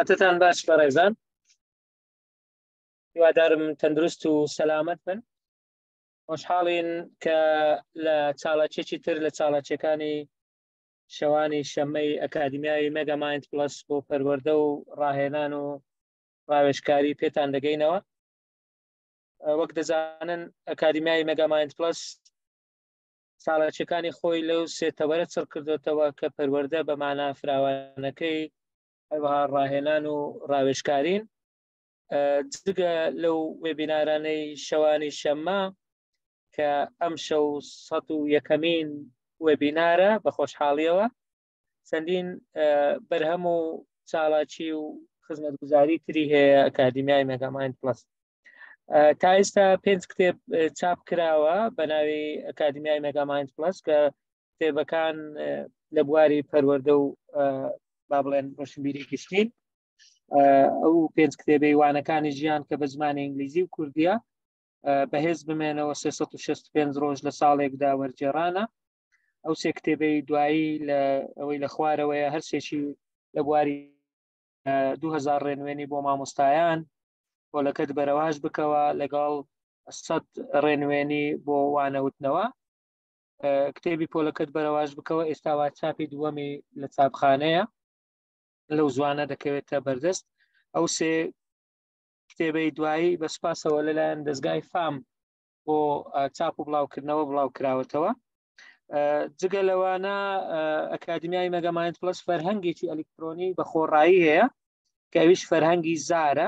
کاتتان باش بەڕێزان، هیوادارم تەندروست و سەلامەت بن. خۆشحاڵین کە لە چاڵاکیەکی تر لە چاڵاکیەکانی شەوانی شەممەی ئەکادیمیای مێگامایند پڵەس بۆ پەروەردە و ڕاهێنان و ڕاوێژکاری پێتان دەگەینەوە. وەک دەزانن ئەکادیمیای مێگامایند پڵەس چالاکیەکانی خۆی لەو سێ تەوەرە چڕ کردوێتەوە کە پەروەردە بە مانا فراوانەکەی، هەروەها ڕاهێنان و ڕاوێژکارین. جگە لەو وێبینارانەی شەوانی شەممە کە ئەم شەو 101ەمین وێبینارە بە خۆشحاڵیەوە، چەندین بەرهەم و چالاکی و خزمەتگوزاری تری هەیە ئەکادیمیای مێگامایند پڵەس. تا ئێستا پێنج کتێب چاپ کراوە بە ناوی ئەکادیمیای مێگامایند پڵەس کە کتێبەکان لە بواری پەروەردە و با بڵێن ڕۆشنبیری گشتین. ئەو پێنج کتێبەی وانەکانی ژیان کە بە زمانی ئینگلیزی و کوردیە، بەهێز بمێنەوە 365 ڕۆژ لە ساڵێکدا وەرگێڕانە. ئەو سێ کتێبەی دوایی لە ئەوەی لە خوارەوەیە هەرسێکی لە بواری 2000 ڕێنوێنی بۆ مامۆستایان، پۆلەکەت بەرەواش بکەوە لەگەڵ 100 ڕێنوێنی بۆ وانەوتنەوە. کتێبی پۆلەکەت بەرەواش بکەوە ئێستا وا چاپی دووەمی لە چاپخانەیە، لەو زوانە دەکەوێتە بەردەست. ئەو سێ کتێبەی دوایی بە سوپاسەوە لەلایەن دەستگای فام بۆ چاپ و بڵاوکردنەوە بڵاو کراوەتەوە. جگە لەوانە ئەکادمیای مەگەمایند پلس فەرهەنگێکی ئەلکترۆنی بە خۆڕایی هەیە کە ئەویش فەرهەنگی زارە.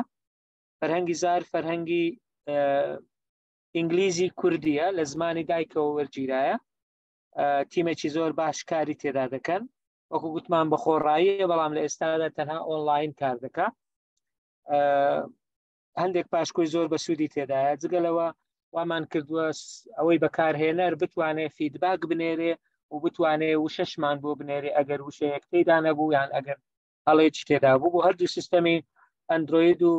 فەرهەنگی زار فەرهەنگی ئینگلیزی کوردیە، لە زمانی دایکەوە وەرگیرایە. تیمێکی زۆر باش کاری تێدا دەکەن، وەکو گوتمان بە خۆڕاییە، بەڵام لە ئێستادا تەنها ئۆنلاین کار دەکا. هەندێک پاشکۆی زۆر بە سوودی تێدایە. جگە لەوە وامان کردووە ئەوەی بەکارهێنەر بتوانێت feedback بنێرێ و بتوانێ وشەشمان بۆ بنێرێ ئەگەر وشەیەک تێدا نەبوو یان ئەگەر هەڵێکی تێدا بوو. بۆ هەردوو سیستەمی ئەندروید و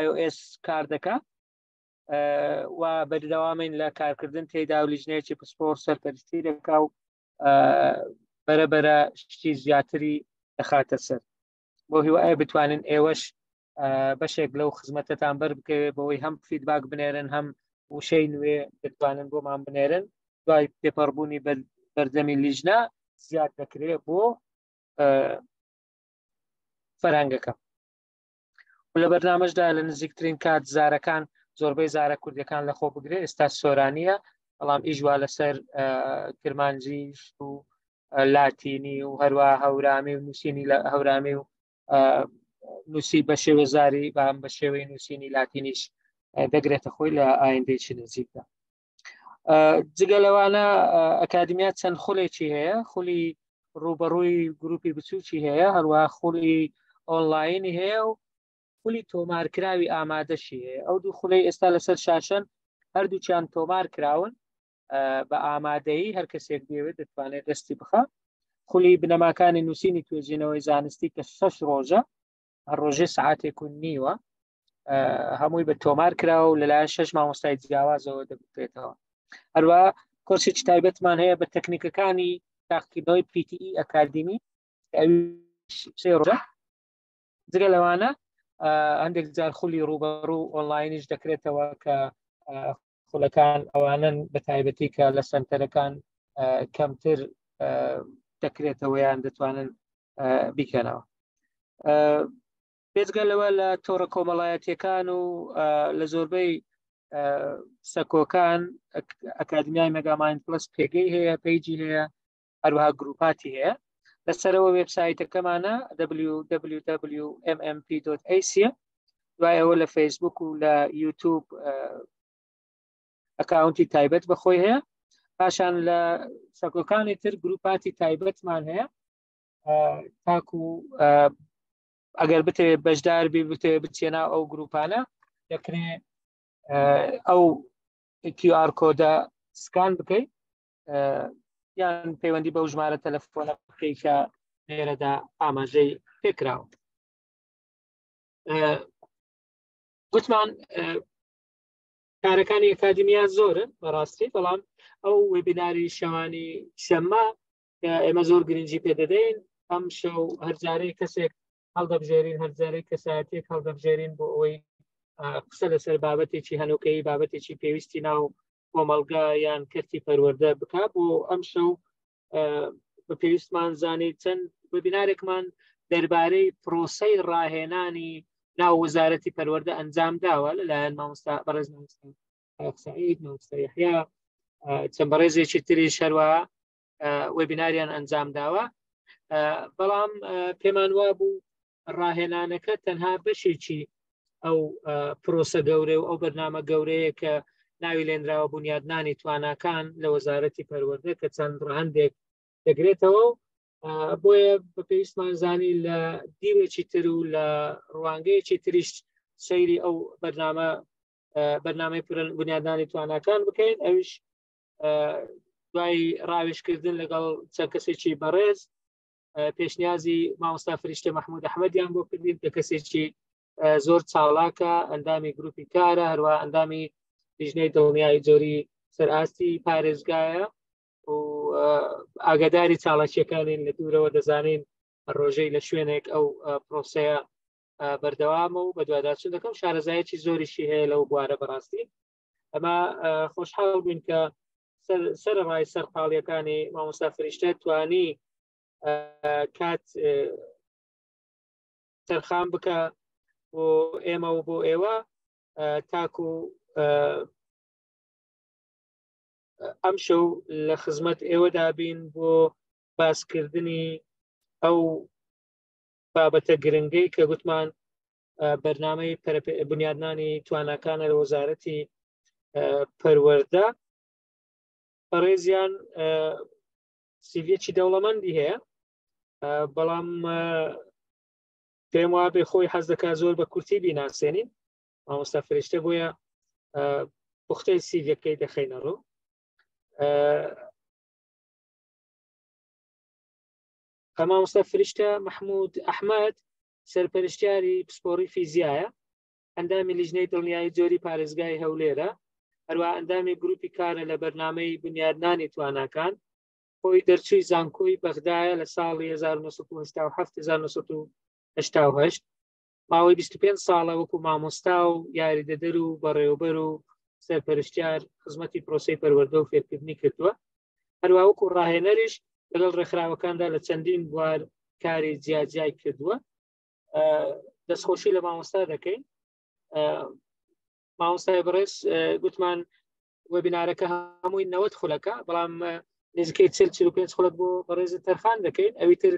iOS کار دەکا و بەردەوامین لە کارکردن تێدا و لیژنەیەکی پسپۆر سەرپەرشتی دەکا و بەرەبەرە شتی زیاتری دەخاتە سەر. بۆ هیوایە بتوانن ئێوەش بەشێک لەو خزمەتەتان بەر بکەوێت بەوەی هەم feedback بنێرن هەم وشەی نوێ بتوانن بۆمان بنێرن. دوای تێپەڕبوونی بەردەمی لیژنە زیاد دەکرێت بۆ فەرهەنگەکە. و لە بەرنامەشدا لە نزیکترین کات زارەکان زۆربەی زارە کوردیەکان لەخۆ بگرێت. ئێستا سۆرانیە، بەڵام ئیشوا لەسەر کرمانجیش و لاتینی و هەروە هەورامی و نووسینی لە هەورامی و نووسی بە شێوەزاری بام بە شێوەی نووسینی لاتینیش دەگرێتە خۆی لە ئایندەیەکی نزیکدا. جگە لەوانە ئەکادمیا چەند خولێکی هەیە، خولی ڕوبەڕووی گروپی بچووکی هەیە، هەروە خولی ئۆنلاینی هەیە و خولی تۆمارکراوی ئامادەشی هەیە. ئەو دوو خولەی ئێستا لەسەر شاشەن هەردووکیان تۆمار کراون بە ئامادەیی، هەر کەسێک بێوێت دەتوانێت دەستی بخە. خولی بنەماکانی نووسینی توێژینەوەی زانستی کە 6 ڕۆژە، هەر ڕۆژێ سعاتێک و نیوە، هەمووی بە تۆمار کراوە و لەلایەن 6 مامۆستای جیاوازەوە دەگوترێتەوە. هەروە کۆرسێکی تایبەتمان هەیە بە تەکنیکەکانی تاقیکردنەوەی PTE ئەکادیمی، ئەویش سێ ڕۆژە. جگە لەوانە هەندێک جار خولی ڕوبەڕوو ئۆنلاینیش دەکرێتەوە کە خولەکان ئەوانن بە تایبەتی کە لە سنتەرەکان کەمتر دەکرێتەوە یان دەتوانن بیکەنەوە. بێجگە لەوە لە تۆڕە کۆمەڵایەتیەکان و لە زۆربەی سەکۆکان ئەکادمیای مەگامایند پلس پێگەی هەیە، page ی هەیە، هەروەها گروپاتی هەیە. لەسەرەوە وێبسایتەکەمانە www.mmp.ac، دوای ئەوە لە فەیسبوک و لە یوتیوب account ی تایبەت بە خۆی هەیە. پاشان لە سەکۆکانی تر گروپاتی تایبەتمان هەیە تاکو ئەگەر بتەوێت بەشدار بی، بتەوێت بچێ ناو ئەو گروپانە، دەکرێت ئەو QR code ە scan بکەیت یان پەیوەندی بەو ژمارە تەلەفۆنە بکەیت کە لێرەدا ئاماژەی پێکراوە. گوتمان کارەکانی ئەکادیمیا زۆرن بەڕاستی، بەڵام ئەو وێبیناری شەوانی شەممە کە ئێمە زۆر گرنگی پێدەدەین، ئەم شەو هەرجارەی کەسێک هەڵدەبژێرین، هەرجارەی کەسایەتێک هەڵدەبژێرین بۆ ئەوەی قسە لەسەر بابەتێکی هەنوکەی، بابەتێکی پێویستی ناو کۆمەڵگا یان کەرتی پەروەردە بک. بۆ ئەم شەو بە پێویستمان زانی چەند وێبینارێکمان دەربارەی پرۆسەی ڕاهێنانی ناو وەزارەتی پەروەردە ئەنجام داوە لەلایەن مامۆستا بەڕێز مامۆستا سعید، مامۆستا یحیا، چەند بەڕێزێکی تری شەروە وێبیناریان ئەنجام داوە. بەڵام پێمان وابوو ڕاهێنانەکە تەنها بەشێکی ئەو پرۆسە گەورە و ئەو بەرنامە گەورەیە کە ناوی لێنراوە بونیادنانی تواناکان لە وەزارەتی پەروەردە کە چەند ڕەهەندێک دەگرێتەوە و بۆیە بە پێویستمان زانی لە دیوێکی تر و لە ڕوانگەیەکی تریش سەیری ئەو بەرنامەی بنیادنانی تواناکان بکەین. ئەویش دوای ڕاوێژکردن لەگەڵ چەند کەسێکی بەڕێز پێشنیازی مامۆستا فریشتە مەحمود ئەحمەدیان بۆ کردین کە کەسێکی زۆر چاڵاکە، ئەندامی گروپی کارە، هەروە ئەندامی لیژنەی دڵنیایی جۆری سەرئاستی پارێزگایە و ئاگاداری چاڵاکیەکانین لە دوورەوە دەزانین ڕۆژەی لە شوێنێک ئەو پرۆسەیە بەردەوامە و بەدواداچون دەکەم، شارەزایەکی زۆریشی هەیە لەو بوارە. بەڕاستی ئەمە خۆشحاڵ بووین کە سەرەڕای سەرقاڵیەکانی مامۆستا فریشتە توانی کات تەرخان بکە بۆ ئێمە و بۆ ئێوە تاکو ئەم شەو لە خزمەت ئێوەدا بین بۆ باسکردنی ئەو بابەتە گرنگەی کە گوتمان بەرنامەی بنیادنانی تواناکانە لە وەزارەتی پەروەردە. بەڕێزیان سیڤیەکی دەوڵەمەندی هەیە، بەڵام پێم وابێ خۆی حەز دەکات زۆر بە کورتی بیناسێنین مامۆستا فرشتە، بۆیە پوختەی سیڤەکەی دەخەینە ڕوو. مامۆستا فریشتە مەحمود ئەحمەد سەرپەرشتیاری پسپۆڕی فیزیایە، ئەندامی لیژنەی دڵنیایی جۆری پارێزگای هەولێرە، هەروە ئەندامی گروپی کارە لە بەرنامەی بنیادنانی تواناکان. خۆی دەرچووی زانکۆی بەغدایە لە ساڵی 1987 1988. ماوەی 25 ساڵە وەکو مامۆستا و یاریدەدەر و بەڕێوەبەر و سەرپەرشتیار خزمەتی پرۆسەی پەروەردە و فێرکردنی کردووە. هەروە وەکو ڕاهێنەریش لەگەڵ ڕێکخراوەکاندا لە چەندین بوار کاری جیاجیای کردووە. دەستخۆشی لە مامۆستا دەکەین. مامۆستای بەڕێز، گوتمان وێبینارەکە هەمووی 90 خولەکە، بەڵام نزیکەی 40 45 خولەک بۆ بەڕێزت تەرخان دەکەین. ئەوی تر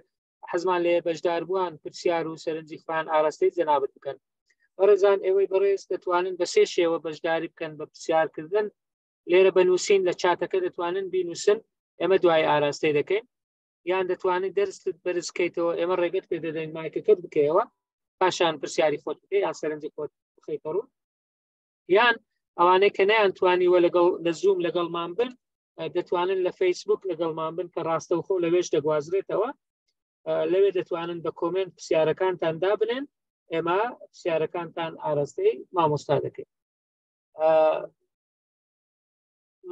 حەزمان لێ بەشداربووان پرسیار و سەرنجی خۆیان ئاراستەی جەنابت بکەن. بەڕێزان، ئێوەی بەڕێز دەتوانن بە سێ شێوە بەشداری بکەن بە پرسیارکردن. لێرە بەنووسین لە چاتەکە دەتوانن بینوسن، ئێمە دوای ئاراستەی دەکەین، یان دەتوانیت دەستت بەرزکەیتەوە، ئێمە ڕێگەت پێ دەدەین مایکەکەت بکەیەوە، پاشان پرسیاری خۆت بکەی یان سەرنجی خۆت بخەیتە ڕوو، یان ئەوانەی کە نەیانتوانیوە لەگەڵ لە زووم لەگەڵمان بن دەتوانن لە فەیسبوک لەگەڵمان بن کە ڕاستەوخۆ لەوێش دەگوازرێتەوە. لەوێ دەتوانن بە comment پرسیارەکانتان دابنێن، ئێمە پرسیارەکانتان ئاراستەی مامۆستا دەکەین.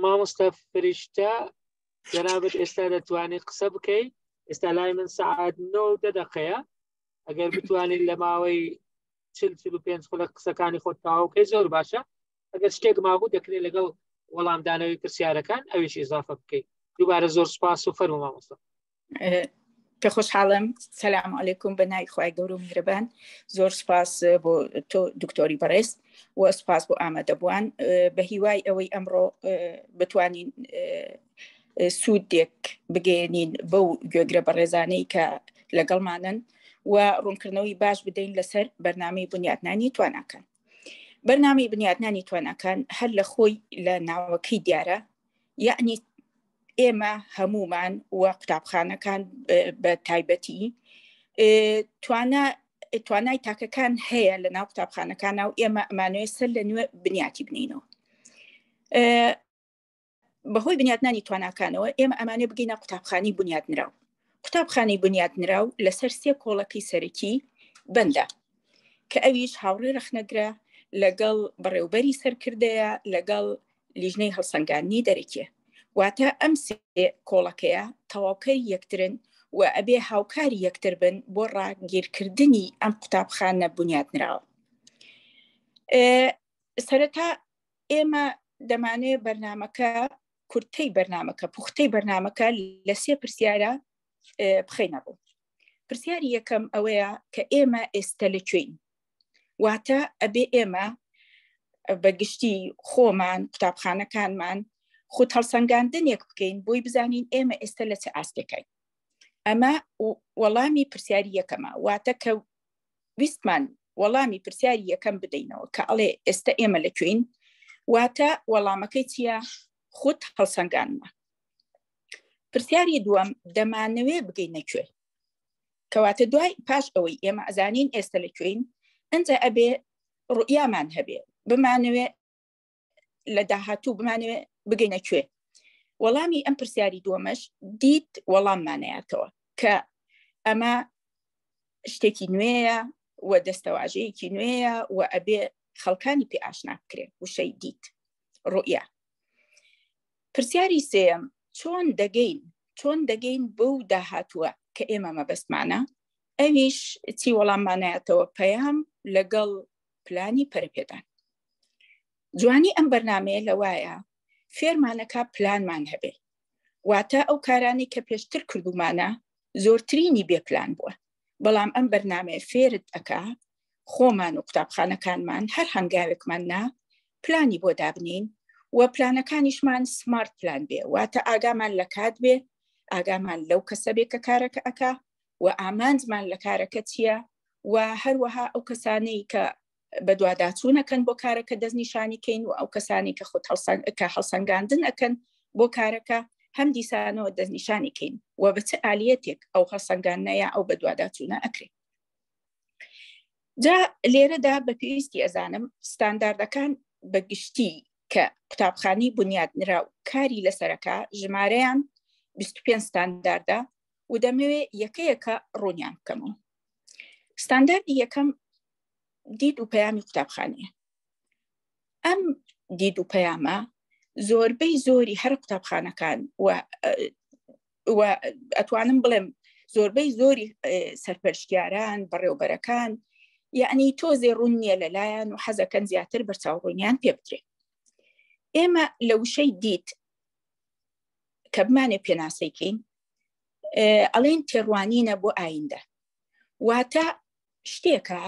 مامۆستا فریشتە، جەنابت ئێستا دەتوانێت قسە بکەی. ئێستا لای من سعات 9 دقەیە. ئەگەر بتوانیت لە ماوەی 40 45 خولەک قسەکانی خۆت تەواوکەی زۆر باشە. ئەگەر شتێک مابوو دەکرێت لەگەڵ وەڵامدانەوەی پرسیارەکان ئەویش ئیزافە بکەیت. دووبارە زۆر سپاس و فەرمو مامۆستا. پێ خۆشحاڵم. سلام علیکم. بە ناوی خوای گەورە و میهرەبان. زۆر سپاس بۆ تۆ دکتۆری بەڕێز و سپاس بۆ ئامادەبووان. بە هیوای ئەوەی ئەمڕۆ بتوانین سوودێک بگەێنین بەو گوێگرە بەڕێزانەی کە لەگەڵمانن و ڕوونکردنەوەی باش بدەین لەسەر بەرنامەی بنیاتنانی تواناکان. بەرنامەی بنیاتنانی تواناکان هەر لە خۆی لە ناوەکەی دیارە، یەعنی ئێمە هەمومان و قوتابخانەکان بە تایبەتی توانا توانای تاکەکان هەیە لە ناو قوتابخانەکان و ئێمە ئەمانوێ سەر لە نوێ بنیاتی بنینەوە. بەهۆی بنیاتنانی تواناکانەوە ئێمە ئەمانێ بگەینە قوتابخانی بنیاتنراو. قوتابخانی بنیاتنراو لەسەر سێ کۆڵەکەی سەرەکی بەندە کە ئەویش هاوڕێ ڕەخنەگرە، لەگەڵ بەڕێوبەری سەرکردەیە، لەگەڵ لیژنەی هەڵسەنگاندنی دەرەکیە. واتە ئەم سێ کۆڵەکەیە تەواوکەری یەکترن. و ئەبێ هاوکاری یەکتر بن بۆ ڕاگیرکردنی ئەم قوتابخانە بنیاتنراوە. سەرەتا ئێمە دەمانەوێت بەرنمەکە کورتەی بەرنمەکە پوختەی بەرنمەکە لە سێ پرسیارە بخەینە ڕوو. پرسیاری یەکەم ئەوەیە کە ئێمە ئێستا لە کوێین؟ واتە ئەبێ ئێمە بە گشتی خۆمان قوتابخانەکانمان خود هەڵسەنگاندنێک بکەین بۆی بزانین ئێمە ئێستا لە چ ئاستێکین. ئەمە وەڵامی پرسیاری یەکەمە، واتە کە ویستمان وەڵامی پرسیاری یەکەم بدەینەوە کە ئەڵێ ئێستا ئێمە لە کوێین، واتە وەڵامەکەی چییە؟ خود هەڵسەنگاندنە. پرسیاری دووەم، دەمانەوێ بگەینە کوێ؟ کەواتە دوای پاش ئەوەی ئێمە ئەزانین ئێستا لە کوێین، ئەنجا ئەبێ ڕوئیامان هەبێ، بمانەوێ لە داهاتوو بمانەوێ بگەینە کوێ. وەڵامی ئەم پرسیاری دووەمەش دیت وەڵاممانەیاتەوە کە ئەمە شتێکی نوێیە و دەستەواژەیەکی نوێیە و ئەبێ خەڵکانی پێ ئاشنا بکرێن، وشەی دیت ڕوئیا. پرسیاری سێیەم، چۆن دەگەین، چۆن دەگەین بەو داهاتووە کە ئێمە مەبەستمانە؟ ئەویش چی وەڵاممانایەتەوە؟ پەیام لەگەڵ پلانی پەرەپێدان. جوانی ئەم بەرنمەیە لەوایە فێرمانەکە پلانمان هەبێ، واتە ئەو کارانەی کە پێشتر کردومانە زۆرترینی بێ پلان بووە، بەڵام ئەم بەرنمەیە فێرت ئەکا خۆمان و قوتابخانەکانمان هەر هەنگاوێکمان نا پلانی بۆ دابنین و پلانەکانیشمان سمارت پلان بێ، واتە ئاگامان لە کات بێ، ئاگامان لەو کەسە بێ کە کارەکە ئەکا و ئامانجمان لە کارەکە چییە، و هەروەها ئەو کەسانەی کە بەدواداچوونەکەن بۆ کارەکە دەستنیشانی کەین و ئەو کەسانی کە خۆت کە هەڵسەنگاندن ئەکەن بۆ کارەکە هەم دیسانەوە دەستنیشانی کەین و بە چ ئالیەتێک ئەو هەڵسەنگاندنە یا ئەو بەدواداچوونە ئەکرێت. جا لێرەدا بە پێویستی ئەزانم ستانداردەکان بە گشتی کە قوتابخانەی بنیاد نرا و کاری لەسەرەکە ژمارەیان 25 ستانداردە و دەمەوێ یەکەیەکە ڕوونیان بکەمەوە. ستانداردی یەکەم دید و پەیامی قوتابخانەیە. ئەم دید و پەیامە زۆربەی زۆری هەر قوتابخانەکان و ئەتوانم بڵێم زۆربەی زۆری سەرپەرشتیاران بەڕێوبەرەکان یعنی تۆزێ ڕوون نییە لەلایەن و حەزەکەن زیاتر بەرچاوڕوونیان پێ بدرێت. ئێمە لە وشەی دیت کە بمانێ پێناسەیکەین ئەڵێن تێڕوانینە بۆ ئایندە، واتە شتێکە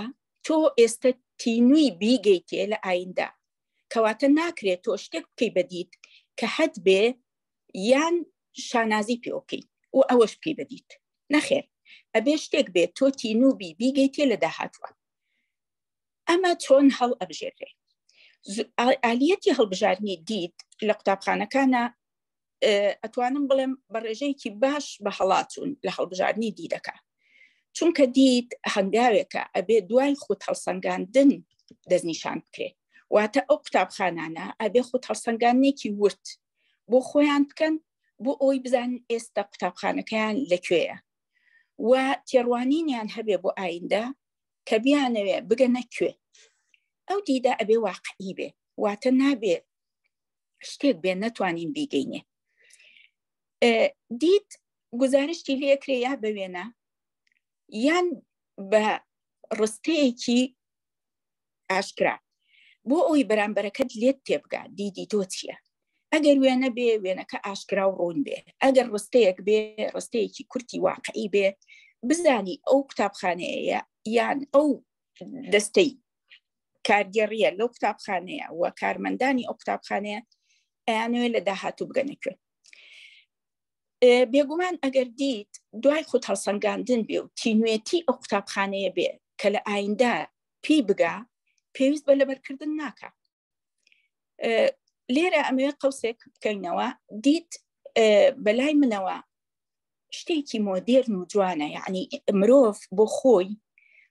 تۆ ئێستا تینووی بیگەیتێ لە ئایندە، کەواتە ناکرێت تۆ شتێک بکەی بەدیت کە هەت بێ یان شانازی پێوە بکەیت و ئەوەش بکەی بەدیت، نەخێر ئەبێ شتێک بێت تۆ تینوو بی بیگەیتێ لە داهاتوە. ئەمە چۆن هەڵ ئەبژێرێ؟ ئالیەتی هەڵبژاردنی دیت لە قوتابخانەکانە ئەتوانم بڵێم بە ڕێژەیەکی باش بە هەڵاچوون لە هەڵبژاردنی دیدەکە، چونکە دیت هەنگاوێکە ئەبێ دوای خود هەڵسەنگاندن دەستنیشان بکرێت، واتە ئەو قوتابخانانە ئەبێ خود هەڵسەنگاندنێکی ورد بۆ خۆیان بکەن بۆ ئەوەی بزانن ئێستا قوتابخانەکەیان لەکوێیە و تێڕوانینیان هەبێ بۆ ئایندە کە بیانەوێ بگەنە کوێ. ئەو دیدە ئەبێ واقعی بێ، واتە نابێ شتێک بێ نەتوانین بیگەینێ. دیت گزارشتی لێکرێ یا بە وێنە یان بە ڕستەیەکی ئاشکرا بۆ ئەوی بەرامبەرەکەت لێت تێبگا دیدی تۆ چییە. ئەگەر وێنە بێ وێنەکە ئاشکرا و ڕوون بێ، ئەگەر ڕستەیەک بێ ڕستەیەکی کورتی واقعی بێ، بزانی ئەو قوتابخانەیە یان ئەو دەستەی کارگێڕیە لەو قوتابخانەیە و کارمەندانی ئەو قوتابخانەیە ئەیانەوێت لە داهاتوو بگەنە کوێ. بێگومان ئەگەر دیت دوای خود هەڵسەنگاندن بێ و تینوێتی ئەو قوتابخانەیە بێ کە لە ئایندا پێی بگا، پێویست بە لەبەرکردن ناکا. لێرە ئەمەوێت قەوسێک بکەینەوە. دیت بەلای منەوە شتێکی مۆدێرن و جوانە، یعنی مرۆڤ بۆ خۆی،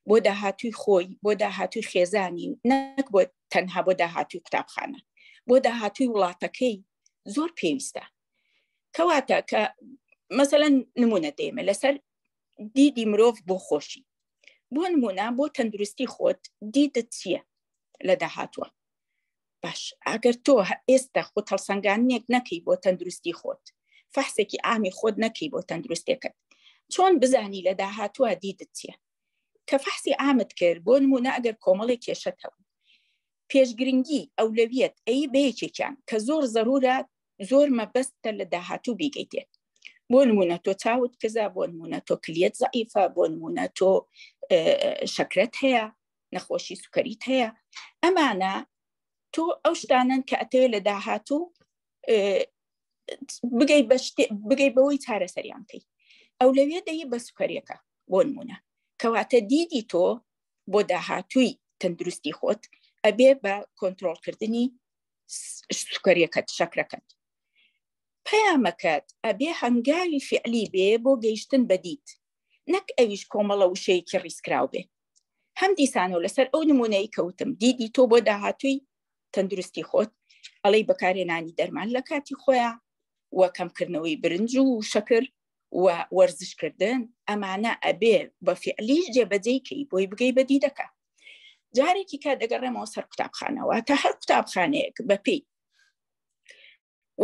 بۆ داهاتووی خۆی، بۆ داهاتووی خێزانی، نەک بۆ تەنها بۆ داهاتووی قوتابخانە، بۆ داهاتووی وڵاتەکەی زۆر پێویستە. کەواتە کە مەسەلەن نمونە دێمە لەسەر دیدی مرۆڤ بۆ خۆشی، بۆ نمونە بۆ تەندروستی خۆت دیدت چییە لە داهاتووە؟ باش ئەگەر تۆ ئێستا خۆت هەڵسەنگاندنێک نەکەی بۆ تەندروستی خۆت، فەحسێکی ئامی خۆت نەکەی بۆ تەندروستێکت، چۆن بزانی لە داهاتووە دیدت چییە؟ کە فەحسی عامت کرد بۆ نمونە ئەگەر کۆمەڵێک کێشەت هەبوو پێشگرنگی ئەولەویەت ئەی بە یەکێکیان کە زۆر زەرورە زۆر مەبەستە لە داهاتوو بیگەیتێ بۆ نمونە تۆ چاوت کزە بۆ نمونە تۆ کلیت زەعیفە بۆ نمونە تۆ شەکرەت هەیە نەخۆشی سوکەریت هەیە ئەمانە تۆ ئەو شتانن کە ئەتەوێت لە داهاتوو بگەی بە بگەی بەوەی چارەسەریان بکەی ئەو لەوێ دەی بە سوکەریەکە بۆ نمونە کەواتە دیدی تۆ بۆ داهاتووی تەندروستی خۆت ئەبێ بە کۆنتترۆلکردنی سوکەریەکەت شەکرەکەت پەیامەکەت ئەبێ هەنگاوی فعلی بێ بۆ گەیشتن بەدیت نەک ئەویش کۆمەڵە وشەیەکی ڕیزکراو بێ هەم دیسانەوە لەسەر ئەو نمونەی کەوتم دیدی تۆ بۆ داهاتووی تەندروستی خۆت ئەڵەی بەکارهێنانی دەرمان لە کاتی خۆیان و کەمکردنەوەی برنج و شەکر و وەرزشکردن ئەمانە ئەبێ بە فعلیش جێبەجێی کەی بۆی بگەی بە دیدەکە جارێکی کە دەگەڕێمەوە سەر قوتابخانەوە تا هەر قوتابخانەیەک بەپێی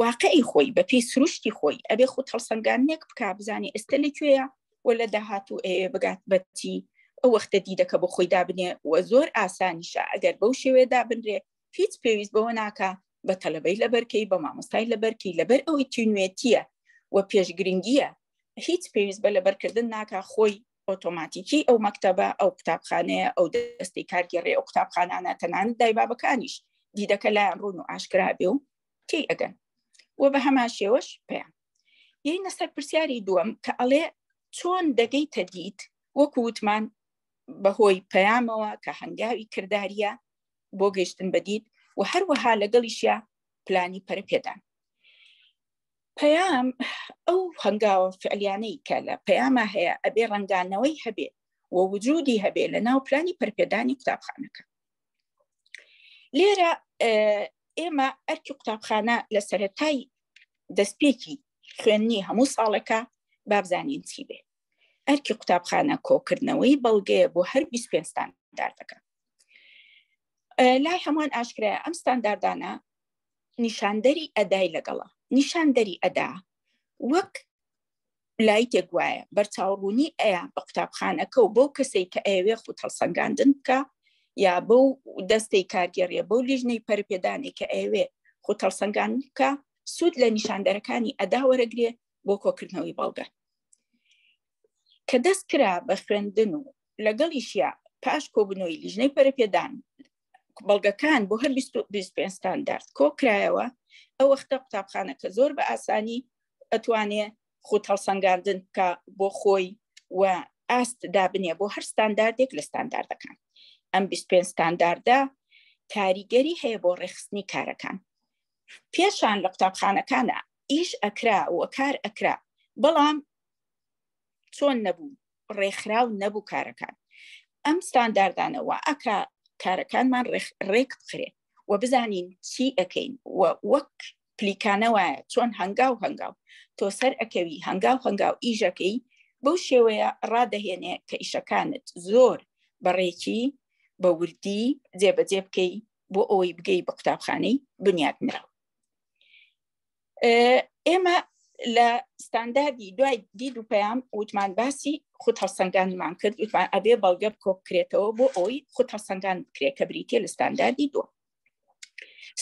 واقعی خۆی بە پێی سروشتی خۆی ئەبێ خود هەڵسەنگاندنێک بک بزانێ ئێستا لە کوێیە و لە داهاتوو ئەیەوێ بگات بەچی ئەو وەختە دیدەکە بۆ خۆی دابنێ و زۆر ئاسانیشە ئەگەر بەو شێوەیە دابنرێ هیچ پێویست بەوە ناکا بە تەلەبەی لەبەرکەی بە مامۆستای لەبەرکەی لەبەر ئەوەی تینوێتیە و پێشگرنگیە هیچ پێویست بە لەبەرکردن ناکا خۆی ئۆتۆماتیکی ئەو مەکتەبە ئەو قوتابخانەیە ئەو دەستی کارگێڕی ئەو قوتابخانانە تەنانەت دایبابەکانیش دیدەکە لایان ڕوون و ئاشکرا بێ و تێی ئەگەن و بە هەمان شێوەش پێیان یینە سەر پرسیاری دووەم کە ئەڵێ چۆن دەگەیتە دیت وەکو وتمان بەهۆی پەیامەوە کە هەنگاوی کرداریە بۆ گەیشتن بە دید و هەروەها لەگەڵیشیا پلانی پەرەپێدان پەیام ئەو هەنگاوە فعلیانەی کە لە پەیاما هەیە ئەبێ ڕەنگانەوەی هەبێ و وجودی هەبێ لە ناو پلانی پەرپێدانی قوتابخانەکە لێرە ئێمە ئەرکی قوتابخانە لە سەرەتای دەستپێکی خوێندنی هەموو ساڵەکە بابزانین چی بێ ئەرکی قوتابخانە کۆکردنەوەی بەڵگەیە بۆ هەر 25 ستانداردەکە لای هەمووان ئاشکرایە ئەم ستانداردانە نیشاندەری ئەدای لەگەڵە نیشاندەری ئەدا وەک لایتێک وایە بەرچاوڕوونی ئەیا بە قوتابخانەکە و بەو کەسەی کە ئەیەوێ خود هەڵسەنگاندن بکە یا بەو دەستەی کارگێڕیە بەو لیژنەی پەرپێدانی کە ئەیەوێ خود هەڵسەنگاندن بکە سوود لە نیشاندەرەکانی ئەدا وەرەگرێ بۆ کۆکردنەوەی بەڵگە کە دەست کرا بە خوێندن و لەگەڵیشیا پاش کۆبوونەوەی لیژنەی پەرەپێدان بەڵگەکان بۆ هەر 25 ستاندارد کۆکرایەوە ئەو وەختە قوتابخانەکە زۆر بە ئاسانی ئەتوانێ خود هەڵسەنگاندن بکە بۆ خۆی و ئاست دابنێ بۆ هەر ستانداردێک لە ستانداردەکان ئەم 25 ستانداردە کاریگەری هەیە بۆ ڕێخستنی کارەکان پێشان لە قوتابخانەکانە ئیش ئەکرا و کار ئەکرا بەڵام چۆن نەبوو ڕێکخراو نەبوو کارەکان ئەم ستانداردانە وا ئەکا کارەکانمان ڕێک بخرێ و بزانین چی ئەەکەین و وەک پلیکانە وایە چۆن هەنگاو هەنگاو تۆ سەر ئەکەوی هەنگاو هەنگاو ئیشەکەی بەو شێوەیە ڕادەهێنێ کە ئیشەکانت زۆر بەڕێکی بە وردی جێبەجێ بکەی بۆ ئەوەی بگەی بە قوتابخانەی بنیات نراو ئێمە لە ستانداردی دوای دید و پەیام وتمان باسی خود هەڵسەنگاندمان کرد وتمان ئەبێ بەڵگە کۆبکرێتەوە بۆ ئەوەی خود هەڵسەنگان بکرێت کە بریتە لە ستانداردی دووە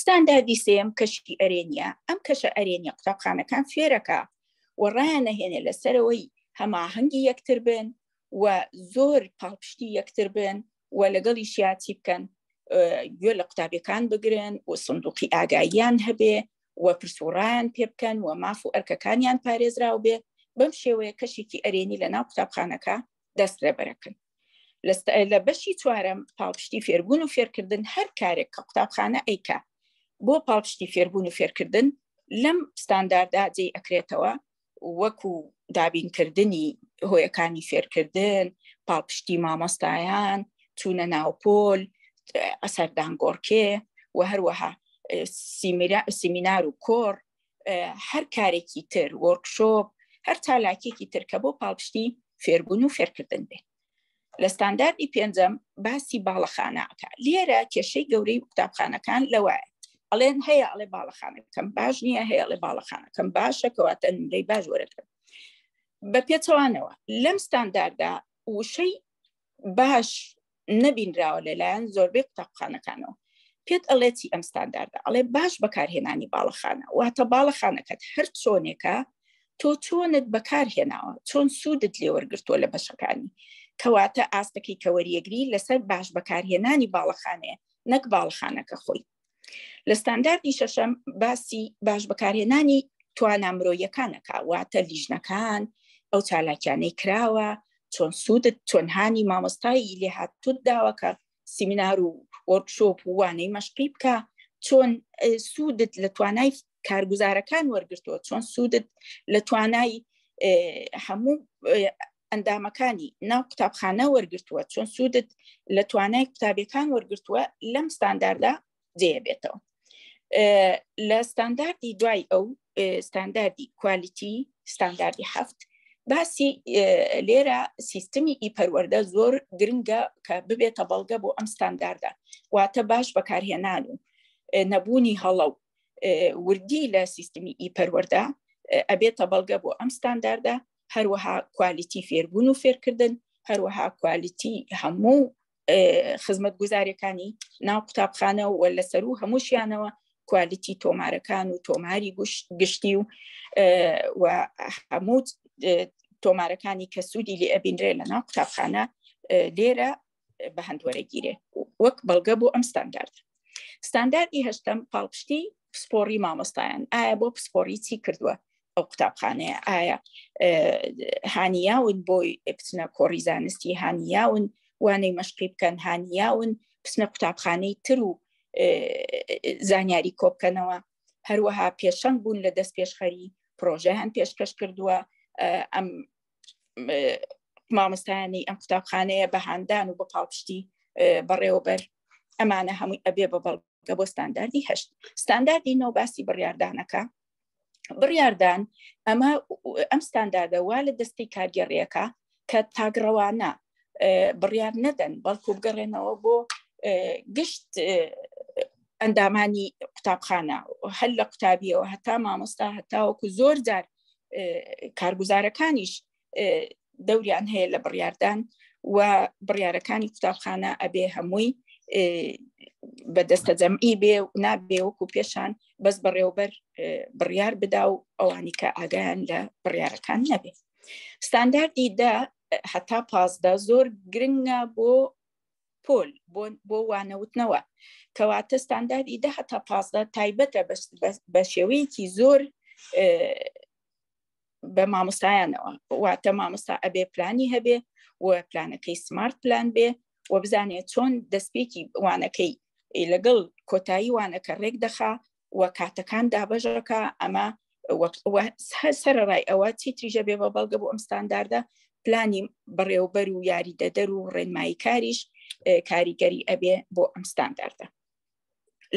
ستانداردی سێم کەشی ئەرێنیە ئەم کەشە ئەرێنیە قوتابخانەکان فێرەکە و ڕایان نەهێنێ لەسەرەوەی هەماهەنگی یەکتر بن و زۆر پاڵپشتی یەکتر بن و لەگەڵیشیا چی بکەن گوێ لە قوتابیەکان بگرن و سندوقی ئاگاییان هەبێ و پرسوڕایان پێ بکەن و ماف و ئەرکەکانیان پارێزراو بێ بەم شێوەیە کەشێکی ئەرێنی لە ناو قوتابخانەکە دەست رێبەرەکەن لە بەشی چوارەم پاڵپشتی فێربوون و فێرکردن هەر کارێک کە قوتابخانە ئەیکا بۆ پاڵپشتی فێربوون و فێرکردن لەم ستانداردا جێی ئەکرێتەوە وەکو دابینکردنی هۆیەکانی فێرکردن پاڵپشتی مامۆستایان چوونە ناوپۆل ئەسەردان گۆڕکێ و هەروەها سیمینار و کۆڕ هەر کارێکی تر وۆرکشۆپ هەر چالاکیەکی تر کە بۆ پاڵپشتی فێربوون و فێرکردن بێ لە ستانداردی پێنجەم باسی باڵەخانە ئەکا لێرە کێشەی گەورەی قوتابخانەکان لەوایە ئەڵێن هەیە ئەڵێ باڵەخانەکەم باش نییە هەیە ئەڵێ باڵەخانەکەم باشە کەواتە نمرەی باش وەرەگرم. بە پێچەوانەوە لەم ستانداردا وشەی باش نەبینراوە لەلایەن زۆربەی قوتابخانەکانەوە. پێت ئەڵێ چی ئەم ستانداردە؟ ئەڵێ باش بەکارهێنانی باڵەخانە، واتە باڵەخانەکەت هەر چۆنێکە تۆ چۆنت بەکارهێناوە، چۆن سوودت لێوەرگرتووە لە بەشەکانی، کەواتە ئاستەکەی کە وەریەگری لەسەر باش بەکارهێنانی باڵەخانەیە نەک باڵەخانەکە خۆی. لە ستانداردی شەشەم باسی باش بەکارهێنانی توانا مرۆیەکانەکە، واتە لیژنەکان، ئەو چالاکیانەی کراوە، چۆن سوودت، چۆن هانی مامۆستایی لێهاتووت داوە کە سیمینار و وۆرکشۆپ و وانەی مەشقی بکە، چۆن سوودت لە توانای کارگوزارەکان وەرگرتووە، چۆن سوودت لە توانای هەموو ئەندامەکانی ناو قوتابخانە وەرگرتووە، چۆن سوودت لە توانای قوتابیەکان وەرگرتووە، لەم ستانداردا جێ بێتەوە. لە ستانداردی دوای ئەو ستانداردی کوالیتی، ستانداردی 7 باسی لێرە سیستمی ئی پەروەردە زۆر گرنگە کە ببێتە بەڵگە بۆ ئەم ستانداردە، واتە باش بەکارهێنان و نەبوونی هەڵە و وردی لە سیستمی ئی پەروەردە ئەبێتە بەڵگە بۆ ئەم ستانداردە. هەروەها کوالیتی فێربوون و فێرکردن، هەروەها کوالیتی هەموو خزمەتگوزاریەکانی ناو قوتابخانە و لەسەر و هەمووشیانەوە کوالیتی تۆمارەکان و تۆماری گشتی و هەموو تۆمارەکانی کە سوودی لێ ئەبینرێ لە ناو قوتابخانە لێرە بە هەند وەرەگیرێ وەک بەڵگە بۆ ئەم ستاندارد. ستانداردی هەشتەم پاڵپشتی پسپۆڕی مامۆستایان، ئایا بۆ پسپۆڕی چی کردووە ئەو قوتابخانەیە، ئایا هانیاون بۆی بچنە کۆڕی زانستی، هانیاون وانەی مەشقی بکەن، هانیاون بچنە قوتابخانەی تر و زانیاری کۆبکەنەوە، هەروەها پێشەنگ بوون لە دەست پێشخەری پرۆژەیان پێشکەش کردووە. ئەم مامۆستایانی ئەم قوتابخانەیە بە هاندان و بە پاڵپشتی بەڕێوەبەر، ئەمانە هەمووی ئەبێ بە بەڵگە بۆ ستانداردی 8. ستانداردی 9 باسی بڕیاردانەکە. بڕیاردان ئەمە ئەم ستانداردە وا لە دەستی کارگێڕیەکە کە تاگڕەوانە بڕیار نەدەن، بەڵکو بگەڕێنەوە بۆ گشت ئەندامانی قوتابخانە، هەر لە قوتابیەوە هەتا مامۆستا، هەتاوەکو زۆر جار کارگوزارەکانیش دەوریان هەیە لە بڕیاردان و بڕیارەکانی قوتابخانە ئەبێ هەمووی بە دەستە جەمعی بێ و نابێ وەکو پێشان بەس بەڕێوبەر بڕیار بدا و ئەوانی کە ئاگایان لە بڕیارەکان نەبێ. ستانداردی 10 هەتا 15 زۆر گرنگە بۆ پۆل، بۆ وانەوتنەوە، کەواتە ستانداردی 10 هەتا 15 تایبەتە بە شێوەیەکی زۆر بە مامۆستایانەوە، واتە مامۆستا ئەبێ پلانی هەبێ و پلانەکەی سمارت پلان بێ و بزانێت چۆن دەستپێکی وانەکەی لەگەڵ کۆتایی وانەکە ڕێک دەخا و کاتەکان دابەشەکە. ئەمە سەرەڕای ئەوە چیتریژە بێ بە بەڵگە بۆ ئەم ستانداردە، پلانی بەڕێوبەر و یاریدەدەر و ڕێنماییکاریش کاریگەری ئەبێ بۆ ئەم ستانداردە.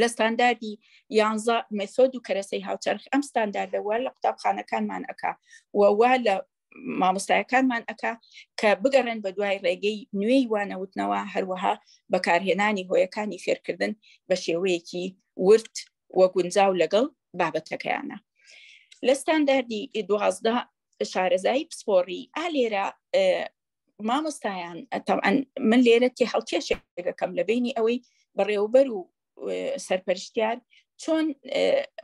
لە ستانداردی 11 مێثۆد و کەرەسەی هاوچەرخ، ئەم ستانداردە وا لە قوتابخانەکانمان ئەکا و وا لە مامۆستایەکانمان ئەکا کە بگەڕێن بە دوای ڕێگەی نوێی وانەوتنەوە، هەروەها بەکارهێنانی هۆیەکانی فێرکردن بە شێوەیەکی ورد و گونجاو لەگەڵ بابەتەکەیانە. لە ستانداردی 12 شارەزایی پسپۆڕی، ئا لێرە مامۆستایان تەبعەن من لێرە تێ هەڵکێشێکەکەم لە بینی ئەوەی بەڕێوبەر و سەرپەرشتیار چۆن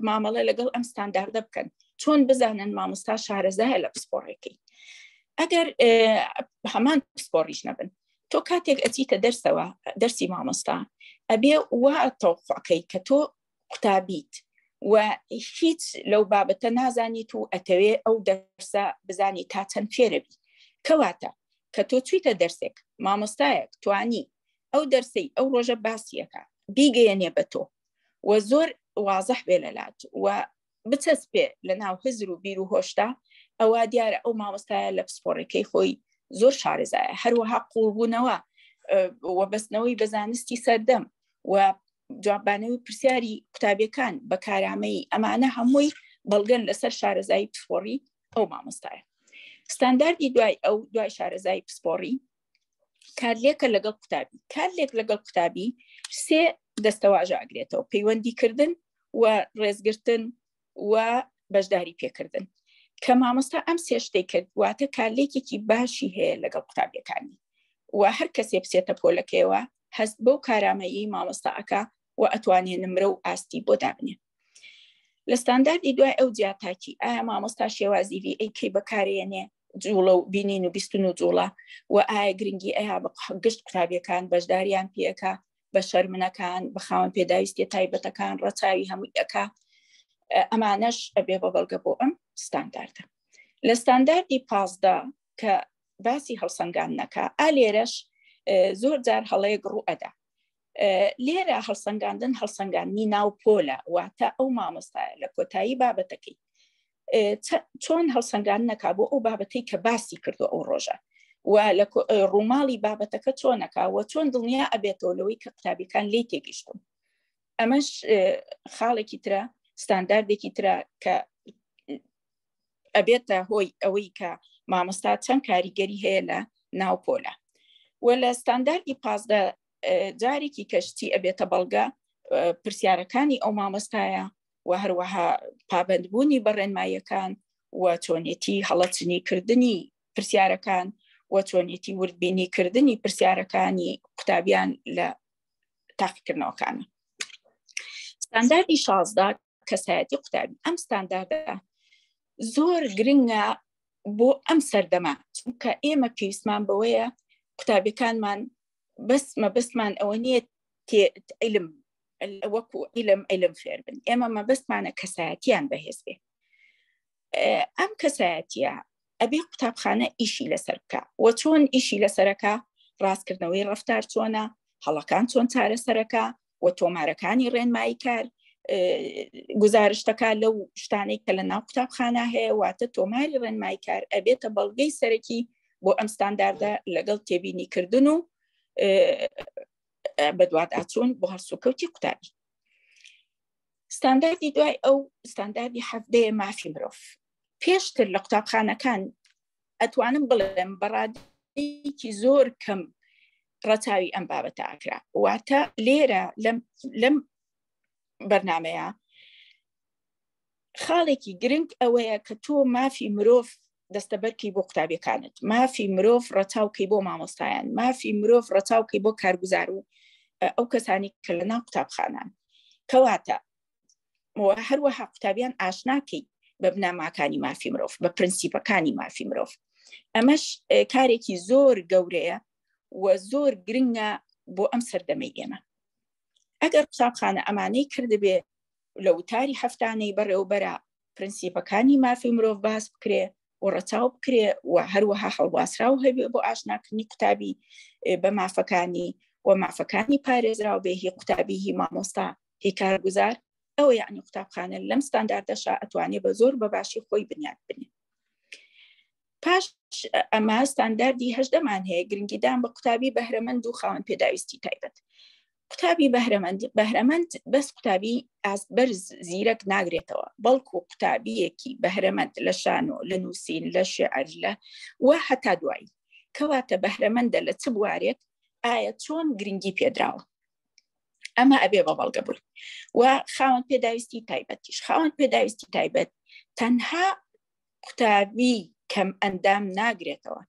مامەڵە لەگەڵ ئەم ستانداردە بکەن، چۆن بزانن مامۆستا شارەزایە لە پسپۆڕێکی، ئەگەر هەمان پسپۆڕیش نەبن. تۆ کاتێک ئەچیتە دەرسەوە، دەرسی مامۆستا ئەبێ وا تەوقعکەی کە تۆ قوتابیت و هیچ لەو بابەتە نازانیت و ئەتەوێ ئەو دەرسە بزانی تا چەند فێرەبی. کەواتە کە تۆ چویتە دەرسێک، مامۆستایەک توانی ئەو دەرسەی ئەو ڕۆژە باسیەکە بیگەیەنێ بە تۆ و زۆر وازح بێ لەلات و بچەسپێ لە ناو هزر و بیر و هۆشتا، ئەوە دیارە ئەو مامۆستایە لە پسپۆڕەکەی خۆی زۆر شارەزایە. هەروەها قوڵبوونەوە و بەستنەوەی بە زانستی سەردەم و جوابانەوەی پرسیاری قوتابیەکان بە کارامەیی، ئەمانە هەمووی بەڵگەن لەسەر شارەزایی پسپۆڕی ئەو مامۆستایە. ستانداردی دوای ئەو، دوای شارەزایی پسپۆڕی، کارلێکە لەگەڵ قوتابی. کارلێک لەگەڵ قوتابی سێ دەستەواژە ئەگرێتەوە: پەیوەندیکردن و ڕێزگرتن و بەشداری پێکردن. کە مامۆستا ئەم سێ شتەی کرد واتە کارلێکێکی باشی هەیە لەگەڵ قوتابیەکانی و هەر کەسێ بچێتە پۆلەکەیەوە هەست بەو کارامەیی مامۆستا ئەکا و ئەتوانێ نمرە و ئاستی بۆ دابنێ. لە ستانداردی دوای ئەو جیاتاکی ئایا مامۆستا شێوازی VAK بەکارێنێ جوڵە و بینین و بیستن و جوڵە و ئایا گرنگی ئەیا بە گشت قوتابیەکان بەشداریان پێەکە بە شەرمنەکان بە خاوەن پێداویستیە تایبەتەکان ڕەچاوی هەمووی ئەکا ئەمانەش ئەبێ بە بەڵگە بۆ ئەم ستانداردە. لە ستانداردی 15 کە باسی هەڵسەنگان نەکا ئا لێرەش زۆر جار هەڵەیەک ڕوو ئەدا. لێرە هەڵسەنگاندن هەڵسەنگاندنی ناو پۆلە، واتە ئەو مامۆستایە لە کۆتایی بابەتەکەی چۆن هەڵسەنگان نەکا بۆ ئەو بابەتەی کە باسی کردو ئەو ڕۆژە و لە ڕووماڵی بابەتەکە چۆنەکا و چۆن دڵنیا ئەبێتەوە لەوەی کە قوتابیەکان لی تێگەیشتون. ئەمەش خاڵێکی ترە، ستانداردێکی ترە کە ئەبێتە هۆی ئەوەی کە مامۆستا چەند کاریگەری هەیە لە ناو پۆلە. و لە ستانداردی 15 جارێکی کەشتی ئەبێتە بەڵگە پرسیارەکانی ئەو مامۆستایە و هەروەها پابندبوونی بە ڕێنماییەکان و چۆنیەتی هەڵەچنی کردنی پرسیارەکان و چۆنیەتی وردبینی کردنی پرسیارەکانی قوتابیان لە تاقیکردنەوەکانە. ستانداردی 16 کەسایەتی قوتابی. ئەم ستانداردە زۆر گرنگە بۆ ئەم سەردەمە، چونکە ئێمە پێویستمان بەوەیە قوتابیەکانمان بەس مەبەستمان ئەوە نییە علم وەکو علم علم فێر بن، ئێمە مەبەستمانە کەسایەتیان بەهێز بێ. ئەم کەسایەتیە ئەبێ قوتابخانە ئیشی لەسەر بکە و چۆن ئیشی لەسەرەکە، ڕاستکردنەوەی ڕفتار چۆنە، هەڵەکان چۆن چارەسەرەکە و تۆمارەکانی ڕێنمایی کار گزارشتەکە لەو شتانەی کە لە ناو قوتابخانە هەیە، واتە تۆماری ڕێنمایی کار ئەبێتە بەڵگەی سەرەکی بۆ ئەم ستانداردە لەگەڵ تێبینیکردن و بەدواداچوون بۆ هەڵسوکەوتی قوتابی. ستانداردی دوای ئەو ستانداردی حەفتەیە مافی مرۆڤ. پێشتر لە قوتابخانەکان ئەتوانم بڵێم بەڕادەیەکی زۆر کەم ڕەچاوی ئەم بابەتە ئاکرا، واتە لێرە لەم بەرنمەیە خاڵێکی گرنگ ئەوەیە کە تۆ مافی مرۆڤ دەستەبەرکی بۆ قوتابیەکانت، مافی مرۆڤ ڕەچاوکەی بۆ مامۆستایان، مافی مرۆڤ ڕەچاوکەی بۆ کارگوزار و ئەو کەسانی کە لە ناو قوتابخانان. کەواتە هەروەها قوتابیان ئاشناکەی بە بنەماکانی مافی مرۆڤ، بە پرنسیپەکانی مافی مرۆڤ. ئەمەش کارێکی زۆر گەورەیە و زۆر گرنگە بۆ ئەم سەردەمەی ئێمە. ئەگەر قوتابخانە ئەمانەی کردبێ لە وتاری هەفتانەی بەڕێوبەرە پرنسیپەکانی مافی مرۆڤ باس بکرێ و ڕەچاو بکرێ و هەروەها هەڵواسراو هەبێ بۆ ئاشناکردنی قوتابی بە مافەکانی و مافەکانی پارێزراو بێ هی قوتابی، هی مامۆستا، هی کارگوزار. ئەوە یعنی قوتابخانە لەم ستانداردەشا ئەتوانێ بە زۆر بە باشی خۆی بنیات بنێ. پاش ئەمە ستانداردی هەژدەمان هەیە، گرنگیدان بە قوتابی بەهرەمەند و خاوەن پێداویستی تایبەت. قوتابی بەهرەمەند، بەهرەمەند بەس قوتابی ئاست بەرز زیرەک ناگرێتەوە، بەڵکو قوتابیەکی بەهرەمەند لە شانۆ، لە نووسین، لە شعر، لە و هەتا دوایی. کەواتە بەهرەمەندە لە چ بوارێک، ئایا چۆن گرنگی پێدراوە، ئەمە ئەبێ بە بەڵگە بووی. و خاوەن پێداویستی تایبەتیش، خاوەن پێداویستی تایبەت تەنها قوتابی کەم ئەندام ناگرێتەوە.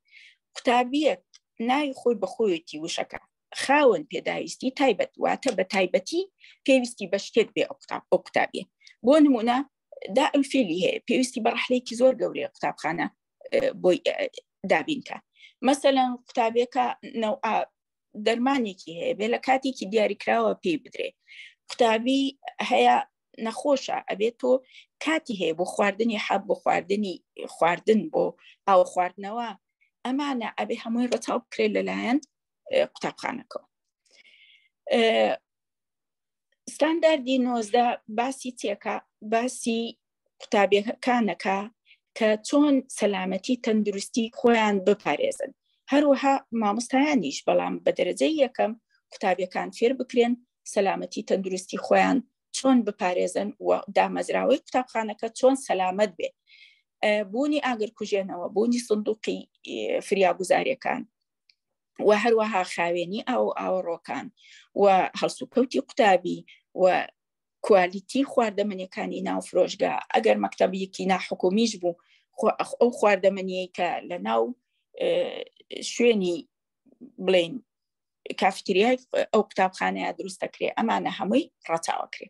قوتابیەک ناوی خۆی بە خۆیەتی وشەکە خاوەن پێداویستی تایبەت، واتە بە تایبەتی پێویستی بە شتێک بێ ئەو قوتابیە. بۆ نمونە دا ئەلفیلی هەیە، پێویستی بە ڕەحلێکی زۆر گەورەیە قوتابخانە بۆی دابینکە. مەسەلەن قوتابیەکە نەوعا دەرمانێکی هەیە بێ لە کاتێکی دیاریکراوە پێی بدرێ. قوتابی هەیە نەخۆشە، ئەبێت تۆ کاتی هەیە بۆ خواردنی حەب، بۆ خواردنی خواردن، بۆ ئاو خواردنەوە. ئەمانە ئەبێ هەمووی ڕەچاو بکرێت لەلایەن قوتابخانەکەەوە. ستانداردی 19 باسی چێکە؟ باسی قوتابیەکانەکە کە چۆن سەلامەتی تەندروستی خۆیان بپارێزن، هەروەها مامۆستایانیش، بەڵام بە دەرەجەی یەکەم قوتابیەکان فێر بکرێن سەلامەتی تەندروستی خۆیان چۆن بپارێزن و دامەزراوەی قوتابخانەکە چۆن سەلامەت بێ، بوونی ئاگرکوژێنەوە، بوونی سندوقی فریاگوزاریەکان و هەروەها خاوێنی ئاو و ئاوەڕۆکان و هەڵسوکەوتی قوتابی و کوالیتی خواردەمەنیەکانی ناو فرۆشگا. ئەگەر مەکتەبیەکی ناحکومیش بوو ئەو خواردەمەنیەی کە لە ناو شوێنی بڵین کافتریای ئەو قوتابخانەیە دروست دەکرێ ئەمانە هەمووی ڕەچاوەکرێ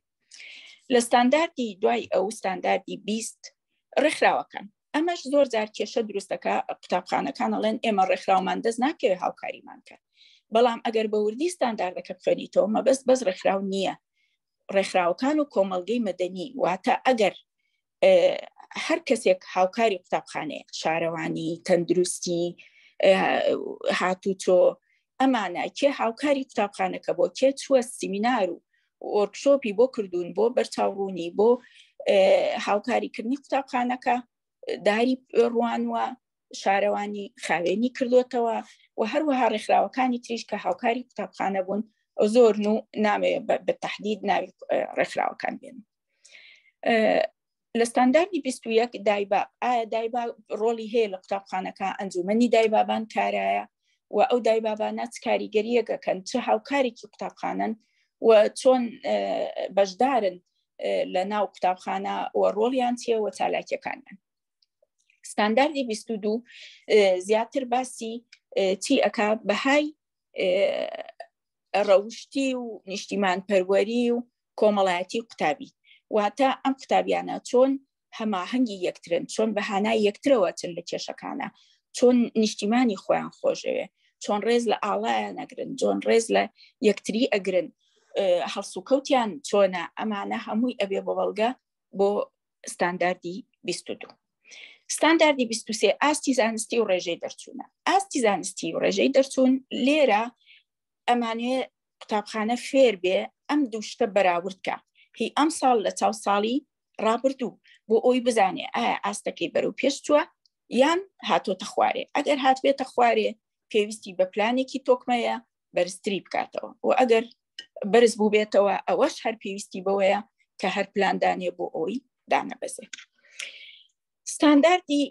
لە ستانداردی دوای ئەو ستانداردی 20 ڕێکخراوەکان ئەمەش زۆر جار کێشە دروستەکە قوتابخانەکان ئەڵێن ئێمە ڕێکخراومان دەست ناکەوێ هاوکاریمان کە بەڵام ئەگەر بە وردی ستانداردەکە بخوێنیتەوە مەبەست بەس ڕێکخراو نییە ڕێکخراوەکان و کۆمەڵگەی مەدەنی واتە ئەگەر هەر کەسێک هاوکاری قوتابخانەیە شارەوانی تەندروستی هاتوچۆ ئەمانە کێ هاوکاری قوتابخانەکە بۆ کێ چووە سیمینار و وۆرکشۆپی بۆ کردوون بۆ بەرچاوڕوونی بۆ هاوکاریکردنی قوتابخانەکە داری ڕوانوە شارەوانی خاوێنی کردوتەوە و هەروەها ڕێکخراوەکانی تریش کە هاوکاری قوتابخانە بوون زۆرن و نامێ بە تهدید ناوی ڕێکخراوەکان بێن لە ستانداردی 21 دایباب ئایا دایباب ڕۆڵی هەیە لە قوتابخانەکە ئەنجومەنی دایبابان کارایە و ئەو دایبابانە چ کاریگەریەکەکەن چ هاوکارێکی قوتابخانەن و چۆن بەشدارن لە ناو قوتابخانە و ڕۆڵیان چیە و چالاکیەکانیان ستانداردی 22 زیاتر باسی چی ئەک بەهای ڕەوشتی و نیشتیمان پەروەری و کۆمەڵایەتی قوتابی واتە ئەم قوتابیانە چۆن هەماهەنگی یەکترن چۆن بە هانای یەکترەوە چن لە کێشەکانە چۆن نیشتیمانی خۆیان خۆشەوێ چۆن ڕێز لە ئاڵایان ئەگرن چۆن ڕێز لە یەکتری ئەگرن هەڵسوکەوتیان چۆنە ئەمانە هەمووی ئەبێ بۆ بەڵگە بۆ ستانداردی 22 ستانداردی 23 ئاستی زانستی و ڕێژەی دەرچوونە ئاستی زانستی و ڕێژەی دەرچوون لێرە ئەمانێ قوتابخانە فێر بێ ئەم دوو شتە بەراورد کە هی ئەم ساڵ لە چاو ساڵی ڕابردوو بۆ ئەوی بزانێ ئایا ئاستەکەی بەرەو پێش چووە یان هاتۆتە خوارێ ئەگەر هاتبێتە خوارێ پێویستی بە پلانێکی تۆکمەیە بەرزتری بکاتەوە و ئەگەر بەرز بووبێتەوە ئەوەش هەر پێویستی بەوەیە کە هەر پلاندانێ بۆ ئەوی دانەبەزێ ستانداردی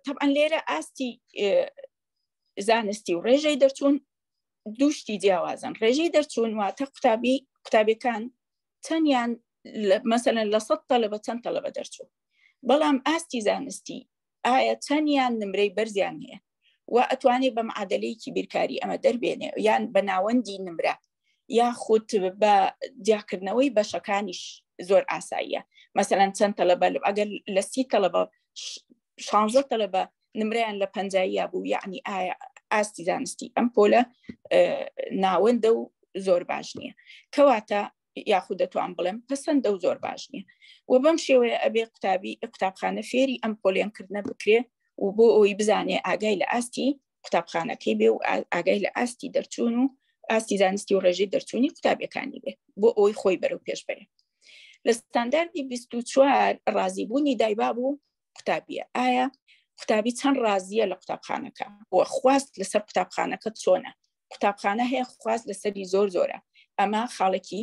تەبعەن لێرە ئاستی زانستی و ڕێژەی دەرچوون دووشتی جیاوازن ڕێژەی دەرچوون واتە قوتابی قوتابیەکان چەندیان مەسەلەن لە سە تەلەبە چەند تەلەبە دەرچوو بەڵام ئاستی زانستی ئایا چەندیان نمرەی بەرزیان هەیە و ئەتوانێ بە معادلەیەکی بیرکاری ئەمە دەربێنێ یان بە ناوەندی نمرە یاخود بە جیاکردنەوەی بەشەکانیش زۆر ئاساییە مەسەلەن چەند تەلەبە ئەگەر لە سی تەلەبە شانزە تەلەبە نمرەیان لە پەنجاییە بوو یعنی ئایا ئاستی زانستی ئەم پۆلە ناوەندە و زۆر باش نییە کەواتە یاخود دەتوان بڵێم پەسەندە و زۆر باش نییە و بەم شێوەیە ئەبێ قوتابی قوتابخانە فێری ئەم پۆلێنکردنە بکرێ و بۆ ئەوی بزانێ ئاگای لە ئاستی قوتابخانەکەی بێ و ئاگای لە ئاستی دەرچوون و ئاستی زانستی و ڕێژەی دەرچوونی قوتابیەکانی بێ بۆ ئەوی خۆی بەرەو پێش بەرێ لە ستانداردی 24 ڕازیبوونی دایباب و قوتابیە ئایا قوتابی چەند ڕازیە لە قوتابخانەکە و خواست لەسەر قوتابخانەکە چۆنە قوتابخانە هەیە خواست لەسەری زۆر زۆرە ئەمە خاڵێکی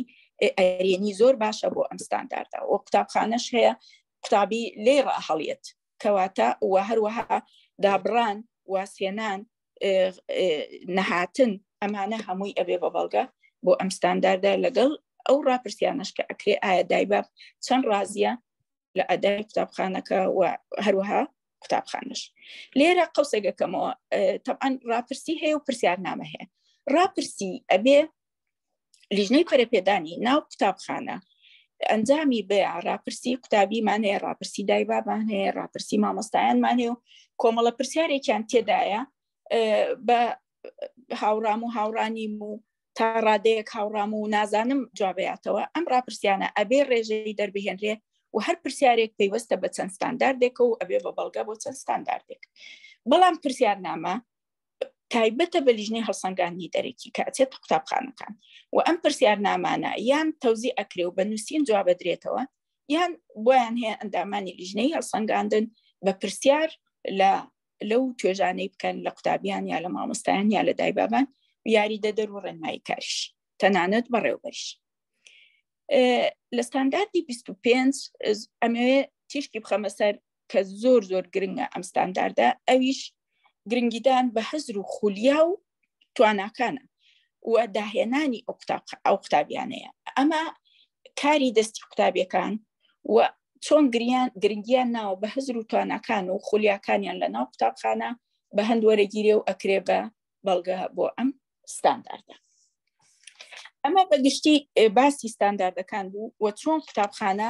ئەرێنی زۆر باشە بۆ ئەم ستانداردە و قوتابخانەش هەیە قوتابی لێ ڕاهەڵیت کەواتە و هەروەها دابڕان واسێنان نەهاتن ئەمانە هەمووی ئەبێ بە بەڵگە بۆ ئەم ستانداردە لەگەڵ ئەو ڕاپرسیانش کە ئەکرێ ئایا دایباب چەند ڕازیە لە ئەدای قوتابخانەکە و هەروەها قوتابخانەش لێرە قوسێکەکەمەوە تەبعەن ڕاپرسی هەیە و پرسیارنامە هەیە ڕاپرسی ئەبێ لیژنەی پەرەپێدانی ناو قوتابخانە ئەنجامی بێ ڕاپرسی قوتابیمان هەیە ڕاپرسی دایبابان هەیە ڕاپرسی مامۆستایانمان هەیە و کۆمەڵە پرسیارێکیان تێدایە بە هاوڕام و هاوڕانیم و تا ڕادەیەک هاوڕام و نازانم جوابیاتەوە ئەم ڕاپرسیانە ئەبێ ڕێژەی دەربهێنرێ و هەر پرسیارێک پەیوەستە بە چەند ستانداردێکە و ئەبێ بە بەڵگە بۆ چەند ستانداردێک بەڵام پرسیارنامە تایبەتە بە لیژنەی هەڵسەنگاندنی دەرەکی کە ئەچێتە قوتابخانەکان و ئەم پرسیارنامانە یان تەوزی ئەکرێ و بە نووسین جوابەدرێتەوە یان بۆیان هەیە ئەندامانی لیژنەی هەڵسەنگاندن بە پرسیار لە لەو توێژانەی بکەن لە قوتابیان یا لە مامۆستایان یا لە دایبابان یاری دەدەر و ڕێنمایی کاریش تەنانەت بەڕێوبەریش لە ستانداردی 25 ئەمەوێ تیشکی بخەمە سەر کە زۆر زۆر گرنگە ئەم ستانداردە ئەویش گرنگیدان بە هزر و خولیا و تواناکانە و داهێنانی ئەو قوتابیانەیە ئەمە کاری دەستی قوتابیەکان و چۆن گریان گرنگیان ناوە بە هزر و تواناکان و خولیاکانیان لە ناو قوتابخانە بە هەند وەرەگیرێ و ئەکرێ بە بەڵگە بۆ ئەم ستانداردە. ئەمە بە گشتی باسی ستانداردەکان بوو و چۆن قوتابخانە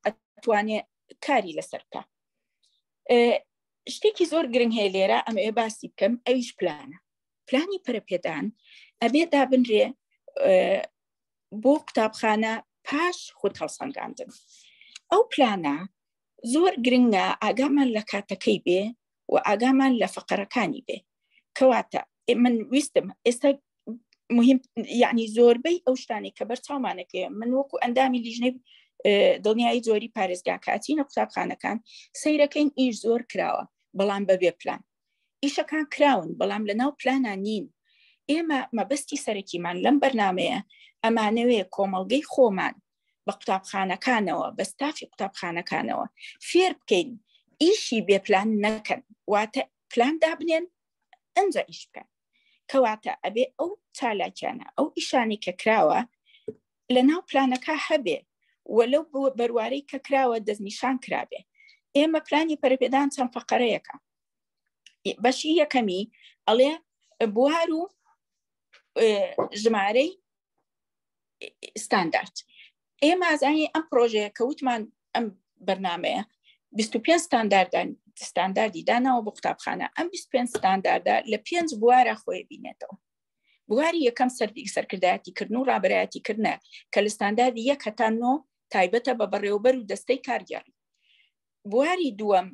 ئەتوانێ کاری لەسەر بکە. شتێکی زۆر گرنگ هەیە لێرە ئەمەوێ باسی بکەم ئەویش پلانە. پلانی پەرەپێدان ئەبێ دابنرێ بۆ قوتابخانە پاش خود هەڵسەنگاندن. ئەو پلانە زۆر گرنگە ئاگامان لە کاتەکەی بێ و ئاگامان لە فقرەکانی بێ. کەواتە من ویستم ئێستا مهم یعنی زۆربەی ئەو شتانێک کە بەر چاومانەکەی من وەکو ئەندامی لیژنەی دڵنیایی جۆری پارێزگا کاتینە قوتابخانەکان سەیرەکەین ئیش زۆر کراوە بەڵام بەبێ پلان ئیشەکان کراون بەڵام لە ناو پلانا نین. ئێمە مەبەستی سەرەکیمان لەم بەرنمەیە ئەمانەوێ کۆمەڵگەی خۆمان بە قوتابخانەکانەوە بە ستافی قوتابخانەکانەوە فێر بکەین ئیشی بێ پلان نەکەن، واتە پلان دابنێن ئەنجا ئیش بکەن. کەواتە ئەبێ ئەو چالاکیانە ئەو ئیشانی کە کراوە لە ناو پلانەکە هەبێ و لەو بەروارەی کە کراوە دەستنیشان کرابێ. ئێمە پلانی پەرەپێدان چەند فەقەرەیەکە. بەشی یەکەمی ئەڵێ بوار و ژمارەی ستاندارد. ئێمە ئازانی ئەم پرۆژەیە کە وتمان ئەم بەرنمەیە 25 ستانداردان ستانداردی داناوە بۆ قوتابخانە. ئەم 25 ستانداردە لە پێنج بوارە خۆی بینێتەوە. بواری یەکەم سەردی سەرکردایەتیکردن و ڕابەرایەتیکردنە کە لە ستانداردی یەک هەتا نۆ تایبەتە بە بەڕێوەبەر و دەستەی کارگێڕی. بواری دووەم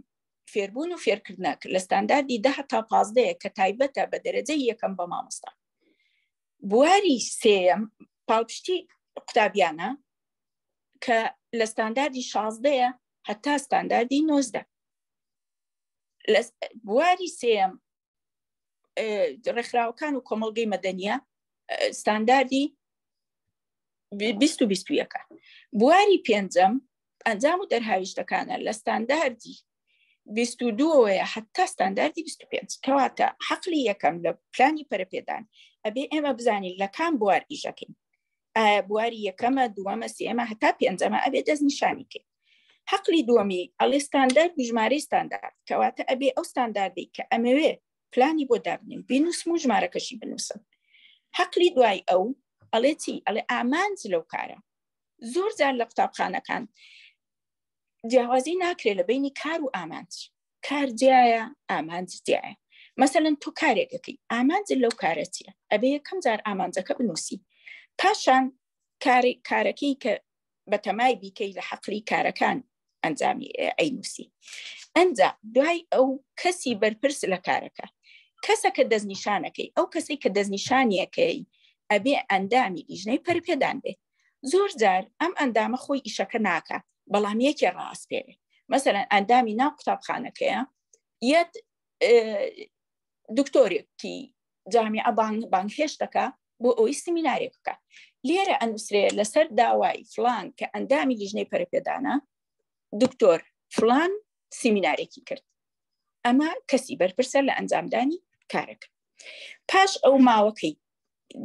فێربوون و فێرکردنە لە ستانداردی دە هەتا پازدەیە کە تایبەتە بە دەرەجەی یەکەم بە مامۆستا. بواری سێیەم پاڵپشتی قوتابیانە کە لە ستانداردی شازدەیە هەتا ستانداردی نۆزدە. لە بواری سێیەم ڕێکخراوەکان و کۆمەڵگەی مەدەنیە ستانداردی 2021. بواری پێنجەم ئەنجام و دەرهاویشتەکانە لە ستانداردی 22ەوەیە حتا ستانداردی 25. کەواتە حەقلی یەکەم لە پلانی پەرەپێدان ئەبێ ئێمە بزانین لە کام بوار ئیشەکەین. ئایا بواری یەکەمە، دووەمە، سێمە هەتا پێنجەمە ئەبێ دەستنیشانی کەین. حەقلی دووەمی ئەڵێ ستاندارد و ژمارەی ستاندارد، کەواتە ئەبێ ئەو ستانداردەی کە ئەمەوێ پلانی بۆ دابنێم بینوسم و ژمارەکەشی بنووسم. حەقلی دوای ئەو ئەڵێ چی؟ ئەڵێ ئامانج لەو کارە. زۆر جار لە قوتابخانەکان جیاوازی ناکرێت لە بینی کار و ئامانج. کار جیایە، ئامانج جیایە. مەسەلەن تۆ کارێک ئەکەی، ئامانج لەو کارە چییە؟ ئەبێ یەکەم جار ئامانجەکە بنووسی، پاشان کارەکەی کە بەتەمای بیکەی لە حەقلی کارەکان ئەنجامی ئەینوسی. ئەنجا دوای ئەو کەسی بەرپرس لە کارەکە، کەسەکە دەستنیشانەکەی، ئەو کەسێک کە دەستنیشانیەکەی ئەبێ ئەندامی لیژنەی پەرەپێدان بێ. زۆر جار ئەم ئەندامە خۆی ئیشەکە ناکا، بەڵام یەکێ ڕاستپێرێ. مەسەلەن ئەندامی ناو قوتابخانەکەیە، یەت دکتۆرێکی جامیعە بانگهێشت دەکا بۆ ئەوەی سمینارێک بکە. لێرە ئەنووسرێ لەسەر داوای فلان کە ئەندامی لیژنەی پەرەپێدانە، دکتۆر فلان سیمینارێکی کرد. ئەمە کەسی بەرپرسە لە ئەنجامدانی کارەکە. پاش ئەو ماوەکەی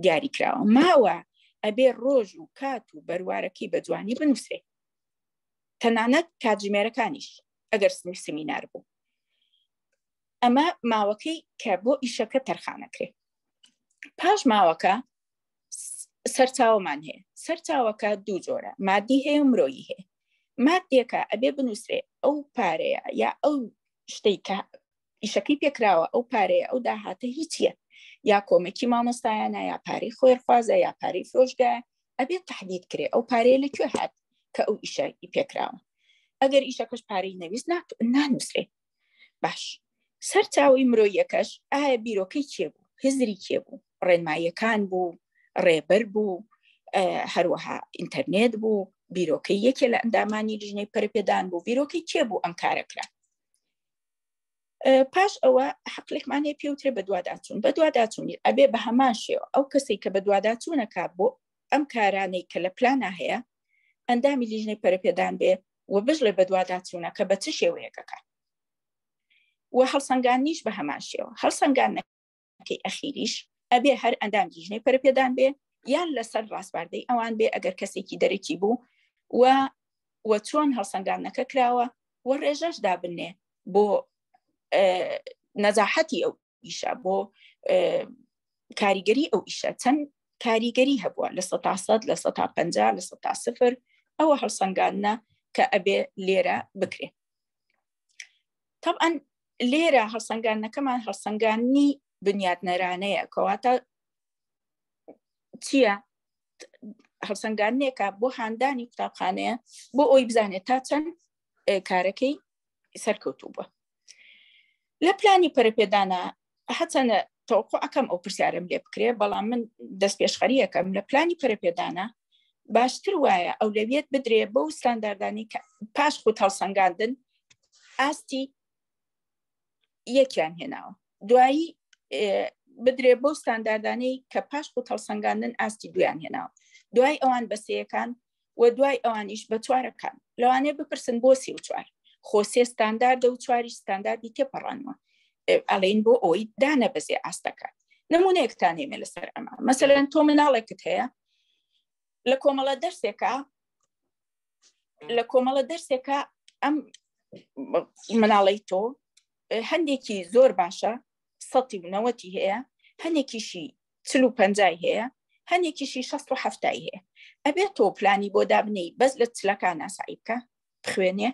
دیاری کراوە، ماوە ئەبێ ڕۆژ و کات و بەروارەکەی بە جوانی بنووسرێ، تەنانەت کاتژمێرەکانیش ئەگەر سمینار بوو. ئەمە ماوەکەی کە بۆ ئیشەکە تەرخانەکرێ. پاش ماوەکە سەرچاوەمان هەیە. سەرچاوەکە دوو جۆرە، مادی هەیە و مرۆیی هەیە. مادیەکە ئەبێ بنووسرێ ئەو پارەیە یا ئەو شتەی کە ئیشەکەی پێکراوە، ئەو پارەیە ئەو داهاتە هیچیە، یا کۆمەکی مامۆستایانە، یا پارەی خۆێرخوازە، یا پارەی فرۆشگایە. ئەبێت تهدید کرێ ئەو پارەیە لە کوێ هات کە ئەو ئیشە پێکراوە. ئەگەر ئیشەکەش پارەی نەویست نانووسرێ. باش، سەرچاوی مرۆیەکەش ئایا بیرۆکەی کێ بوو، هزری کێ بوو، ڕێنماییەکان بوو، ڕێبەر بوو، هەروەها ئینتەرنێت بوو، بیرۆکەی یەکێ لە ئەندامانی لیژنەی پەرەپێدان بوو، بیرۆکەی کێ بوو ئەم کارە کرا. پاش ئەوە حەقلێکمان هەیە پێوترێ بەدواداچوون. بەدواداچوونی ئەبێ بە هەمان شێوە ئەو کەسێک کە بەدواداچوونەکە بۆ ئەم کارانەی کە لە پلانا هەیە ئەندامی لیژنەی پەرەپێدان بێ و بژڵێ بەدواداچوونەکە بە چ شێوەیەکەکە. و هەڵسەنگانیش بە هەمان شێوە. هەڵسەنگانەکەی ئەخیریش ئەبێ هەر ئەندام لیژنەی پەرەپێدان بێ یان لەسەر ڕاسپاردەی ئەوان بێ ئەگەر کەسێکی دەرەکی بوو و و چۆن هەڵسەنگاندنەکە کراوە و ڕێژەش دابنێ بۆ نەزاحەتی ئەو ئیشە بۆ کاریگەری ئەو ئیشە چەند کاریگەری هەبووە لە سە لە سە پ لە سە سفر ئەوە هەڵسەنگاندنە کە ئەبێ لێرە بکرێ طبعا لێرە هەڵسەنگاندنەکەمان هەڵسەنگاندنی بنیاتنەرانەیە کەواتە چییە هەڵسەنگاندنێکە بۆ هاندانی قوتابخانەیە بۆ ئەوی بزانێت تا چەند کارەکەی سەرکەوتوو بووە لە پلانی پەرەپێدانە هەچەنە تەوقع ئەەکەم ئەو پرسیارم لێ بکرێ بەڵام من دەست پێشخەریەکەم لە پلانی پەرەپێدانە باشتر وایە ئەولەویەت بدرێ بەو ستانداردانی کە پاش خود هەڵسەنگاندن ئاستی یەکیان هێناوە دوایی بدرێ بەو ستانداردانەی کە پاش خود هەڵسەنگاندن ئاستی دویان هێناوە دوای ئەوان بەسەیەکان و دوای ئەوانیش بە چوارەکان لەوانەیە بپرسن بۆ 34 خۆ سێ ستانداردە و چواریش ستانداردی تێپەڕانوە ئەڵین بۆ ئەوەی دانە بەزێ ئاستەکە نمونەیەکتان هێمێ لەسەر ئەمە مەسەلەن تۆ مناڵێکت هەیە لە کۆمەڵە دەرسێکە لە کۆمەڵە دەرسێکە ئەم مناڵی تۆ هەندێکی زۆر باشە سەتی و نەوەتی هەیە هەندێکیشی چل و پەنجای هەیە هەندێکیشی شەست و حەفتای هەیە ئەبێت تۆ پلانی بۆ دابنێی بەس لە چلەکان ناسایی بکە بخوێنێ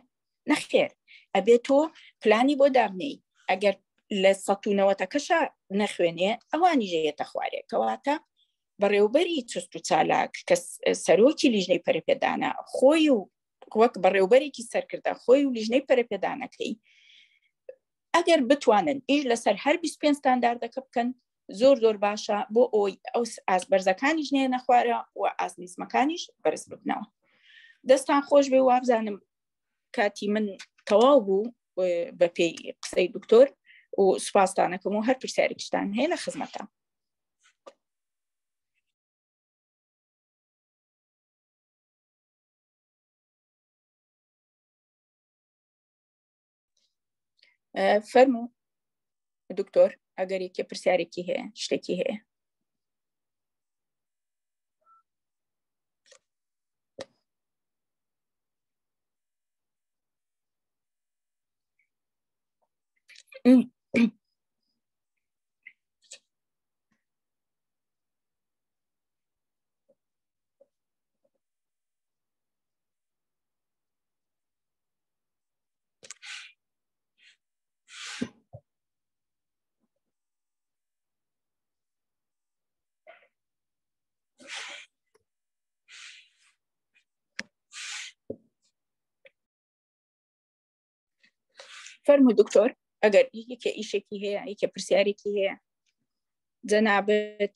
نەخێر ئەبێت تۆ پلانی بۆ دابنێی ئەگەر لە سە و نەوەتەکەشە نەخوێنێ ئەوانی ژەیەتە خوارێ کەواتە بەڕێوبەری چست و چالاک کە سەرۆکی لیژنەی پەرەپێدانە خۆی و وەک بەڕێوبەرێکی سەرکردە خۆی و لیژنەی پەرەپێدانەکەی ئەگەر بتوانن ئیش لەسەر هەر 25 ستانداردەکە بکەن زۆر زۆر باشە بۆ ئەوی ئەو ئاست بەرزەکانیش نێنە خوارە و ئاست نزمەکانیش بەرز ببنەوە دەستان خۆش بێ وابزانم کاتی من تەواو بوو بە پێی قسەی دکتۆر و سوپاستانەکەم و هەر پرسیارێکشتان هەیە لە خزمەتە فەرموو دکتۆر ئەگەر یەکێ پرسیارێکی هەیە شتێکی هەیە فەرموو دکتۆر ئەگەر یەکێ ئیشێکی هەیە یەکێ پرسیارێکی هەیە جەنابت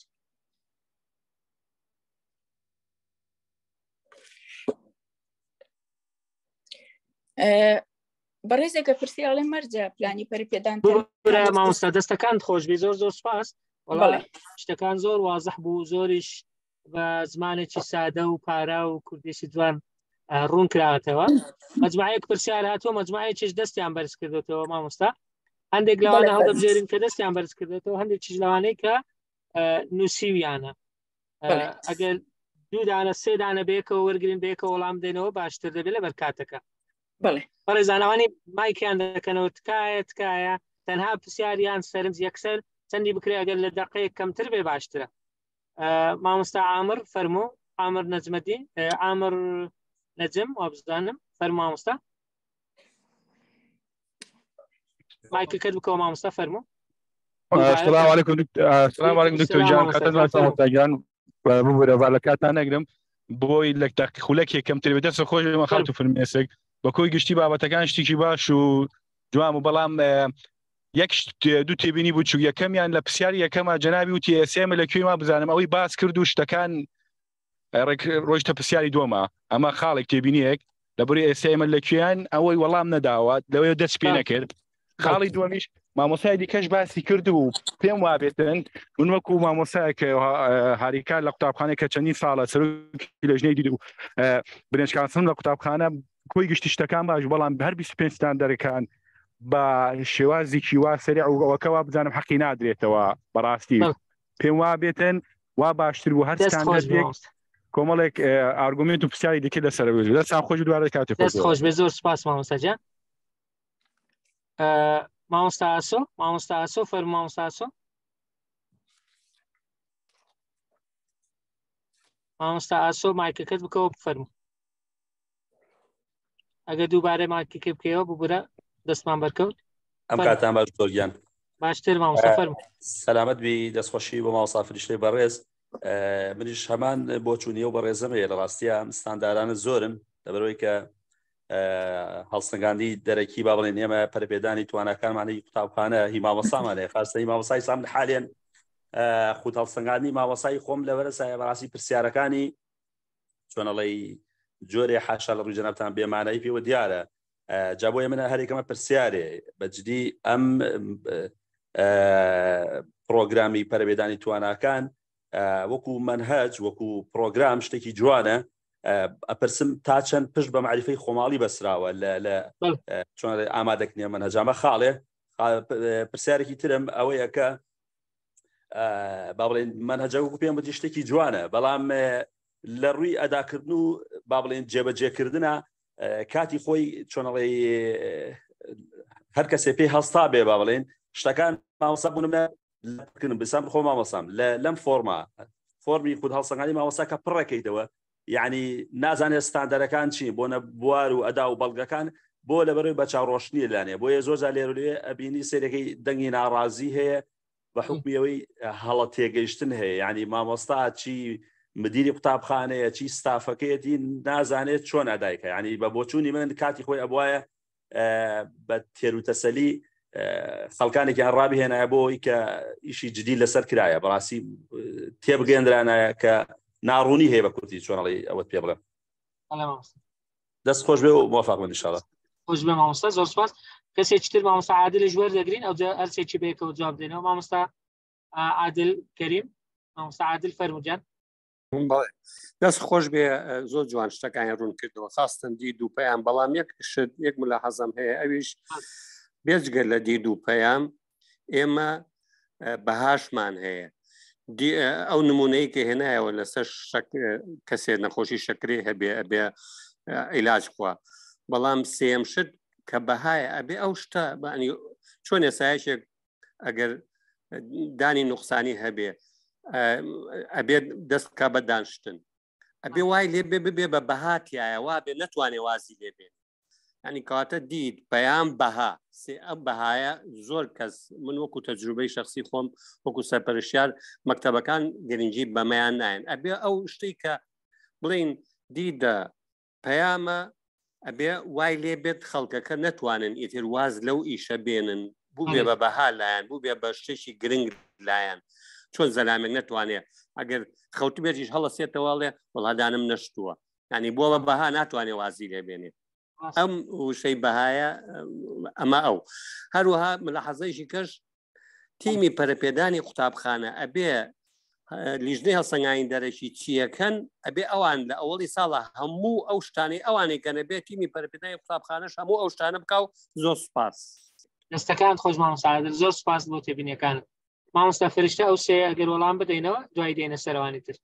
بەڕێزێکە پرسیاڵێ مەرجە پلانی پەرپێدان مامۆستا دەستەکان خۆشببی زۆر زۆر سپاس شتەکان زۆر وازح بوو زۆریش بە زمانێکی سادە و پارا و کوردیشی جوان ڕوون کراوەتەوە مەجموعەیەک پرسیار هاتووە مەجموعەیەکیش دەستیان بەرز کردوێتەوە مامۆستا هەندێک لەوانە هەڵدەبژێرین کە دەستیان بەرز کردێتەوە هەندێک چیش لەوانەی کە نووسیویانە ئەگەر دوو دانە سێ دانە بەیەکەوە وەرگین بەیەکەوە وەڵام دێنەوە باشتر دەبێت لە بەرکاتەکە بەڵێ بەڕێزانەوانی مایکیان دەکەنەوە تکایە تکایە تەنها پرسیاریان سەرنج یەکسەر چەندی بکرێ ئەگەر لە دقەیەک کەمتر بێ باشترە مامۆستا عامر فەرموو عامر نەجمەدین عامر نەجم وابزانم فەرموو مامۆستا مایکەکەت بکەوە مامۆستا فەرموو سلام علیکم سلام علیکم دکتۆر گیان کاتت باش مامۆستا گیان ببورە با لە کاتان نەگرم بۆی لە دەقی خولەکێک کەمتر بێت دەست خۆش بێ خاتو فرمێسک بە کۆی گشتی بابەتەکان شتێکی باش و جوان و بەڵام یەک دوو تێبینی بوو چوو یەکەمیان لە پرسیاری یەکەمە جەنابی وتی ئێسێمە لە کوێ ما بزانم ئەوەی باس کرد و شتەکان ڕێک ڕۆیشتە پرسیاری دووەمە ئەمە خاڵێک تێبینیەک لە بری ئێستا ئێمە لە کوێیان ئەوەی وەڵام نەداوە لەوەی دەست پێ نەکرد خاڵی دووەمیش مامۆسای دیکەش باسی کرد و پێم وابێتن من وەکو مامۆسایەک هاریکار لە قوتابخانە کە چەندین ساڵە سەرۆکی لەژنەی دید و برنجکانسن لە قوتابخانە کۆی گشتی شتەکان باش بەڵام هەر 25 ستاندەرەکان بە شێوازێکی وا سەریع و ئەوەکەوا بزانم حەقی نادرێتەوە بەڕاستی پێم وا بێتن وا باشتر بوو هەر ستاندەردێک. کۆمەڵێک ئارگومنت و پرسیاری دیکە لەسەر دەستان خۆش دوارە کاتی دەست خۆش بێ زۆر سپاس مامۆستا گیان. مامۆستا ئاسۆ مامۆستا ئاسۆ فەرموو مامۆستا ئاسۆ مامۆستا ئاسۆ مایکەکەت بکەوە بفەرموو ئەگەر دووبارە مایکەکە بکەیەوە ببورە دەستمان بەرکەوت ئەم کاتان باش دکتۆر گیان باشتر مامۆستا فەرموو سەلامەت بی دەستخۆشی بۆ مامۆستا فریشتەی بەڕێز منیش هەمان بۆچوونی و بەڕێزم هەیە لە ڕاستیە ئەم ستاندارانە زۆرن لەبەرەوەی کە هەڵسەنگاندی دەرەکی با بڵێن ئێمە پەرپێدانی تواناکانمانی قوتابخانە هی مامۆسامان هەیە خاستە هی مامۆسای سام حالێن خود هەڵسەنگاندنی مامۆسای خۆم لەبەرە سایە بەڕاستی پرسیارەکانی چۆنەڵی جۆرێ حاشا لە ڕووی جەنابتان بێمانایی پێوە دیارە جا بۆیە منە هەرێکەمە پرسیارێ بەجدی ئەم پرۆگرامی پەرەپێدانی تواناکان وەکو منهج وەکو پرۆگرام شتێکی جوانە ئەپرسم تا چەند پشت بە معریفەی خۆماڵی بەسراوە لە چۆن ئامادەکنیە منهجامە خاڵێ پرسیارێکی ترم ئەوەیە کە با بڵێن مەنهەجە وەکو پێم وتی شتێکی جوانە بەڵام لە ڕووی ئەداکردن و با بڵێن جێبەجێکردە کاتی خۆی چۆنەڵێ هەر کەسێ پێی هەستا بێ با بڵێن شتەکان مامۆستا بوونم لە بسام خۆ مامۆسام لە لەم فۆرما فۆرمی خود هەڵسەنگانی مامۆستا کە پڕەکەیتەوە یعنی نازانێت ستاندەرەکان چین بۆ نە بوار و ئەدا و بەڵگەکان بۆ لەبەرەوەی بە چاوڕۆشنی لانێ بۆیە زۆر جار لێرە لێ ئەبینی سەیرەکەی دەنگی ناڕازی هەیە بە حکمی ئەوەی هەڵە تێگەیشتن هەیە یعنی مامۆستا چی مدیری قوتابخانەیە چی ستافەکەیەتی نازانێت چۆن ئەدایکە ینی بە بۆچوونی من کاتی خۆی ئەبواە بە تێروتەسەلی خەڵکانێکیان ڕابهێنایە بۆ ئەوەی کە ئیشی جدی لەسەر کرایە بەڕاستی تێبگەندرانایە کە ناڕوونی هەیە بە کورتی چۆنەڵی ئەوەت پێ بڵێم دەست خۆش بێ و موفق بن ان خۆش بێ مامۆستا زۆر سپاس کەسێکی تر مامۆستا عادلش وەردەگرین ئەو هەرسێکی بەیەکەوە جواب دێنەوە مامۆستا عادل کەریم مامۆستا عادل فەرموو گیان دەست خۆش بێ زۆر جوان شتەکانی ڕوون کردەوە خاستن دید و پەیام بەڵام یەک شت یەک ملا حەزم هەیە ئەویش بێجگە لە دید و پەیام ئێمە بەهاشمان هەیە ئەو نمونەی کە هێنایەوە لەسەر کەسێ نەخۆشی شەکرەی هەبێ ئەبێ عیلاج خوا بەڵام سێم شت کە بەهایە ئەبێ ئەو شتە بەنی چۆن ێسایشێک ئەگەر دانی نوقسانی هەبێ ئەبێت دەست بکە بە دانشتن ئەبێ وای لێ بێ ببێ بە بەهاتایە وا بێ نەتوانێ وازی لێ بێ ینی کاتە دیت پەیام بەها سێ ئەم بەهایە زۆر کەس من وەکو تەجروبەی شخصی خۆم وەکو سەرپەرشیار مەکتتەبەکان گرنگی بەمەیان نایەن ئەبێ ئەو شتێک کە بڵین دیدە پەیامە ئەبێ وای لێ بێت خەڵکەکە نەتوانن ئیتر واز لەو ئیشە بێنن بوو بێ بە بەها لایەن بوو بێ بە شتێکی گرنگ لایەن چۆن زەلامێک نەتوانێت ئەگەر خەوت بێتیش هەڵەسێتەوەڵێ وڵادانم نەشتووە ینی بۆ بە بەها ناتوانێت وازی لێ بێنێ ئەم وشەی بەهایە ئەمە ئەو هەروەها ملەحەزەیشی کەش تیمی پەرەپێدانی قوتابخانە ئەبێ لیژنەی هەڵسەنگانی دەرەکی چیەکەن ئەبێ ئەوان لە ئەوەڵی ساڵە هەموو ئەو شتانەی ئەوانەی کەنە بێ تیمی پەرەپێدانی قوتابخانەش هەموو ئەو شتانە بکە و زۆر سپاس. دەستەکان خۆش مامۆستا عادل زۆر سپاس بۆ تێبینیەکانت مامۆستا فریشتە ئەو سێ ئەگەر وەڵام بدەینەوە دوای دێنە سەرەوانی تر.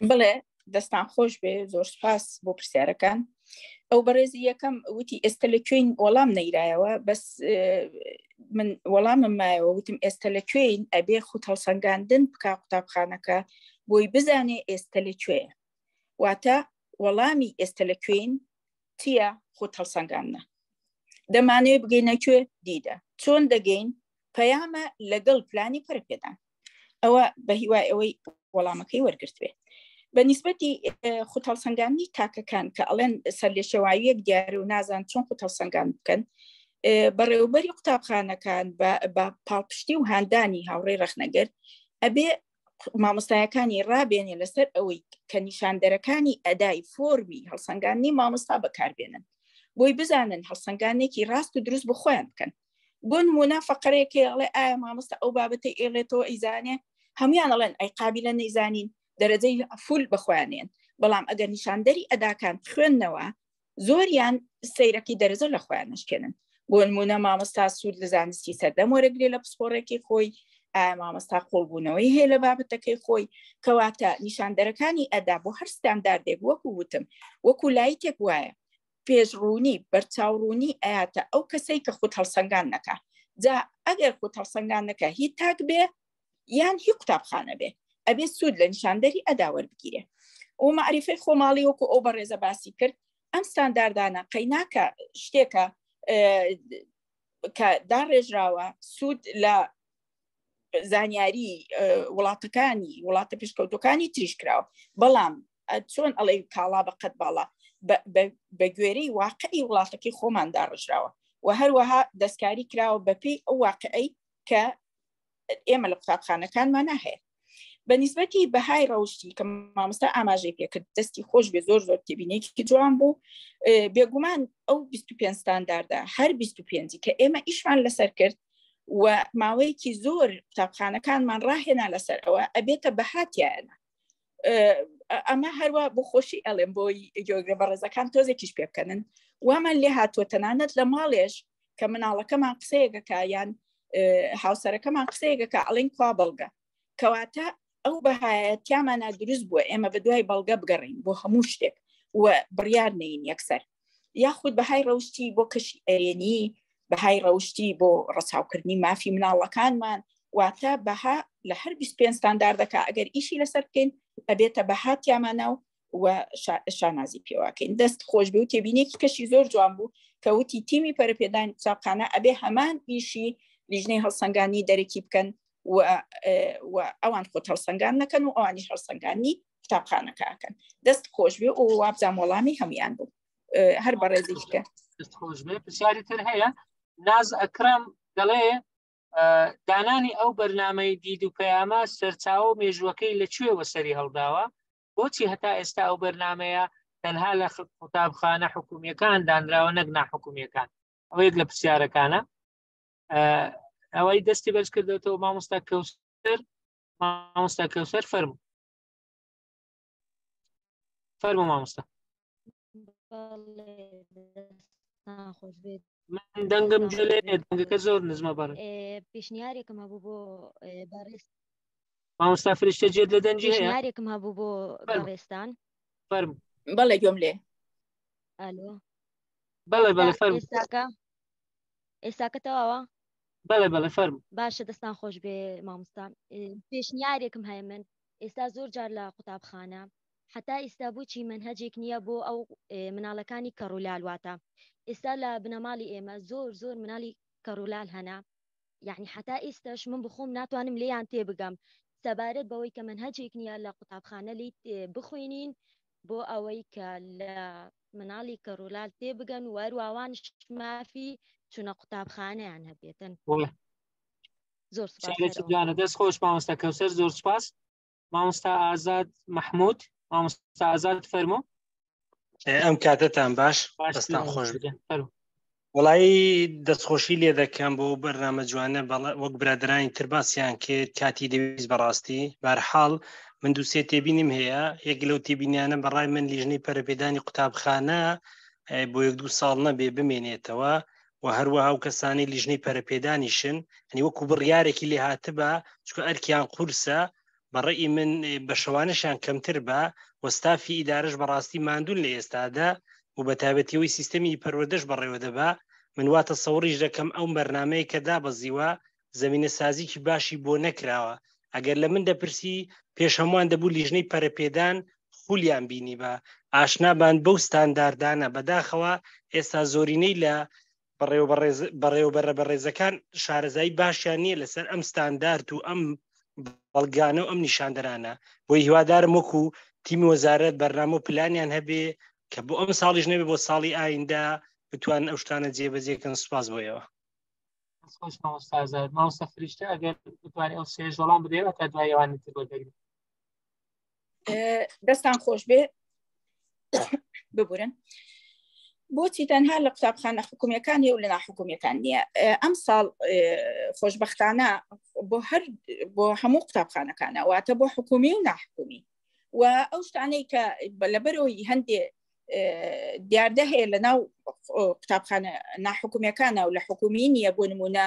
بڵێ دەستان خۆش بێ زۆر سپاس بۆ پرسیارەکان ئەو بەڕێزی یەکەم وتی ئێستا لە کوێین وەڵام نەیرایەوە بەس من وەڵامم مایەوە وتم ئێستا لە کوێین ئەبێ خود هەڵسەنگاندن بک قوتابخانەکە بۆی بزانێ ئێستا لە کوێیە واتە وەڵامی ئێستا لە کوێین چییە خۆت هەڵسەنگاندنە دەمانەوێت بگەینە کوێ دیدە چۆن دەگەین پەیامە لەگەڵ پلانی پەرەپێدان ئەوە بە هیوای ئەوەی وەڵامەکەی وەرگرتبێ بە نیسبەتی خود هەڵسەنگاندنی تاکەکان کە ئەڵێن سەرلێشێواویەک دیارە و نازان چۆن خود هەڵسەنگان بکەن بەڕێوبەری قوتابخانەکان بە پاڵپشتی و هاندانی هاوڕێی ڕەخنەگر ئەبێ مامۆستایەکانی ڕابێنێ لەسەر ئەوەی کە نیشاندەرەکانی ئەدای فۆرمی هەڵسەنگاندنی مامۆستا بەکاربێنن بۆی بزانن هەڵسەنگانێکی ڕاست و دروست بۆ خۆیان بکەن بۆ نمونە فەقەرەیەک ئەڵێ ئایا مامۆستا ئەو بابەتەی ئێڵێتەوە ئەیزانێ هەمویان ئەڵێن ئەی قابلە نەیزانین دەرەجەی فول بەخۆیانێن بەڵام ئەگەر نیشاندەری ئەداکان خوێندنەوە زۆریان سەیرەکی دەرەجە لە خۆیان نشکێنن بۆ نمونە مامۆستا سوود لە زانستی سەردەم وەرەگرێ لە پسپۆڕێکی خۆی. ئایا مامۆستا قوڵبوونەوەی هەیە لە بابەتەکەی خۆی؟ کەواتە نیشاندەرەکانی ئەدا بۆ هەر ستانداردێک وەکو وتم وەکو لایتێک وایە، پێشڕوونی، بەرچاوڕوونی ئەیاتە ئەو کەسەی کە خود هەڵسەنگان نەکا. جا ئەگەر خود هەڵسەنگان نەکا هی تاک بێ یان هی قوتابخانە بێ، ئەبێ سوود لە نیشاندەری ئەدا وەربگیرێ. و مەعریفەی خۆماڵی وەکو ئەو بەڕێزە باسی کرد، ئەم ستانداردانە قەیناکە شتێکە کە داڕێژراوە سوود لە زانیاری وڵاتەکانی وڵاتە پێشکەوتەکانی تریش کراوە، بەڵام چۆن ئەڵێ کاڵا بە قەت باڵا بە گوێرەی واقعی وڵاتەکەی خۆمان داڕژراوە و هەروەها دەستکاری کراوە بەپێی ئەو واقعی کە ئێمە لە قوتابخانەکانمانە هەیە. بە نیسبەتی بەهای ڕەوشتی کە مامۆستا ئاماژەی پێکرد، دەستی خۆش بێ، زۆر زۆر تێبینێکی جوان بوو. بێگومان ئەو 25 ستانداردە هەر 25 کە ئێمە ئیشمان لەسەر کرد و ماوەیەکی زۆر قوتابخانەکانمان ڕاهێنا لەسەر ئەوە، ئەبێتە بەهاتیانە. ئەمە هەروە بۆ خۆشی ئەڵێم بۆی گۆگرە بەڕێزەکان تۆزێکیش پێ بکەنن. وامان لێ هاتووە تەنانەت لە ماڵێش کە مناڵەکەمان قسەیەکەکە یان هاوسەرەکەمان قسەیەکەکە ئەڵێن کوا بەڵگە. کەواتە ئەو بەهایە تیامانە دروست بووە ئێمە بە دوای بەڵگە بگەڕین بۆ هەموو شتێک و بڕیار نین یەکسەر. یاخود بەهای ڕەوشتی بۆ کەشی ئەرێنی، بەهای ڕەوشتی بۆ ڕەچاوکردنی مافی مناڵەکانمان، واتە بەها لە هەر 25 ستانداردەکە ئەگەر ئیشی لەسەر بکەین ئەبێتە بەها تیامانە و شانازی پێواکەین. دەست خۆش بێ و تێبینێکی کەشی زۆر جوان بوو کە وتی تیمی پەرەپێدانی قوتابخانە ئەبێ هەمان ئیشی لیژنەی هەڵسەنگانی دەرەکی بکەن و ئەوان خۆت هەڵسەنگان نەکەن و ئەوانیش هەڵسەنگانی قوتابخانەکەکەن. دەست خۆش بێ و وابزانام وەڵامی هەمویان بوو. هەر بەڕێزیکە. دەست خۆش بێ. پرسیاری تر هەیە. ناز ئەکرم دەڵێ دانانی ئەو بەرنامەی دید و پەیامە سەرچاوە و مێژووەکەی لە کوێوە سەری هەڵداوە؟ بۆچی هەتا ئێستا ئەو بەرنمەیە تەنها لە قوتابخانە حکومیەکان دانراوە نەک ناحکومیەکان؟ ئەوە یەک لە پرسیارەکانە. ئەوەی دەستی بەرز کردێتەوە مامۆستا کەوسەر. مامۆستا کەوسەر فەرموو. فەرموو مامۆستا. من دەنگم جلێ دەنگەکە زۆر نزمە بەڕێ. پێشنیارێکم هەبوو بۆ بەڕێز مامۆستا فرشتە، جێت لە دەنگی هەیە؟ پێشنیارێکم هەبوو بۆ بەڕێزتان. فەرموو. بەڵێ گوێم لێ. ئالۆ. بەڵێ بەڵێ فەرموو. ئێستاکە ئێستاکە تەواوە؟ بەڵێ بەڵێ فەرموو. باشە دەستان خۆش بێ مامۆستا. پێشنیارێکم هەیە من ئێستا زۆر جار لە قوتابخانە حتا ئیستا بۆچی مەنهەجێک نییە بۆ ئەو مناڵەکانی کەڕولال؟ واتە ئێستا لە بنەماڵی ئێمە زۆر زۆر مناڵی کەڕولال هەنا، یعنی حتا ئێستاش من بخۆم ناتوانم لێیان تێبگەم سەبارەت بەوەی کە مەنهەجێک نییە لە قوتابخانە لی بخوێنین بۆ ئەوەی کە لە مناڵی کەڕولال تێبگەن و هەرواوانش مافی چونە قوتابخانەیان هەبێتن. زۆر سپاس. دەست خۆش مامۆستا کەوسەر، زۆر سپاس. مامۆستا ئازاد مححمود، مامۆستا ئازاد فەرمو. ئەم کاتەتان باش، دەستان خۆش بێت. وڵایی دەستخۆشی لێ دەکەم بۆ بەرنامە جوانە. وەک برادرانی تر باسییان کرد کاتی دەویست بەڕاستی. بارحاڵ من دووسێ تێبینیم هەیە. یەک لەو تێبینیانە بەڕای من لیژنەی پەرەپێدانی قوتابخانە بۆ یەک دوو ساڵ نەبێ بمێنێتەوە و هەروەها و کەسانی لیژنەی پەرەپێدانیشن ئەنی وەکو بڕیارێکی لێ هاتبا، چکە ئەرکیان قورسە بەڕێی من بە شەوانشیان کەمتر بە و ستافی ئیدارەش بەڕاستی ماندون لە ئێستادا و بە تایبەتیەوەی سیستەمی پەروەردەش بەڕێوە دەبا. من وا تەسەوڕیش دەکەم ئەو بەرنامەیە کە دابەزیوە زەمینە سازیکی باشی بۆ نەکراوە. ئەگەر لە من دەپرسی پێش هەمووان دەبوو لیژنەی پەرەپێدان خولیان بینیبا ئاشنابان بەو ستانداردانە. بەداخەوە ئێستا زۆرینەی لە بەڕێوەبەرە بەڕێزەکان شارەزایی باشیان نییە لەسەر ئەم ستاندارد و ئەم بەڵگانە و ئەم نیشاندەرانە. بۆی هیوادارم وەکو تیمی وەزارەت بەرنامە و پلانیان هەبێ کە بۆ ئەم ساڵیش نەبێ بۆ ساڵی ئایندە بتوانن ئەو شتانە جێبەجێکەن. سوپاس بۆیەوە. خۆش مامۆستا ئازاد. مامۆستا فریشتە ئەگەر بتوانێت ئەو سێ وەڵام بدەیەوە تا دوای ئەوانی تر وەردەگرین. دەستان خۆش بێ. ببورن، بۆچی تەنها لە قوتابخانە حکومیەکان و لە ناحکومیەکان نییە؟ ئەم ساڵ خۆشببختانە بۆ هەر بۆ هەموو قوتابخانەکانە، واتە بۆ حکومی و ناحکومی و ئەو شتانەی کە لەبەرەوەی هەندێ دیاردە هەیە لە ناو قوتابخانە ناحکومیەکانە و لە حکومی نییە، بۆ نمونە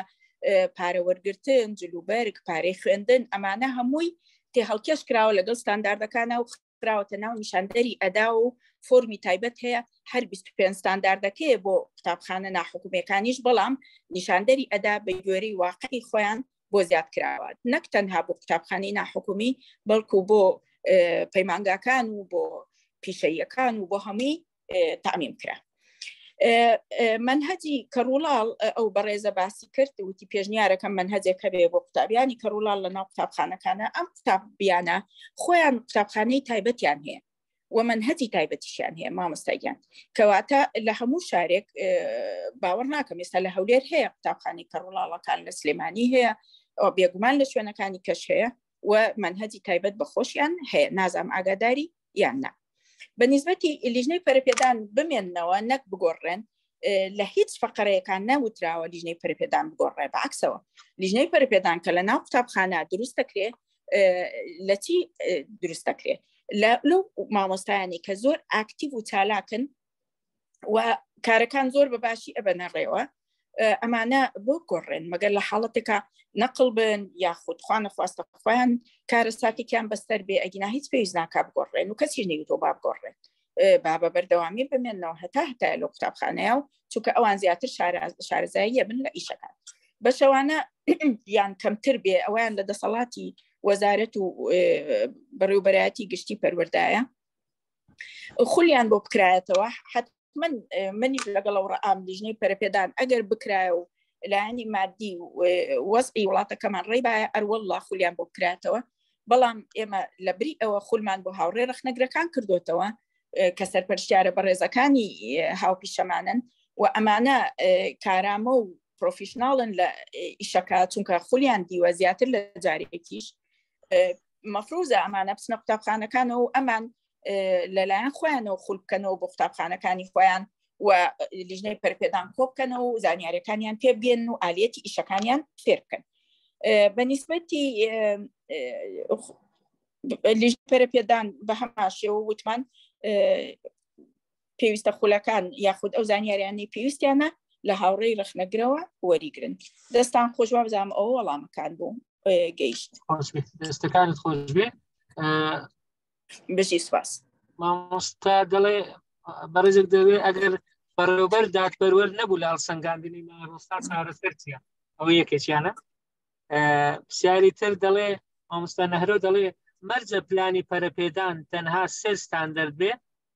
پارە وەرگتن جلوبەرگ پارەی خوێندن ئەمانە هەمووی تێهەڵکێش کراوە لەگەڵ ستانداردەکانە و خراوەتە ناو نیشاندەری ئەدا و فۆرمی تایبەت هەیە هەر 25 ستانداردەکەیە بۆ قوتابخانە ناحکومیەکانیش بەڵام نیشاندەری ئەدا بە گوێرەی واقعی خۆیان بۆ زیاد کراوە نەک تەنها بۆ قوتابخانەی ناحکومی بەڵکو بۆ پەیمانگاکان و بۆ پیشەیەکان و بۆ هەمووی تعمیم کرا منهجی کەڕوڵاڵ ئەو بەڕێزە باسی کرد وتی پێشنیارەکەم منهجێک هەبێ بۆ قوتابیانی کەڕوڵاڵ لە ناو قوتابخانەکانە ئەم قوتابیانە خۆیان قوتابخانەی تایبەتیان هەیە و منهجی تایبەتیشیان هەیە مامۆستایان کەواتە لە هەموو شارێک باوەڕ ناکەم ئێستا لە هەولێر هەیە قوتابخانەی کەڕوڵاڵەکان لە سلێمانی هەیە بێگومان لە شوێنەکانی کەش هەیە و منهجی تایبەت بە خۆشیان هەیە نازام ئاگاداری یان نا بە نیزبەتی لیژنەی پەرەپێدان بمێننەوە نەک بگۆڕێن لە هیچ فقرەیەکان نەوتراوە لیژنەی پەرەپێدان بگۆڕێ بەعکسەوە لیژنەی پەرەپێدان کە لە ناو قوتابخانە دروست دەکرێ لە چی دروست دەکرێت لەو مامۆستایانی کە زۆر ئاکتیو و چالاکن و کارەکان زۆر بە باشی ئەبەنە ڕێوە ئەمانە بۆ گۆڕێن مەگەر لە حاڵەتێکا نەقل بن یاخود خوانە خواستە خۆیان کارەساتێکیان بەستەر بێ ئەگینا هیچ پێویست ناکا بگۆڕێن و کەسیش نەیوتۆ با بگۆڕێن با بە بەردەوامی بمێنەوە هەتا هەتا لە قوتابخانەیە و چونکە ئەوان زیاتر شارەزاییە بن لە ئیشەکان بەشەوانە یان کەمتر بێ ئەویان لە دەسەڵاتی وەزارەت و بەڕێوبەرایەتی گشتی پەروەردایە خولیان بۆ بکرایەتەوە حتمما منیش لەگەڵ ئەو ڕەئام لیژنەی پەرەپێدان ئەگەر بکرایە و لایەنی مادی و وەزعی وڵاتەکەمان ڕێبایە ئەروەله خولیان بۆ بکراتەوە بەڵام ئێمە لە بری ئەوە خولمان بۆ هاوڕێ ڕخنەگرەکان کردوتەوە کە سەرپەرشتیارە بەڕێزەکانی هاوپیشەمانن و ئەمانە کارامە و پرۆفیشناڵن لە ئیشەکە چونکە خولیان دیوە زیاتر لە جارێکیش مەفروزە ئەمانە بچنە قوتابخانەکانەوە و ئەمان لەلایەن خۆیانەوە خول بکەنەوە بۆ قوتابخانەکانی خۆیان و لیژنەی پەرپێدان کۆ بکەنەوە و زانیاریەکانیان پێبگەن و ئالیەتی ئیشەکانیان فێر بکەن بە نیسبەتی لیژنەی پەرەپێدان بە هەمان شێوە وتمان پێویستە خولەکان یاخود ئەو زانیاریانەی پێویستیانە لە هاوڕێی ڕەخنەگرەوە وەریگرن دەستان خۆش وابزانم ئەوە وەڵامەکان بوو گەیشت دەستەکانت خۆش بێ بژی سپاس مامۆستا دەڵێ بەڕێزێک دەوێ ئەگەر بەڕێوبەر دادپەروەر نەبوو لە هەڵسەنگاندنی مامۆستا چارەسەر چییە ئەوە یەکێکیانە پرسیاری تر دەڵێ مامۆستا نەهرۆ دەڵێ مەرجە پلانی پەرەپێدان تەنها سێ ستاندەرد بێ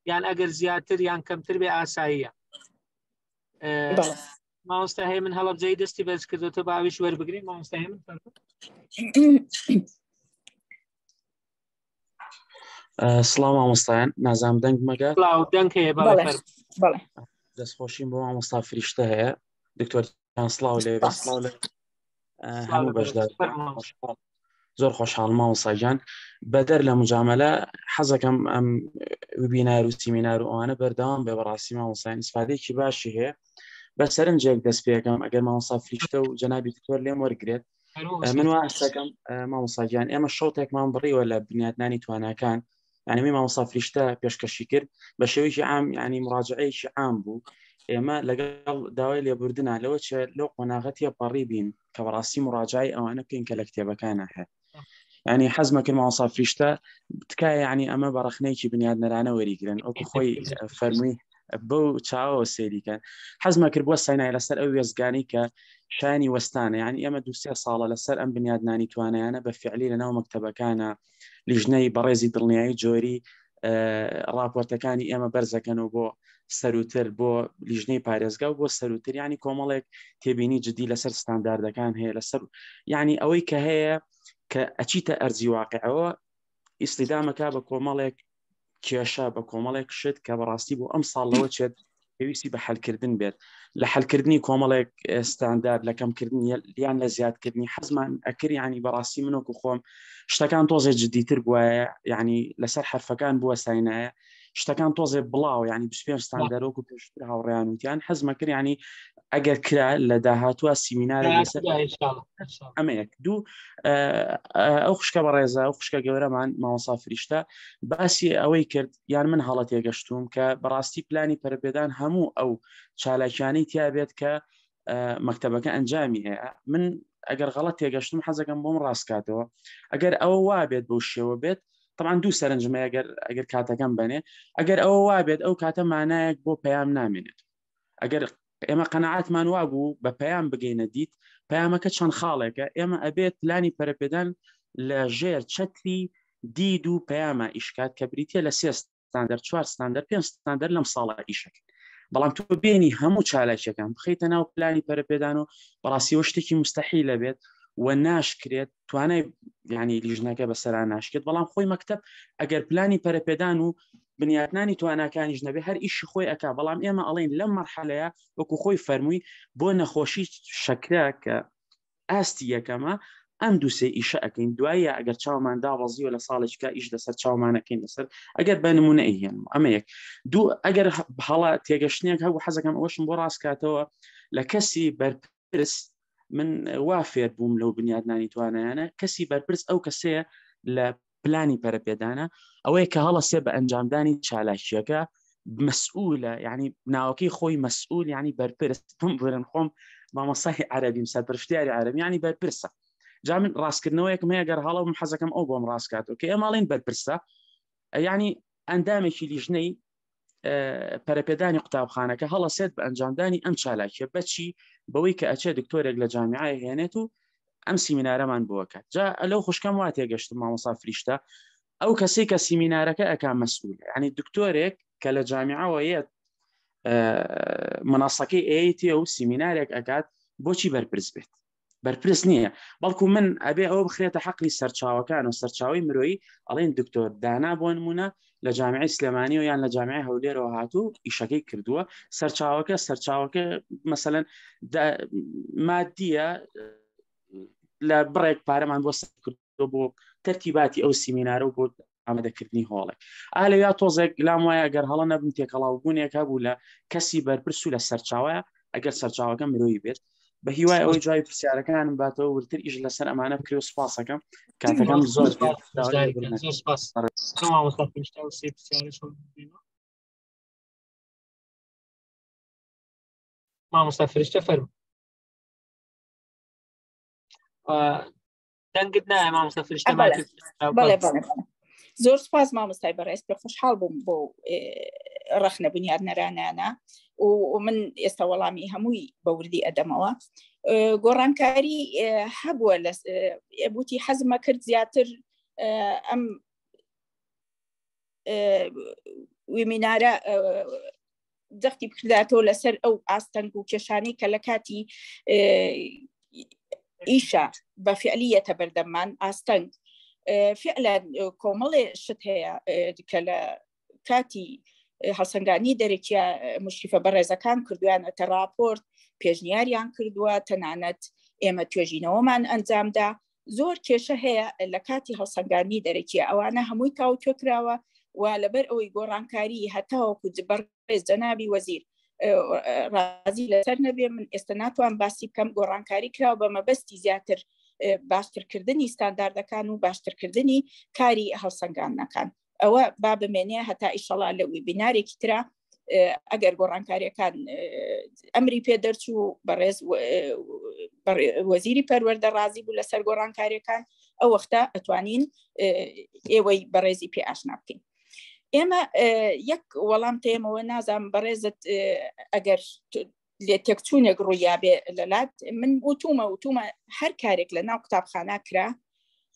یان ئەگەر زیاتر یان کەمتر بێ ئاساییە مامۆستا هەیە من هەڵەبجەی دەستی بەرز کردوتە باویش وەربگرین مامۆستا من سڵاو مامۆستایان نازام دەنگ مەگە دەنگ هەیە بەڵێ دەستخۆشیم بۆ مامۆستا فریشتە هەیە دکتۆر سڵاو لێ سڵاو لە هەموو بەشدار زۆر خۆشحاڵ مامۆستا گیان بەدەر لە مجاملە حەزەکەم ئەم وبینار و سیمینار و ئەوانە بەردەوام بێ بەڕاستی مامۆستایان ئیسفادەیەکی باشی هەیە بە سەرنجێک دەست پێکەم ئەگەر مامۆستا فریشتە و جەنابی دکتۆر لێم وەرگێت من وا هەستەکەم مامۆستا گیان ئێمە شەوتێکمان بڕیوە لە بنیاتنانی تواناکان یعنی مامۆستا فریشتە پێشکەشی کرد بە شێوەیەکی عام ینی مراجعەیەکی عام بوو ئێمە لەگەڵ داوای لێبوردنا لەوە چێ لەو قۆناغە تێپەڕی بین کە بەڕاستی مراجعی ئەوانە بکەین کە لە کتێبەکانە هەیە ینی حەزمە کرد مامۆستا فریشتە تکایە ینی ئەمە بە ڕەخنەیەکی بنیادنەرانە وەریگرن ئەو خۆی فەرمووی بەو چاوەوە سەیریکەن حەزمە کرد بۆ سەینای لەسەر ئەو وێستگانی کە شایانی وەستانە یعنی ئێمە دوسێ ساڵە لەسەر ئەم بنیادنانی توانایانە بە فعلی لە ناو مەکتەبەکانە لیژنەی بەڕێزی دڵنیایی جۆری راپۆرتەکانی ئێمە بەرزەکەن و بۆ سەروتر بۆ لیژنەی پارێزگا و بۆ سەروتر ینی کۆمەڵێک تێبینی جدی لەسەر ستانداردەکان هەیە لەسەر ینی ئەوەی کە هەیە کە ئەچیتە ئەرزی واقعەوە ئیسلیدامەکە بە کۆمەڵێک کێشە بە کۆمەڵێک شت کە بەڕاستی بۆ ئەم ساڵ لەوە چێت پێویستی بە حلکردن بێت لە حلکردنی کۆمەڵێک ستاندارد لە کەمکردن یان لە زیادکردنی حەزمان ئەکرد ینی بەڕاستی منۆک و خۆم شتەکان تۆزێ جددیتر بواە ینی لەسەر حرفەکان بووە ساینایە شتەکان تۆزێ بڵاو ینی 25 ستاندەرۆک و پێشتر هاوڕیان وتیان حەزمە کرد ینی ئەگەر کرا لە داهاتوە سیمینارێک لەسەر ئەمە یەک دوو ئەو خوشکە بەڕێزە ئەو خوشکە گەورەمان مامۆسا فریشتە باسی ئەوەی کرد یان من هەڵە تێگەشتوم کە بەڕاستی پلانی پەرەپێدان هەموو ئەو چالاکیانەی تیابێت کە مەکتەبەکە ئەنجامی هەیە من ئەگەر غەڵەت تێگەشتم حەزەکەم بۆم ڕاستکاتەوە ئەگەر ئەوە وابێت بەو شێوە بێت طبعا دوو سەرنجمە ئەگەر ئەگەر کاتەکەم بنێ ئەگەر ئەوە وابێت ئەو کاتە مانایەک بۆ پەیام نامێنێت ئەگەر ئێمە قەنەعاتمان وابوو بە پەیام بگەینە دیت پەیامەکە چەند خاڵێکە ئێمە ئەبێت پلانی پەرەپێدان لە ژێر چەتری دید و پەیامە ئیشکات کە بریتە لە سێ ستاندەر چوار ستاندەر پێنج ستاندەر لەم ساڵە ئیشەکەن بەڵام تۆ بێنی هەموو چالاکیەکان بخیتە ناو پلانی پەرەپێدان و بەڕاستیەوە شتێکی مستحیلە بێت و ناشکرێت توانای ینی لیژنەکە بەسەرا ناشکێت بەڵام خۆی مەکتب ئەگەر پلانی پەرەپێدان و بنیاتنانی تواناکانیش نەبێ هەر ئیشی خۆی ئەک بەڵام ئێمە ئەڵێن لەم مەرحەلەیە وەکو خۆی فەرمووی بۆ نەخۆشی شەکرە کە ئاستی یەکەمە ئەم دووسێ ئیشە ئەەکەین دوایە ئەگەر چاومان دابەزیوە لە ساڵێکا ئیش لەسەر چاومانەکەین لەسەر ئەگەر بە نمونە ئەیهێنم ئەمە یەک دوو ئەگەر هەڵا تێگەشتنێک هەبوو حەزەکەم ئەوەشم بۆ ڕاستکاتەوە لە کەسی بەرپرس من وا فێر بووم لەو بنیادنانی توانایانە کەسی بەرپرس ئەو کەسەیە لە پلانی پەرەپێدانە ئەوەیە کە هەڵەسێ بە ئەنجامدانی چالاکیەکە مەسئولە یعنی ناوەکەی خۆی مەسئول یعنی بەرپرس بورن خۆم مامۆسای عەربیم سەرپەرشتیاری عەرەبی یعنی بەرپرسە جا من ڕاستکردنەوەیەکم هەیە گەر هەڵە بم حەزەکەم ئەو بۆم ڕاستکاتەوە کە ئێماڵین بەرپرسە یعنی ئەندامێکی لیژنەی پەرەپێدانی قوتابخانەکە هەڵەسێت بە ئەنجامدانی ئەم چالاکیە بەچی بەوەی کە ئەچێت دکتۆرێک لە جامیعای هێنێت و ئەم سیمینارەمان بۆکات جا لەو خوشکەم وا تێگەشتم مامۆسا فریشتە ئەو کەسێک کە سیمینارەکە ئەک مەسئول ینی دکتۆرێک کە لە جامیعەوە یەت مناسەکەی ئەیتێ و سیمینارێک ئەکات بۆچی بەرپرس بێت بەرپرس نییە بەڵکو من ئەبێ ئەوە بخرێتە حەقلی سەرچاوەکان و سەرچاوی مرۆیی ئەڵێن دکتۆر دانا بۆ نمونە لە جامعی سلێمانی و یان لە جامعی هەولێرەوە هاتوو ئیشەکەی کردووە سەرچاوەکە سەرچاوەکە مەسەەن مادیە لە بڕێک پارەمان بۆ کردو بۆ تەرتیباتی ئەو سیمینارە و بۆ ئامادەکردنی هۆڵێک ئا لەویا تۆزێک لام وایە گەر هەڵە نەبم تێکەڵاو بوونێک هەبوو لە کەسی بەرپرس و لە سەرچاوە ئەگەر سەرچاوەکە مرۆیی بێت بە هیوای ئەوەی جوابی پرسیارەکانم باتەوە ورتر ئیش لەسەر ئەمانە بکرێ و سپاسەکەم کاتەکەم زۆر زۆر سپاس مامۆستا فریشتە و سێ پرسیارشم مامۆستا فریشتە فەرموو دەنگت نایە مامۆستا فریشتە بەڵێ بەڵێ زۆر سپاس مامۆستای بەڕێز پێ خۆشحاڵ بووم بۆ ڕەخنە بنیاد نەرانانە و من ئێستا وەڵامی هەمووی بە وردی ئەدەمەوە گۆڕانکاری هەبووە لە بوتی حەزمە کرد زیاتر ئەم ویمینارە جەختی بکرداتەوە لەسەر ئەو ئاستەنگ و کێشانەی کە لە کاتی ئیشە بە فعلیەتە بەردەممان ئاستەنگ فعلا کۆمەڵێ شت هەیە کە لە کاتی هەڵسەنگانی دەرەکیە مشریفە بەڕێزەکان کردویانەتە راپۆرت پێشنیاریان کردووە تەنانەت ئێمە توێژینەوەمان ئەنجامدا زۆر کێشە هەیە لە کاتی هەڵسەنگاندنی دەرەکیە ئەوانە هەمووی تاوتوێ کراوە و لەبەر ئەوەی گۆڕانکاری هەتاوەکو بەڕێز جەنابی وەزیر ڕازی لەسەر نەبێ من ئێستا ناتوان باسی بکەم گۆڕانکاری کراوە بە مەبەستی زیاتر باشترکردنی ستانداردەکان و باشترکردنی کاری هەڵسەنگاندنەکان ئەوە با بمێنێ هەتا ئیشەڵا لە ویبینارێکی ترا ئەگەر گۆڕانکاریەکان ئەمری پێ دەرچوو بەڕێز وەزیری پەروەردە ڕازی بوو لەسەر گۆڕانکاریەکان ئەو وەختە ئەتوانین ئێوەی بەڕێزی پێ ئاشنا بکەین ئێمە یەک وەڵام تێمەوە نازانم بەڕێزت ئەگەر لێ تێکچوونێک ڕوویابێ لەلات من وتومە وتومە هەر کارێک لە ناو قوتابخانە کرا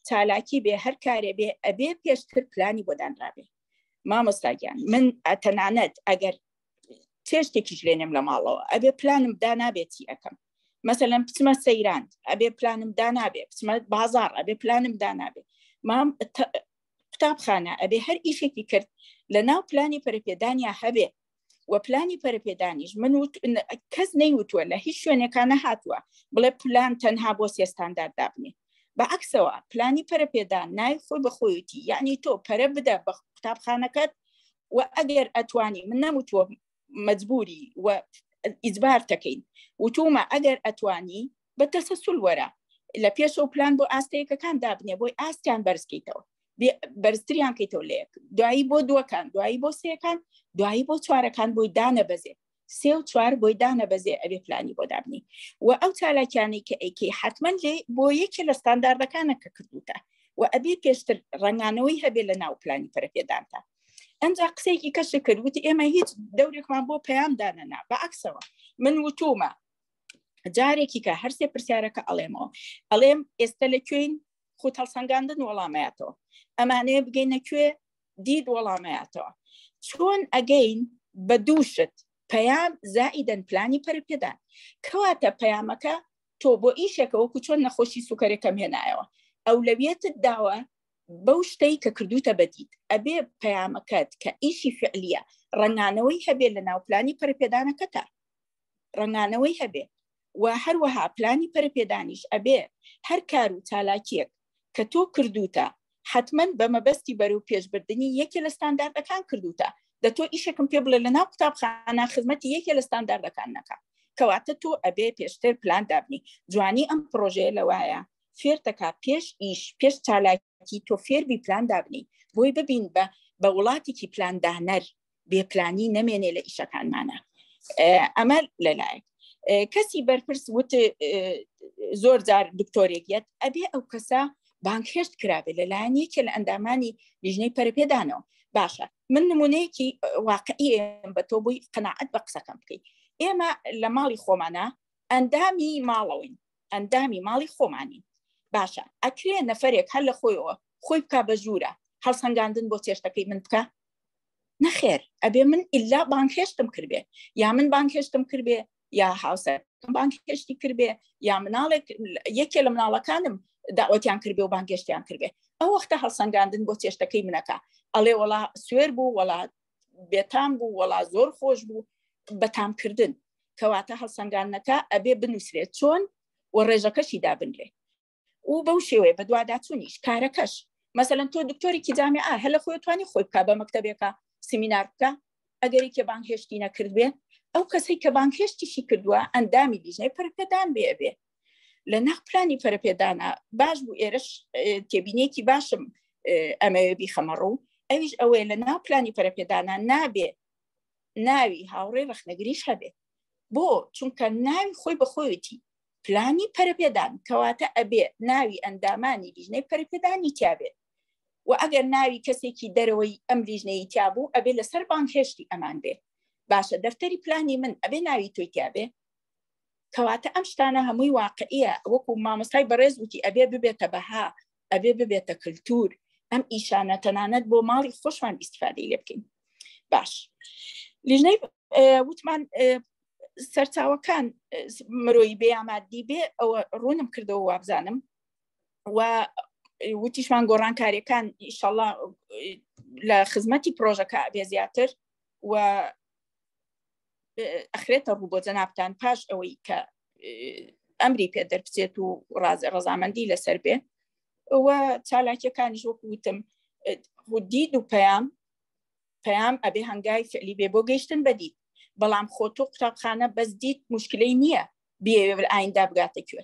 چالاکی بێ هەر کارێ بێ ئەبێ پێشتر پلانی بۆ دانرابێ مامۆستاگیان من تەنانەت ئەگەر چێشتێکیش لێنێم لە ماڵەوە ئەبێ پلانم دانابێت چی ئەەکەم مەسەلەن بچمە سەیران ئەبێ پلانم دانابێ بچمە بازار ئەبێ پلانم دانابێ مام قوتابخانە ئەبێ هەر ئیشێکی کرد لە ناو پلانی پەرپێدانیا هەبێ و پلانی پەرەپێدانیش من کەس نەیوتووە لە هیچ شوێنێکا نەهاتووە بڵێ پلان تەنها بۆ سێ ستاندارد دابنێ بە عکسەوە پلانی پەرەپێدان ناوی خۆی بە خۆیەتی یعنی تۆ پەرە بدە بە قوتابخانەکەت و ئەگەر ئەتوانی من نەموتووە مەجبوری و ئیجبار تەکەین وتومە ئەگەر ئەتوانی بە تەسەسول وەرە لە پێشەوە پلان بۆ ئاستەیەکەکان دابنێ بۆی ئاستیان بەرزکەیتەوە بەرزتریان کەیتەوە لە یەک دوایی بۆ دووەکان دوایی بۆ سێەکان دوایی بۆ چوارەکان بۆی دانەبەزێ. سێ و چوار بۆی دانەبەزێ ئەبێ پلانی بۆ دابنی و ئەو چالاکیانەی کە ئەیکەی حتمما لێ بۆ یەکێ لە ستانداردەکانە کە کردوتە و ئەبێ پێشتر ڕەنگانەوەی هەبێ لە ناو پلانی پەرەپێدانتا ئەنجا قسەیەکی کەش کرد وتی ئێمە هیچ دەورێکمان بۆ پەیام دانەنا بە عکسەوە من وتومە جارێکی کە هەرسێ پرسیارەکە ئەڵێمەوە ئەڵێم ئێستا لە کوێین خۆت هەڵسەنگاندن وەڵامەیەتەوە ئەمانەیە بگەینە کوێ دید وەڵامەیەتەوە چۆن ئەگەین بە دووشت پەیام زائیدەن پلانی پەرپێدان کەواتە پەیامەکە تۆ بۆ ئیشێکە وەکو چۆن نەخۆشی سوکەرەکەم هێنایەوە ئەولەویەتت داوە بەو شتەی کە کردوتە بەدیت ئەبێ پەیامەکەت کە ئیشی فعلیە ڕەنگانەوەی هەبێ لە ناو پلانی پەرپێدانەکەتە ڕەنگانەوەی هەبێ و هەروەها پلانی پەرەپێدانیش ئەبێ هەر کار و چالاکیەک کە تۆ کردوتە حتمما بە مەبەستی بەرەو پێشبردننی یەکێ لە ستانداردەکان کردوتە دە تۆ ئیشێکم پێ بڵێ لە ناو قوتابخانە خزمەتی یەکێ لە ستانداردەکان نەکا کەواتە تۆ ئەبێ پێشتر پلان دابنی جوانی ئەم پرۆژەیە لەوایە فێرتەکا پێش ئیش پێش چالاکی تۆ فێربی پلان دابنی بۆی ببین بە بە وڵاتێکی پلاندانەر بێپلانی نەمێنێ لە ئیشەکانمانە ئەمە لەلایەک کەسی بەرپرس وت زۆر جار دکتۆرێک یەت ئەبێ ئەو کەسە بانکهێشت کرابێت لەلایەن یەکێ لە ئەندامانی لیژنەی پەرپێدانەوە باشە من نمونەیەکی واقعی بە تۆ بووی قەناعەت بە قسەکەم بکەیت ئێمە لە ماڵی خۆمانە ئەندامی ماڵەوەین ئەندامی ماڵی خۆمانین باشە ئەکرێ نەفرێک هەر لە خۆیەوە خۆی بک بە ژوورە هەڵسەنگاندن بۆ چێشتەکەی من بکە نەخێر ئەبێ من ئللا بانگهێشتم کردبێ یا من بانگهێشتم کردبێ یا هاوسەر بانگهێشتی کردبێ یا مناڵێک یەکێ لە مناڵەکانم داوەتیان کردبێ و بانگهێشتیان کردبێ ئەو وەختە هەڵسەنگاندن بۆ چێشتەکەی منەکە ئەڵێ وەڵا سوێر بوو وەڵا بێتام بوو وەڵا زۆر خۆش بوو بەتامکردن کەواتە هەڵسەنگاندنەکە ئەبێ بنووسرێت چۆن و ڕێژەکەشی دابنرێ و بەو شێوەیە بەدواداچوونیش کارەکەش مەسەلەن تۆ دکتۆرێکی جامیعە هەر لە خۆی توانی خۆی بکە بە مەکتەبێکە سیمینار بکە ئەگەرێکی بانگهێشتی نەکردبێ ئەو کەسەی کە بانگهێشتیشی کردووە ئەندامی لیژنەی پەرەپێدان بێ بێ لە ناو پلانی پەرەپێدانە باش بوو ئێرش تێبینێکی باشم ئەمەوێ بیخەمە ڕوو ئەویش ئەوەیە لە ناو پلانی پەرەپێدانە نابێ ناوی هاوڕێ ڕەخنەگریش هەبێ بۆ چونکە ناوی خۆی بەخۆیەتی پلانی پەرەپێدان کەواتە ئەبێ ناوی ئەندامانی لیژنەی پەرەپێدانی تیابێت و ئەگەر ناوی کەسێکی دەرەوەی ئەم لیژنەی تیابوو ئەبێ لەسەر بانگهێشتی ئەمان بێ باشە دەفتەری پلانی من ئەبێ ناوی تۆی تیابێ کەواتە ئەم شتانە هەمووی واقعیە وەکو مامۆستای بەڕێز وتی ئەبێ ببێتە بەها ئەبێ ببێتە کللتور ئەم ئیشانە تەنانەت بۆ ماڵی خۆشمان ئیسفادەی لێ بکەین باش لیژنەی وتمان سەرچاوەکان مرۆیی بێ ئامادی بێ ئەوە ڕوونم کردەوە وابزانم و وتیشمان گۆڕانکاریەکان ئیشەڵا لە خزمەتی پرۆژەکە بێ زیاتر و ئەخرێتە ڕوو بۆ جەنابتان پاش ئەوەی کە ئەمری پێ دەربچێت و ڕاز ڕەزامەندی لەسەر بێ و چالاکیەکانیش وەکو وتم دید و پەیام پەیام ئەبێ هەنگاوی فعلی بێ بۆ گەیشتن بە دید بەڵام خۆ تۆ قوتابخانە بەس دیت مشکلەی نییە بێوێ ئایندا بگاتە کوێ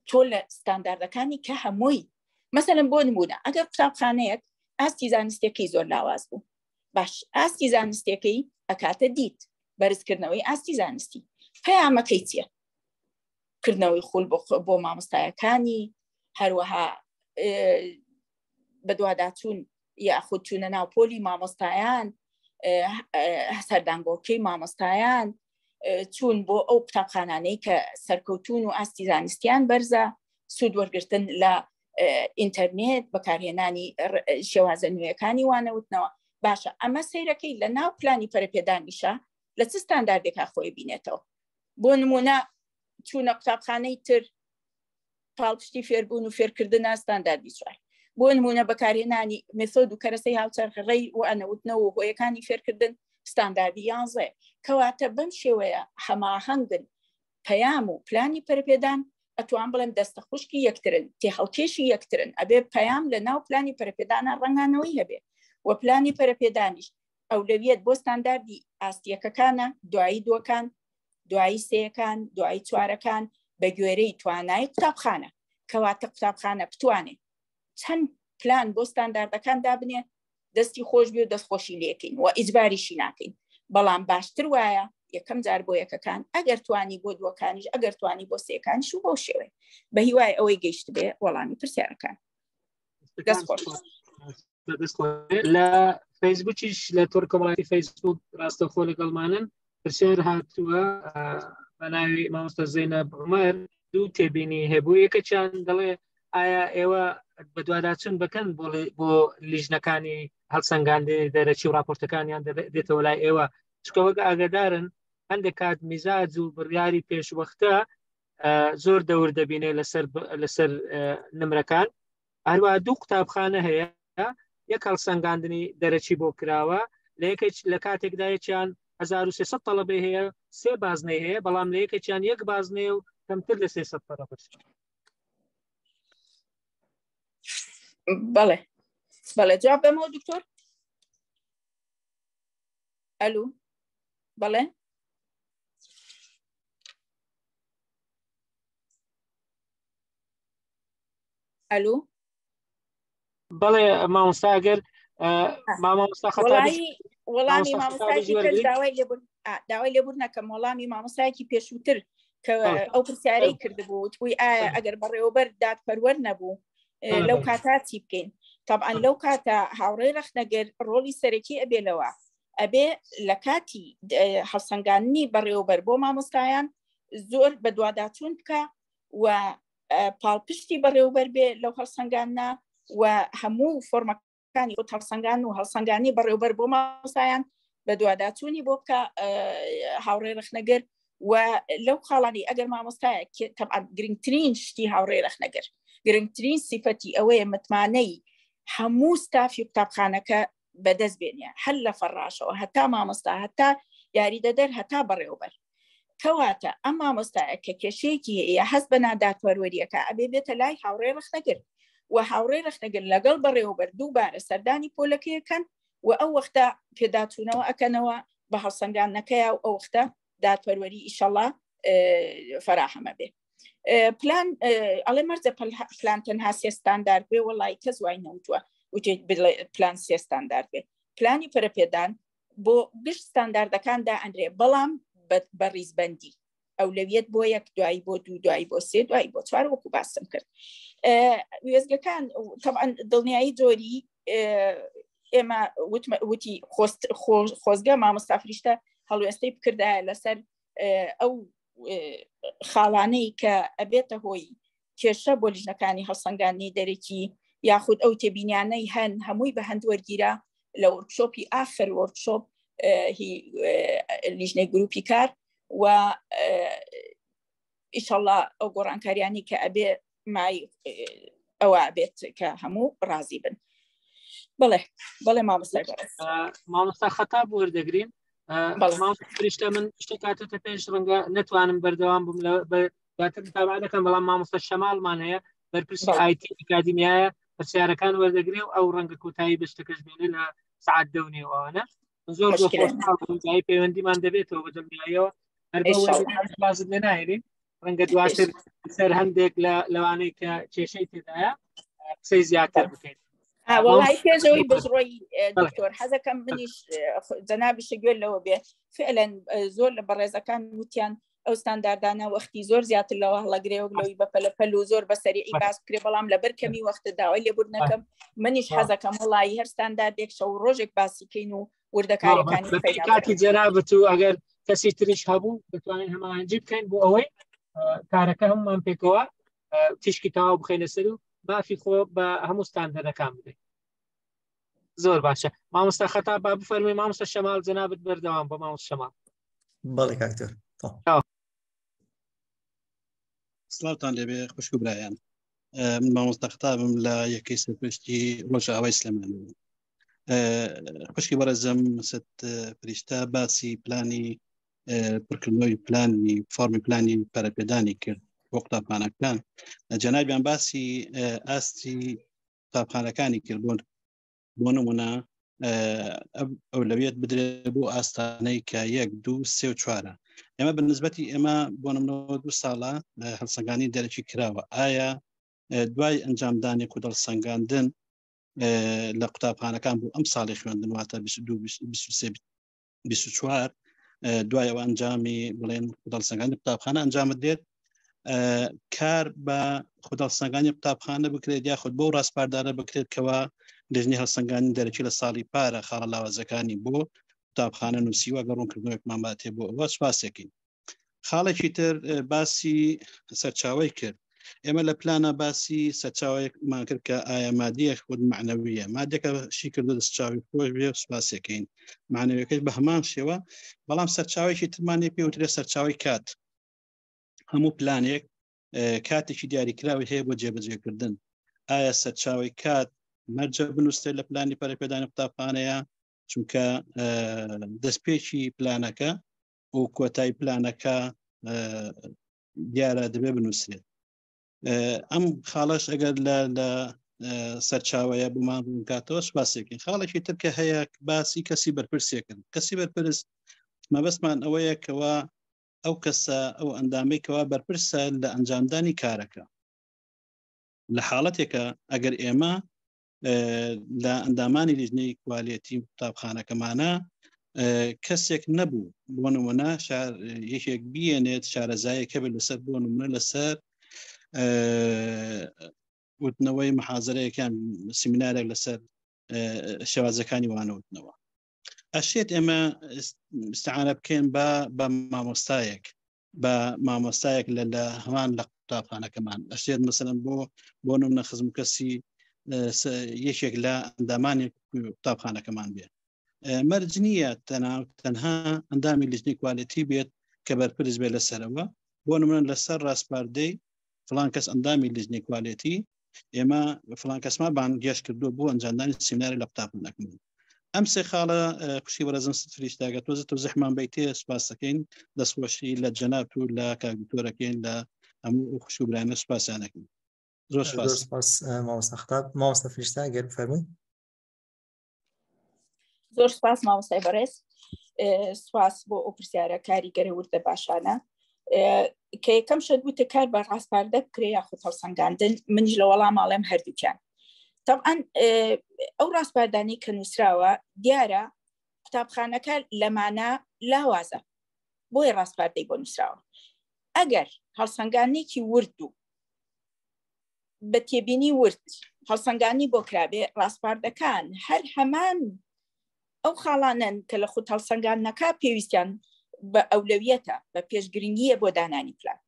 تۆ لە ستانداردەکانی کە هەمووی مەسەلەن بۆ نمونە ئەگەر قوتابخانەیەک ئاستی زانستیەکەی زۆر لاواز بوو باش ئاستی زانستیەکەی ئەکاتە دیت بەرزکردنەوەی ئاستی زانستی پەیامەکەی چییە کردنەوەی خول بۆ مامۆستایەکانی هەروەها بەدواداچوون یاخود چوونە ناو پۆلی مامۆستایان سەردانگۆکەی مامۆستایان چوون بۆ ئەو قوتابخانانەی کە سەرکەوتون و ئاستی زانستیان بەرزە سوود وەرگتن لە ئینتەرنێت بەکارهێنانی شێوازە نوێیەکانی وانەوتنەوە باشە ئەمە سەیرەکەی لە ناو پلانی پەرەپێدانیشە لە چ ستانداردێکا خۆی بینێتەوە بۆ نمونە چوونە قوتابخانەی تر پاڵپشتی فێربوون و فێرکردنە ستانداردی چوار بۆ نمونە بەکارهێنانی مێسۆد و کەرەسەی هاوچەرخ ڕێی و ئەنەوتنەوە و هۆیەکانی فێرکردن ستانداردی یانزە کەواتە بەم شێوەیە هەماهەنگن پەیام و پلانی پەرپێدان ئەتوان بڵێم دەستە خوشکی یەکترن تێهەڵکێشی یەکترن ئەبێ پەیام لە ناو پلانی پەرپێدانە ڕەنگانەوەی هەبێ و پلانی پەرپێدانیش ئەولەویەت بۆ ستانداردی ئاستیەکەکانە دوایی دووەکان دوایی سێیەکان دوایی چوارەکان بە گوێرەی توانای قوتابخانە کەواتە قوتابخانە بتوانێ چەند پلان بۆ ستانداردەکان دابنێ دەستی خۆش بێ و دەست خۆشی لێکەین و ئیجباریشی ناکەین بەڵام باشتر وایە یەکەم جار بۆ یەکەکان ئەگەر توانی بۆ دووەکانیش ئەگەر توانی بۆ سێکانیش و بەو شێوەیە بە هیوای ئەوەی گەیشت بێ وەڵامی پرسیارەکان دەست خۆش. لە فەیسبوکیش لە تۆر کۆمەڵاتی فەیسبوک ڕاستەخۆ لەگەڵمانن پرسیار هاتووە بە ناوی مامۆستا زەینەب عومەر دوو تێبینی هەبوو یەکەچیان دەڵێ ئایا ئێوە بەدواداچون بکەن بۆ لیژنەکانی هەڵسەنگاندنی دەرەکی و راپۆرتەکانیان دێتەوە لای ئێوە چکە وەک ئاگدارن هەندێک کات میزاج و بڕیاری پێشوەختە زۆر دەور دەبینێ لەسەر لەسەر نمرەکان هەروە دوو قوتابخانە هەیە یەک هەڵسەنگاندنی دەرەکی بۆ کراوە لە یەکێک لە کاتێکدا یەکیان 1300 تەڵەبەی هەیە سێ بازنەی هەیە بەڵام لە یەکێکیان یەک بازنەیە و کەمتر لە 300 تەڵەبەش. بەڵێ بەڵێ جواب بەمەوە دکتۆر ئەلو بەڵێ ئەلو بەڵێ مامۆستا گەر مامۆستا وەڵامی مامۆستایەکی داوای لێبوون داوای لێبوور نەکەم وەڵامی مامۆستایەکی پێشووتر کە ئەو پرسیارەی کردبوو وتبووی ئایا ئەگەر بەڕێوەبەر دادپەروەر نەبوو لەو کاتا چی بکەین طبعا لەو کاتە هاوڕێی ڕەخنەگر ڕۆڵی سەرەکی ئەبێ لەوە ئەبێ لە کاتی هەڵسەنگاندنی بەڕێوەبەر بۆ مامۆستایان زۆر بەدواداچوون بکە و پاڵپشتی بەڕێوبەر بێ لەو هەڵسەنگانە و هەموو فۆرمەکانی خۆت هەڵسەنگان و هەڵسەنگانی بەڕێوبەر بۆ مامۆستایان بە دوواداچوونی بۆ بکە هاوڕێ ڕخنەگر و لەو خاڵانی ئەگەر مامۆستایە تەبعا گرنگترین شتی هاوڕێ ڕخنەگر گرنگترین سیفەتی ئەوەیە متمانەی هەموو ستافی قوتابخانەکە بەدەست بێنێ هەر لە فەڕاشەوە هەتا مامۆستا هەتا یاریدەدەر هەتا بەڕێوبەر کەواتە ئەم مامۆستایە کە کێشەیەکی هەیە هەست بە نادادپەروەریەکە ئەبێ بێتە لای هاوڕێ ڕەخنەگر و هاوڕێ ڕەخنەگر لەگەڵ بەڕێوەبەر دووبارە سەردانی پۆلەکەیەکەن و ئەو وەختە پێداچوونەوە ئەکەنەوە بە هەڵسەنگاندنەکەیا و ئەو وەختە دادپەروەری ئیشەڵا فەراهەمە بێ پلان ئەڵێ مەرجە پلان تەنها سێ ستاندارد بێ وەڵی کەس وای نەوتووە وتێ پلان سێ ستاندارد بێ پلانی پەرەپێدان بۆ گشت ستانداردەکان دائەنرێ بەڵام بە ڕیزبەندی ئەولەویەت بۆ یەک دوایی بۆ دوو دوایی بۆ سێ دوایی بۆ چوار وەکو باسم کرد وێزگەکان طبعا دڵنیایی جۆری ئێمە وتی خۆزگە مامۆستا فریشتە هەڵوێستەی بکردایە لەسەر ئەو خاڵانەی کە ئەبێتە هۆی کێشە بۆ لیژنەکانی هەڵسەنگاندنی دەرەکی یاخود ئەو تێبینیانەی هەن هەمووی بە هەند وەرگیرا لە وۆرکشۆپی ئاخر وۆرکشۆپ هی لیژنەی گروپی کار و ئیشەڵا ئەو گۆڕانکاریانی کە ئەبێ مای ئەوە بێت کە هەموو ڕازی بن بڵێ بڵێ مامۆستای بەڕێز مامۆستا خەتا وەردەگرین فریشتە من شتێک کاتێتە پێش ڕەنگە نەتوانم بەردەوام بووم لە دواتر متابعە دەکەم بەڵام مامۆستا شەماڵمان هەیە بەرپرسی ئایتی ئەکادیمیایە پرسیارەکان وەردەگرێ و ئەو ڕەنگە کۆتایی بە شتەکەش بێنێ لە سعات دەونێوانە زۆر زۆر خۆشحاڵ پەیوەندیمان دەبێتەوە بە دڵنیاییەوە هەر بازت لێ ناهێنین ڕەنگە دواتر سەر هەندێک لە لەوانەی کە کێشەی تێدایە قسەی زیاتر بکەین وڵی پێشەوەی بزڕۆی دکتۆر حەزەکەم منیش جەنابیشە گوێ لەوە بێ فعلا زۆر لە بەڕێزەکان وتیان ئەو ستانداردانە وەختی زۆر زیاتر لەوە هەڵەگرێ وەک لەوەی بە پەلەپەل و زۆر بە سەریعی باس بکرێ بەڵام لەبەر کەمی وەختە داوای لێبوردنەکەم منیش حەزەکەم وڵی هەر ستانداردێک شەو ڕۆژێک باسی کەین و وردەکاریەکانی کاتی جەنابت و ئەگەر کەسی تریش هەبوو دەتوانین هەماهەنگی بکەین بۆ ئەوەی کارەکە هەمومان پێکەوە تیشکی تەواو بخەینە سەر و مافی خۆ بە هەموو ستاندەرەکان بدەین زۆر باشە مامۆستا خەتا با بفەرمی مامۆستا شەماڵ جەنابت بەردەوام بە مامۆستا شەماڵ بەڵێ کاکتۆر سڵاوتان لێبێ خوشک و برایان من مامۆستا خەتابم لە یەکەی سەرپشتی ڕۆژئاوای سلێمانی خوشکی بەڕێزم ست فریشتە باسی پلانی پڕکردنەوەی پلانی فۆرمی پلانی پەرەپێدانی کرد بۆ قوتابخانەکان جەنابیان باسی ئاستی قوتابخانەکانی کرد بۆ بۆ نمونە ئەولەویەت بدرێت بۆ ئاستانەی کە یەک دوو سێ و چوارە ئێمە بە نسبەتی ئێمە بۆ نمونەوە دوو ساڵە هەڵسەنگانی دەرەکی کراوە ئایا دوای ئەنجامدانی کودەڵ سەنگاندن لە قوتابخانەکان بوو ئەم ساڵی خوێندن واتە 23 24. دوایەوە ئەنجامی بڵێن خودهەڵسەنگاندنی قوتابخانە ئەنجامت دێت کار بە خودهەڵسەنگانی قوتابخانە بکرێت یاخود بۆ ڕاسپاردانە بکرێت کەوا لژنەی هەڵسەنگانی دەرەکی لە ساڵی پارە خاڵە لاوازەکانی بۆ قوتابخانە نووسیوە گەڕ ڕوونکردنەوەیەکمان باتێ بۆ ئەوە سوپاسێکین خاڵێکی تر باسی سەرچاوی کرد ئێمە لە پلانە باسی سەرچاوەیەکمان کرد کە ئایا مادیە خود معنەویە مادەکە شی کردو دەستچاوی خۆش بێ سوپاسەکەین معنەوەکەش بە هەمان شێوە بەڵام سەرچاوێکی ترمانی پێوترێ سەرچاوی کات هەموو پلانێک کاتێکی دیاریکراوی هەیە بۆ جێبەجێکردن ئایا سەرچاوی کات مەرجە بنووسێت لە پلانی پەرەپێدانی قوتابخانەیە چونکە دەستپێکی پلانەکە و کۆتای پلانەکە دیارە دەبێ بنووسرێت ئەم خاڵش ئەگەر لە لە سەرچاوەیە بۆمان ڕوونکاتەوە سوپاسێکین خاڵێکی تر کە هەیە باسی کەسی بەرپرسێکن کەسی بەرپرس مەبەستمان ئەوەیە کەوا ئەو کەسە ئەو ئەندامەی کەوا بەرپرسە لە ئەنجامدانی کارەکە لە حاڵەتێکە ئەگەر ئێمە لە ئەندامانی لیژنەی کوالێتی قوتابخانەکەمانە کەسێک نەبوو بۆ نمونە یەکێک بیێنێت شارەزایەک هەبێت لەسەر بۆ نمونە لەسەر وتنەوەی محازرەیەکان سیمینارێک لەسەر شێوازەکانی وانەوتنەوە ئەشێت ئێمە استعانە بکەین بە بە مامۆستایەک بە مامۆستایەک لە لە هەمان لە قوتابخانەکەمان ئەشێت مەسەلەن بۆ بۆ نمونە خزم کەسی یەکێک لە ئەندامانی قوتابخانەکەمان بێ مەرج نییە تەنها ئەندامی لیژنەی کوالێتی بێت کە بەرپرس بێت لەسەرەوە بۆ نمونە لەسەر ڕاسپاردەی فلان کەس ئەندامی لیژنەی کوالێتی ئێمە فلان کەسمان بانگێش کردووە بۆ ئەنجامدانی سیمیناری لە قوتابخانەکەمان ئەم سێ خاڵە خوشی بەڕێزم فریشتاگە تۆزە تۆ زەحمان بیتێ سپاس دەکەین دەستخۆشی لە جەنابت و لە کاک دکتۆرەکەین لە هەموو خوش و برایانە سپاسیانەکەین زۆر سپاس سپاس مامۆستا خەتاب مامۆستا فریشتە گەر بفەرموون زۆر سپاس مامۆستای بەڕێز سپاس بۆ ئەو پرسیارە کاریگەرە وردە باشانە کە یەکەم شت بوتە کار بە ڕاستپاردە بکرێ یاخود هەڵسەنگاندن منیش لە وەڵام ئاڵێم هەردووکیان طبعا ئەو ڕاستپاردانی کە نووسراوە دیارە قوتابخانەکە لەمانە لاوازە بۆیە ڕاستپاردەی بۆ نووسراوە ئەگەر هەڵسەنگانێکی ورد و بە تێبینی ورد هەڵسەنگانی بۆ کرابێ ڕاسپاردەکان هەر هەمان ئەو خاڵانەن کە لە خود هەڵسەنگاندنەکە پێویستیان بە ئەولەویەتە بە پێشگرنگیە بۆ دانانی پلان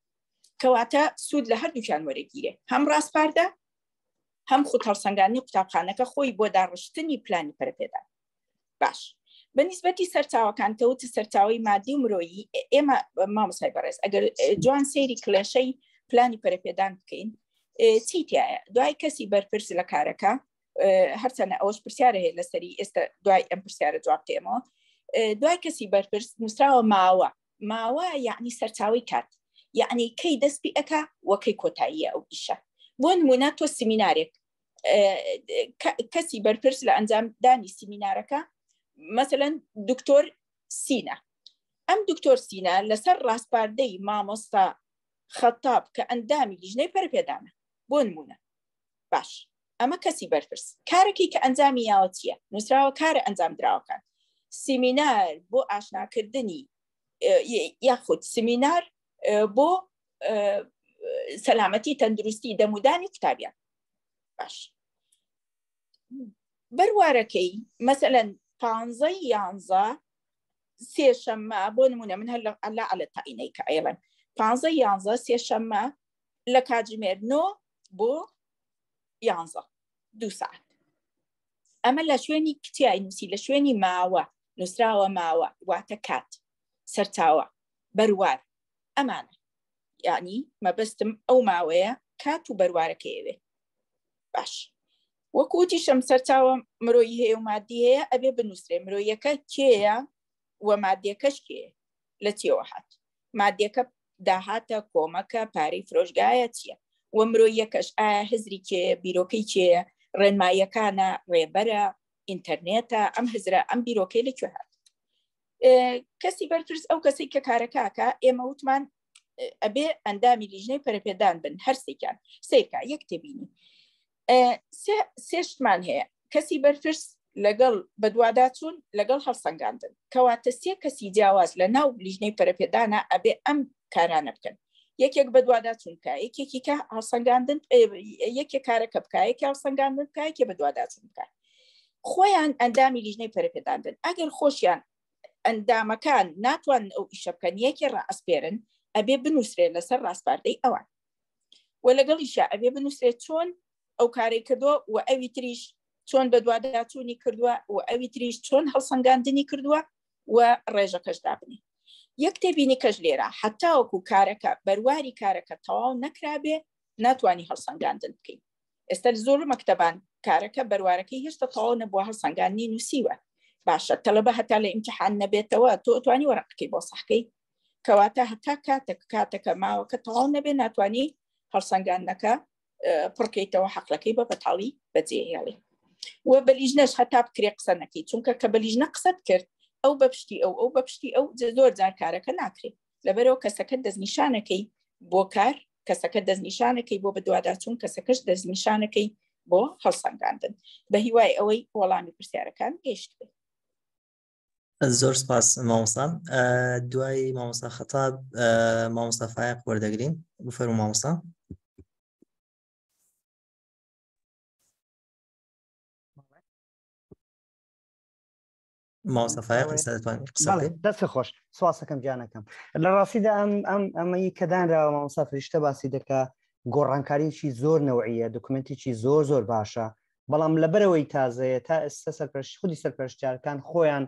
کەواتە سوود لە هەردووکیان وەرەگیرێ هەم ڕاسپاردە هەم خود هەڵسەنگاندنی قوتابخانەکە خۆی بۆ داڕشتنی پلانی پەرەپێدان باش بە نیسبەتی سەرچاوەکان کەوت سەرچاوی مادی و مرۆیی ئێمە مامۆسای بەڕێز ئەگەر جوان سەیری کلێشەی پلانی پەرەپێدان بکەین چی تایە دوای کەسی بەرپرس لە کارەکە هەرچەنە ئەوەش پرسیارە هەیە لەسەری ئێستا دوای ئەم پرسیارە جواب تێمەوە دوای کەسی بەرپرس نووسراوە ماوە ماوە یعنی سەرچاوی کات یعنی کەی دەست پێ ئەکا وەکەی کۆتاییە ئەو ئیشە بۆ نمونە تۆ سیمینارێک کەسی بەرپرس لە ئەنجامدانی سیمینارەکە مەسەلەن دکتۆر سینە ئەم دکتۆر سینە لەسەر ڕاسپاردەی مامۆستا خەتاب کە ئەندامی لیژنەی پەرپێدانە بۆ نمونە باش ئەمە کەسی بەرپرس کارەکەی کە ئەنجامی یاوە چییە نووسراوە کارە ئەنجام دراوەکان سیمینار بۆ ئاشناکردنی یاخود سمینار بۆ سەلامەتی تەندروستی دەمودانی قوتابیان باش بەروارەکەی مەسەەن پ یانزە سێشەممە بۆ نمونە من هەر لە ئەلا لە تاینەی کە ئەیڵێن پ یانزە سێشەممە لە کاتژمێر نۆ بۆ یانزە دوو ساعت ئەمە لە شوێنی کتیای نووسی لە شوێنی ماوە نووسراوە ماوە واتە کات سەرچاوە بەروار ئەمانە یعنی مەبەستم ئەو ماوەیە کات و بەروارەکەیەوێ باش وەکو وتیشم سەرچاوە مرۆیی هەیە و مادی هەیە ئەبێ بنووسرێ مرۆیەکە کێیە و مادیەکەش کێ لە چیەوە هات مادیەکە داهاتە کۆمەکە پارەی فرۆشگایە چییە و مرۆیەکەش ئایا هزری کێ بیرۆکەی کێیە ڕێنماییەکانە ڕێبەرە ئینتەرنێتە ئەم هزرە ئەم بیرۆکەی لە کوێ هات کەسی بەرپرس ئەو کەسێک کە کارەکەکە ئێمە وتمان ئەبێ ئەندامی لیژنەی پەرەپێدان بن هەرسێکیان سیرکە یەک تێبینی سێشتمان هەیە کەسی بەرپرس لەگەڵ بەدواداچوون لەگەڵ هەڵسەنگاندن کەواتە سێ کەسی جیاواز لە ناو لیژنەی پەرەپێدانە ئەبێ ئەم کارانە بکەن یەکێک بەدواداچوون بکە یەکێکی کە هەڵسەنگاندن یەکێک کارەکە بکە یەکێ هەڵسەنگاندن بکە یەکێ بەدواداچوون بکە خۆیان ئەندامی لیژنەی پەرەپێداندن ئەگەر خۆشیان ئەندامەکان ناتوان ئەو ئیشە بکەن یەکێ ڕائەسپێرن ئەبێ بنووسرێت لەسەر ڕاسپاردەی ئەوان و لەگەڵیشا ئەبێ بنووسرێت چۆن ئەو کارەی کردووە و ئەوی تریش چۆن بەدواداچوونی کردووە و ئەوی تریش چۆن هەڵسەنگاندنی کردووە و ڕێژەکەش دابنێ. یەک تێبینی کەش لێرە حتاوەکو کارەکە بەرواری کارەکە تەواو نەکرابێ ناتوانانی هەڵسەنگاندن بکەین. ئێستا زۆر مەکتەبان کارەکە بەروارەکەی هێشتا تەواو نەبووە هەڵسەنگاندنی نووسیوە. باشە تەلەبە هەتا لە ئیمتحان نەبێتەوە تۆ توانی وەرەقەکەی بۆ سەحکەی کەواتە هەتا کاتێک کاتەکە ماوەکە تەواو نەبێ ناتوانانی هەڵسەنگاندنەکە پڕکەیتەوە حەقلەکەی بە بەتاڵی بەجێهێڵی و بە لیژنەش هەتا بکرێ قسە نەکەی چونکە کە بە لیژنە قسەت کرد ئەو بە پشتی ئەو ئەو بە پشتی ئەو زۆر جار کارەکە ناکرێت لەبەرەوە کەسەکە دەستنیشانەکەی بۆ کار کەسەکە دەستنیشانەکەی بۆ بەدواداچوون کەسەکەش دەستنیشانەکەی بۆ هەڵسەنگاندن بە هیوای ئەوەی وەڵامی پرسیارەکان گەیشت بێت. زۆر سپاس مامۆستا دوای مامۆستا خەتاب مامۆستا فایق وەردەگرین بفەرموو مامۆستا. مامۆستا فایق ئێستا دەتوانین قسە بکەین. دەست خۆش سواسەکەم گیانەکەم لە ڕاستیدا ئەم ئەم ئەمەی کە دانراوە مامۆستا فریشتە باسی دەکا گۆڕانکاریی زۆر نەوعیە دکومنتێکی زۆر زۆر باشە بەڵام لەبەرەوەی تازەیە تا ئێستا سەرپەرشت خودی سەرپەرشتیارەکان خۆیان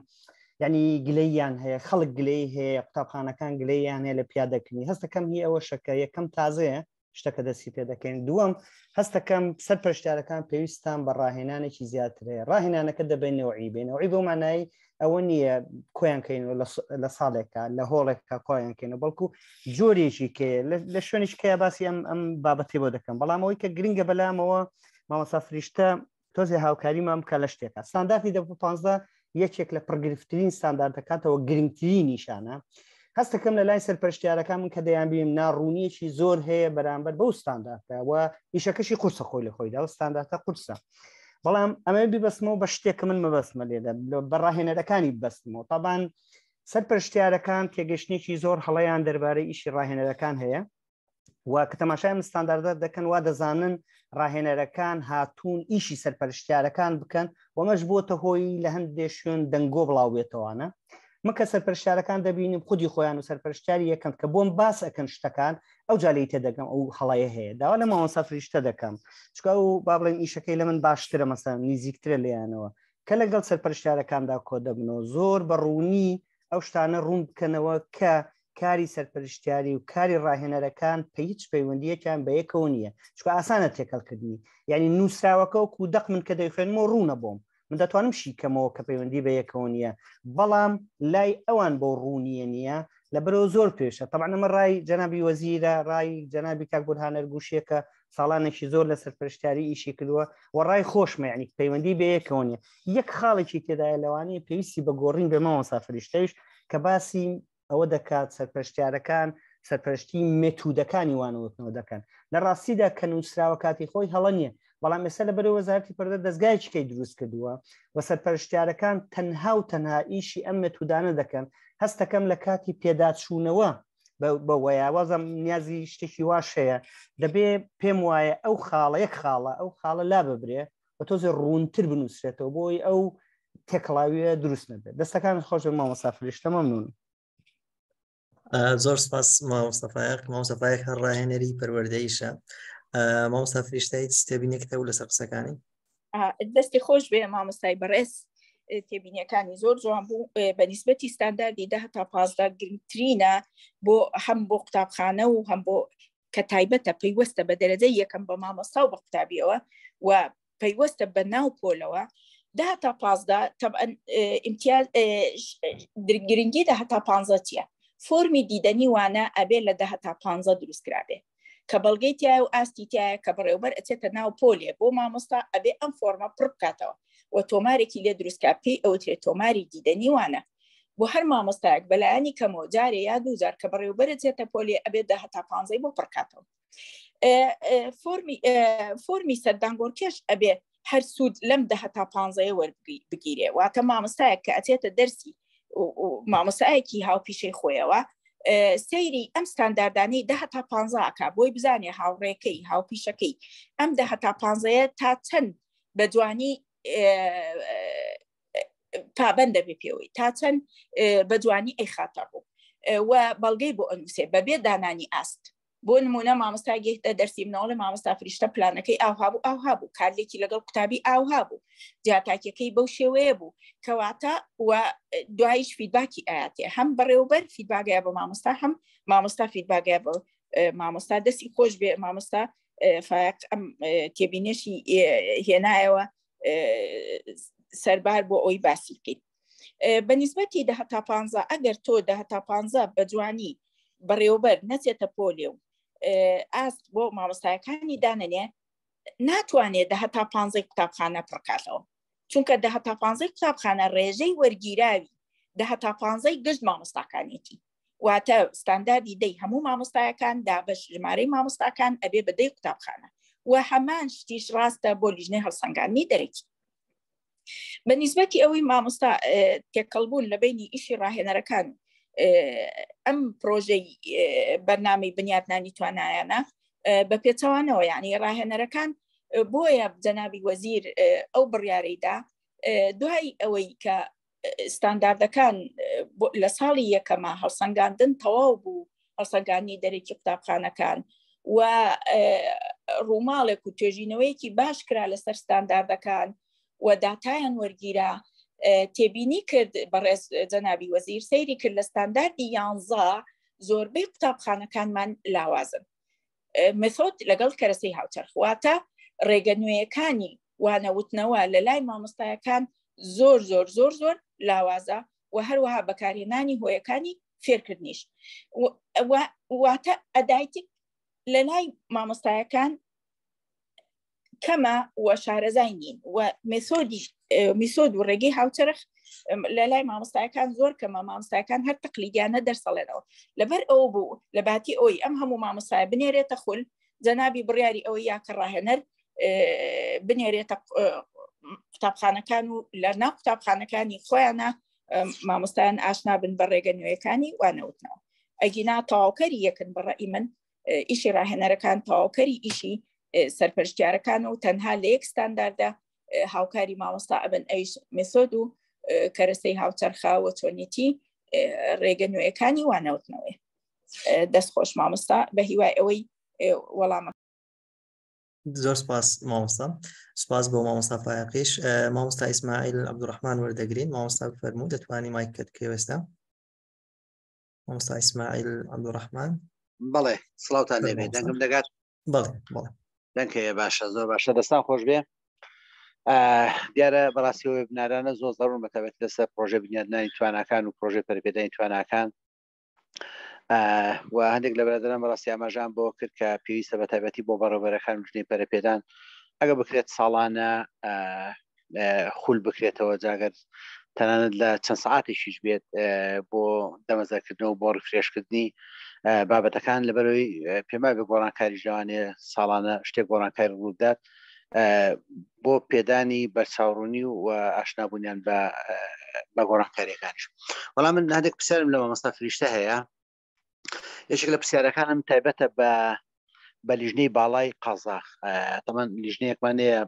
یعنی گلەیان هەیە خەڵک گلەی هەیە قوتابخانەکان گلەیان هەیە لە پیادەکردنی هەستەکەم هی ئەوە شەکە یەکەم تازەیە شتەکە دەستی پێ دەکەین دووەم هەستەکەم سەر پەرشتارەکان پێویستان بە ڕاهێنانێکی زیاترەیە ڕاهێنانەکە دەبێت نەوعی بێنەوەی بۆ مانایی ئەوە نییە کۆیان کەینەوە لە ساڵێکە لە هۆڵێکە کۆیان کەینەوە بەڵکو جۆرێکی کێ لە شوێنیش کە باسی ئەم ئەم بابەتی بۆ دەکەم بەڵام ئەوەی کە گرنگە بەلامەوە مامۆستا فریشتە تۆزێ هاوکاریمان بکە لە شتێکە ستاندارتی دە 15 یەکێک لە پڕگرفترین ستانداردەکاتەوە گرنگترین نیشانە هەستەکەم لە لای سەرپەرشتیارەکان من کە دەیان بیم ناڕوونیەکی زۆر هەیە بەرامبەر بەو ستاندارتە و ئیشەکەشی قورسە خۆی لە خۆیدا و ستاندارتە قورسە بەڵام ئەمە بیبەستمەوە بە شتێک کە من مەبەستمە لێدە بە ڕاهێنەرەکانی بەستمەوە تابان سەرپەرشتیارەکان تێگەشتێکی زۆر هەڵەیان دەربارەی ئیشی ڕاهێنەرەکان هەیە و کە تەماشای ئەم ستانداردە دەکەن وا دەزانن ڕاهێنەرەکان هاتوون ئیشی سەرپەرشتیارەکان بکەن وەمەش بۆتە هۆی لە هەندێک شوێن دەنگۆ بڵاو بێتەوانە من کە سەرپەرشتیارەکان دەبینیم خودی خۆیان و سەرپەرشتیاری یەکەم کە بۆم باس ئەکەن شتەکان ئەو جالەی تێدەگەم ئەو هەڵەیە هەیە داوا لە مامۆستا فریشتە دەکەم چکە ئەو با بڵێن ئیشەکەی لە من باشترە مەسەن نزیکترە لێیانەوە کە لەگەڵ سەرپەرشتیارەکاندا کۆ دەبنەوە زۆر بە ڕوونی ئەو شتانە ڕوون بکەنەوە کە کاری سەرپەرشتیاری و کاری ڕاهێنەرەکان پە هیچ پەیوەندیەکیان بە یەکەوە نییە چکە ئاسانە تێکەڵکردنی یعنی نووسراوەکە وەکو دەق من کە دەیخوێنمەوە ڕوونە بۆم من دەتوانم شیکەمەوە کە پەیوەندی بە یەکەوە نییە بەڵام لای ئەوان بۆ ڕوونیە نییە لەبەرەوە زۆر پێشە طبعا ئەمە ڕای جەنابی وەزیرە ڕای جەنابی کاک بورهان ئەرگوشیەکە ساڵانێکی زۆر لە سەرپەرشتیاری ئیشی کردووە و ڕای خۆشمە یعنی پەیوەندی بە یەکەوە نیە یەک خاڵێکی تێدایە لەوانەیە پێویستی بە گۆڕین بێ مامۆستا فریشتەیش کە باسی ئەوە دەکات سەرپەرشتیارەکان سەرپەرشتی مێتودەکانی وانەوتنەوە دەکەن لە ڕاستیدا کە نووسراوە کاتی خۆی هەڵە نییە بەڵام ئێستا لە بەرەوە وەزارەتی پەروەردە دەستگایەکی کەی دروست کردووە و سەرپەرشتیارەکان تەنها و تەنها ئیشی ئەم مێتودانە دەکەن هەستەکەم لە کاتی پێداچوونەوە بەوەیە وازم نیازی شتێکی واش هەیە دەبێ پێم وایە ئەو خاڵە یەک خاڵە ئەو خاڵە لا ببرێ و تۆزێ ڕوونتر بنووسرێتەوە بۆی ئەو تێکەڵاویە دروست نەبێت دەستەکانت خۆش بێت مامۆستا فریشتە مەمنون. زۆر سپاس مامۆستا فایەق مامۆستا فایەق هەر ڕاهێنەری پەروەردەیشە مامۆستا فریشتە هیچ تێبینێکت هەبوو لەسەر قسەکانی؟ دەستی خۆش بێ مامۆستای بەڕێز تێبینیەکانی زۆر جوان بوو بە نیسبەتی ستانداردی ده تا 15 گرنگترینە بۆ هەم بۆ قوتابخانە و هەم بۆ کە تایبەتە پەیوەستە بە دەرەجەی یەکەم بە مامۆستا و بە قوتابیەوە و پەیوەستە بە ناو پۆلەوە ده تا 15 طبعا امتیاز گرنگی ده تا 15 چیە فۆرمی دیدەنی وانە ئەبێ لە ده تا 15 دروست کرابێ کە بەڵگەی تایە و ئاستی تایە کە بەڕێوبەر ئەچێتە ناو پۆلێ بۆ مامۆستا ئەبێ ئەم فۆرمە پڕ بکاتەوە و تۆمارێکی لێ دروستکا پێی ئەوترێت تۆماری دیدەنی وانە بۆ هەر مامۆستایەک بەلایەنی کەمەوە جارێ یا دووجار کە بەڕێوبەرە چێتە پۆلێ ئەبێت دە هەتا پانزەی بۆ پڕکاتەوە فۆرمی فۆرمی سەردانگۆڕکێش ئەبێ هەر سوود لەم دە هەتا پانزەیە وەربگیرێ واتە مامۆستایەک کە ئەچێتە دەرسی مامۆستایەکی هاوپیشەی خۆیەوە سەیری ئەم ستانداردانەی دە هەتا پانزە ئەکا بۆی بزانێ هاوڕێکەی هاوپیشەکەی ئەم دە هەتا پانزەیە تا چەند بە جوانی پابند دەبێ پێوەی تا چەند بە جوانی ئەیخاتە ڕوو و بەڵگەی بۆ ئەنووسێ بەبێ دانانی ئاست بۆ نمونە مامۆستا گەیتە دەرسی مناڵە مامۆستا فریشتە پلانەکەی ئاوها بوو ئاوها بوو کارلێکی لەگەڵ قوتابی ئاوها بوو جیاتاکیەکەی بەو شێوەیە بوو کەواتە و دوایش feedback ی ئااتێ هەم بەڕێوبەر feedback ەیە بۆ مامۆستا هەم مامۆستا feedback ەیە بۆ مامۆستا دەستی خۆش بێ مامۆستا فایق ئەم تێبینێشی هێنایەوە سەربار بۆ ئەوی باسی بکەیت بە نیسبەتی دە هەتا پانزە ئەگەر تۆ دە هەتا پانزە بە جوانی بەڕێوبەر نەچێتە پۆلێ و ئاست بۆ مامۆستایەکانی دانەنێ ناتوانێت دە هەتا پانزەی قوتابخانە پڕکاتەوە چونکە دە هەتا پانزەی قوتابخانە ڕێژەی وەرگیراوی دە هەتا پانزەی گشت مامۆستاکانێتی واتە ستانداردی دەی هەموو مامۆستایەکان دابش ژمارەی مامۆستاکان ئەبێ بە دەی قوتابخانە و هەمان شتیش ڕاستە بۆ لیژنەی هەڵسەنگاندنی دەرەکی بە نیسبەتی ئەوەی مامۆستا تێکەڵبوون لە بینی ئیشی ڕاهێنەرەکان ئەم پرۆژەی بەرنامەی بنیاتنانی توانایانە بە پێچەوانەوە یعنی ڕاهێنەرەکان بۆیە جەنابی وەزیر ئەو بڕیارەیدا دوای ئەوەی کە ستانداردەکان لە ساڵی یەکەمە هەڵسەنگاندن تەواو بوو هەڵسەنگاندنی دەرەکی قوتابخانەکان و ڕووماڵێک و توێژینەوەیەکی باش کرا لەسەر ستانداردەکان و داتایان وەرگیرا تێبینی کرد بەڕێز جەنابی وەزیر سەیری کرد لە ستانداردی یانزە زۆربەی قوتابخانەکانمان لاوازن مێتۆد لەگەڵ کەرەسەی هاوچەرخ واتە ڕێگە نوێیەکانی وانەوتنەوە لە لای مامۆستایەکان زۆر زۆر زۆر زۆر لاوازە و هەروەها بەکارهێنانی هۆیەکانی فێرکردنیش واتە ئەدایتیک لە لای مامۆستایەکان کەمە و شارەزای نین و مێسۆدی میسۆد و ڕێگەی هاوچەرخ لە لای مامۆستایەکان زۆر کەمە مامۆستایەکان هەر تەقلیدیانە دەرسەڵێنەوە لەبەر ئەو بوو لە باتی ئەوی ئەم هەموو مامۆستای بنێرێتە خول جەنابی بڕیاری ئەوەی یا کە ڕاهێنەر بنێرێتە قوتابخانەکان و لە ناو قوتابخانەکانی خۆیانە مامۆستایان ئاشنا بن بە ڕێگە نوێیەکانی وانەوتنەوە ئەگینا تەواوکەری یەکن بەڕئی من ئیشی ڕاهێنەرەکان تەواوکەری ئیشی سەرپەرشتیارەکان و تەنها لە یەک ستانداردا هاوکاری مامۆستا ئەبن ئەویش مێسۆد و کەرەسەی هاوچەرخا و چۆنیەتی ڕێگە نوێیەکانی وانەوتنەوەی دەست خۆش مامۆستا بە هیوای ئەوەی وەڵامە زۆر سپاس مامۆستا سپاس بۆ مامۆستا فایقیش مامۆستا ئیسماعیل عەبدوڕەحمان وەردەگرین مامۆستا فەرموو دەتوانی مایکت بکەوێستا مامۆستا ئیسماعیل عەبدوڕەحمان بەڵێ سڵاوتان لێبێ دەنگم دەگات بەڵێ بەڵێ دەنکەیە باشە زۆر باشە دەستان خۆش بێ دیارە بەڕاستی وێبنارانە زۆر زەڕون بەتابەت لەسەر پرۆژە بنیادنانی تواناکان و پرۆژە پەرپێدانی تواناکان و هەندێک لە برادران بەڕاستی ئاماژان بۆ کرد کە پێویستە بە تایبەتی بۆ بەڕێوبەرەکان لیژنەی پەرەپێدان ئەگە بکرێت ساڵانە خول بکرێتەوە جاگەر تەنانەت لە چەند سعاتێکیش بێت بۆ دەمەزەکردنەوە بۆ refresh کردنی بابەتەکان لەبەرەوەی پێما بە گۆڕانکاری ژوانێ ساڵانە شتێک گۆڕانکاری ڕوودات بۆ پێدانی بەرچاوڕوونی و ئاشنابوونیان بە بە گۆڕانکاریەکانیش بەڵام من هەندێک پرسیارم لە مامۆستا فریشتە هەیە یەکێک لە پرسیارەکانم تایبەتە بە بە لیژنەی باڵای قەزا تەمان لیژنەیەکمان هەیە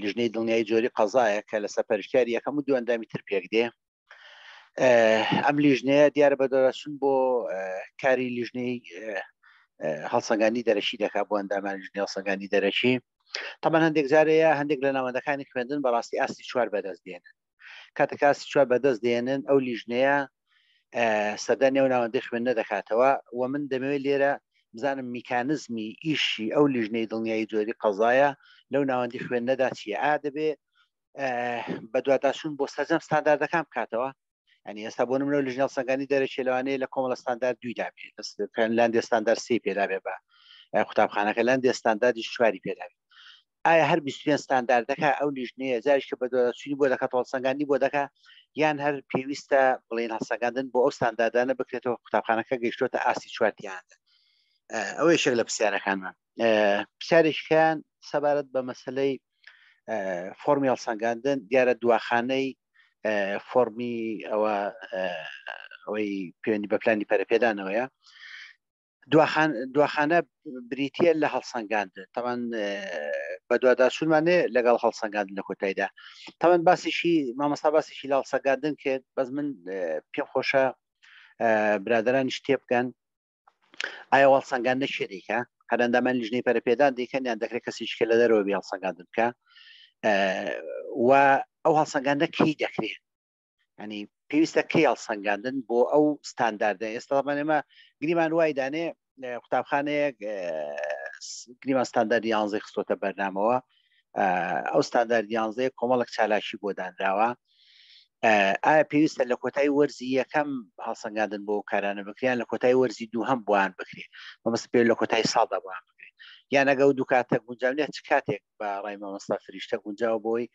لیژنەی دڵنیایی جۆری قەزایە کە لە سەرپەرشتیاری یەکەم و دوو ئەندامی تر پێک دێ ئەم لیژنەیە دیارە بە دۆراچون بۆ کاری لیژنەی هەڵسەنگانی دەرەکی دەکات بۆ ئەندامان لیژنەی هەڵسەنگانی دەرەکی تەمان هەندێک جارەیە هەندێک لە ناوەندەکانی خوێندن بەڕاستی ئاستی چوار بەدەست دێنن کاتێک ئاستی چوار بەدەست دێنن ئەو لیژنەیە سەردانی ئەو ناوەندەی خوێندنە دەکاتەوە و من دەمەوێت لێرە بزانم میکانزمی ئیشی ئەو لیژنەی دڵنیایی جۆری قەزایە لەو ناوەندی خوێندنەدا چییە ئا دەبێ بەدواداچوون بۆ سەرجەم ستانداردەکان بکاتەوە ئەنی ئێستا بۆ نمونە لیژنە هەڵسەنگانی دەرەکی لەوانەیە لە کۆمەڵە ستاندارد دووی دابێ لاندێ ستاندارد سێ پێدا بێ بە قوتابخانەکە لاندێ ستانداردیش چواری پێدا بێ ئایا هەر 25 ستانداردەکە ئەو لیژنەیە جاریش کە بەدواداچوونی بۆ دەکات هەڵسەنگاندنی بۆ دەکات یان هەر پێویستە بڵێن هەڵسەنگاندن بۆ ئەو ستانداردانە بکرێتەوە قوتابخانەکە گەیشتۆتە ئاستی چوارتیاندا ئەوە یەکێک لە پرسیارەکانمان پرسیارێکیان سەبارەت بە مەسلەی فۆرمی هەڵسەنگاندن دیارە دواخانەی فۆرمی ئەوە ئەوەی پەیوەندی بە پلانی پەرەپێدانەوەیە دواخانە بریتە لە هەڵسەنگاندن تەمان بەدواداچوونمانێ لەگەڵ هەڵسەنگاندن لە کۆتاییدا تەمان باسیشی مامۆستا باسیشی لە هەڵسەنگاندن کرد بەس من پێم خۆشە برادرانیش تێبگەن ئایا هەڵسەنگاندنە کێ دەیکا هەر ئەندامان لیژنەی پەرەپێدان دەیکەن یان دەکرێت کەسێکی کە لە دەرەوە بێ هەڵسەنگاندن بکە و ئەو هەڵسەنگاندنە کەی دەکرێت ینی پێویستە کەی هەڵسەنگاندن بۆ ئەو ستانداردە ئێستا ئێمە گریمان وای دانێ قوتابخانەیەک گریمان ستانداردی یانزەی خستۆتە بەرنامەوە ئەو ستاندارد یانزەیە کۆمەڵک چالاکی بۆ دانراوە ئایا پێویستە لە کۆتای وەرزی یەکەم هەڵسەنگاندن بۆ کارانە بکریان لە کۆتای وەرزی دووهەم بۆیان بکرێ مەبەست پێ لە کۆتای ساڵدا بۆیان بکرێ یان ئەگە و دوو کاتە گونجاو نیە چ کاتێک بە ڕای مامۆستا فریشتە گونجاو بۆی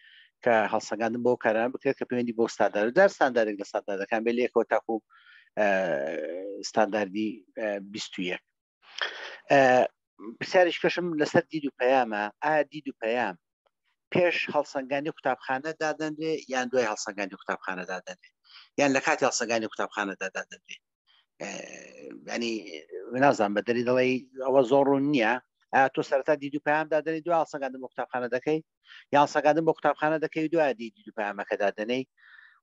کە هەڵسەنگاندن بۆ کاران بکرێت کە پەیوەندی بۆ ستاندارد دار ستاندارێک لە ستانداردەکان بێ لەیەکەوە تاکو ستانداردی 21 پرسیارێکی کەشم لەسەر دید و پەیامە ئایا دید و پەیام پێش هەڵسەنگانی قوتابخانە دادەنرێ یان دوای هەڵسەنگانی قوتابخانە دادەنرێ یان لە کاتی هەڵسەنگانی قوتابخانەدا دادەنرێ ینی نازان بە دەری دەڵێ ئەوە زۆر ڕوون نییە تۆ سەرتا دید و پەیام دادەنی دوای هەڵسەنگاندن بۆ قوتابخانە دەکەی یان سەگاندن بۆ قوتابخانە دەکەی دوای دید و پەیامەکە دادەنەی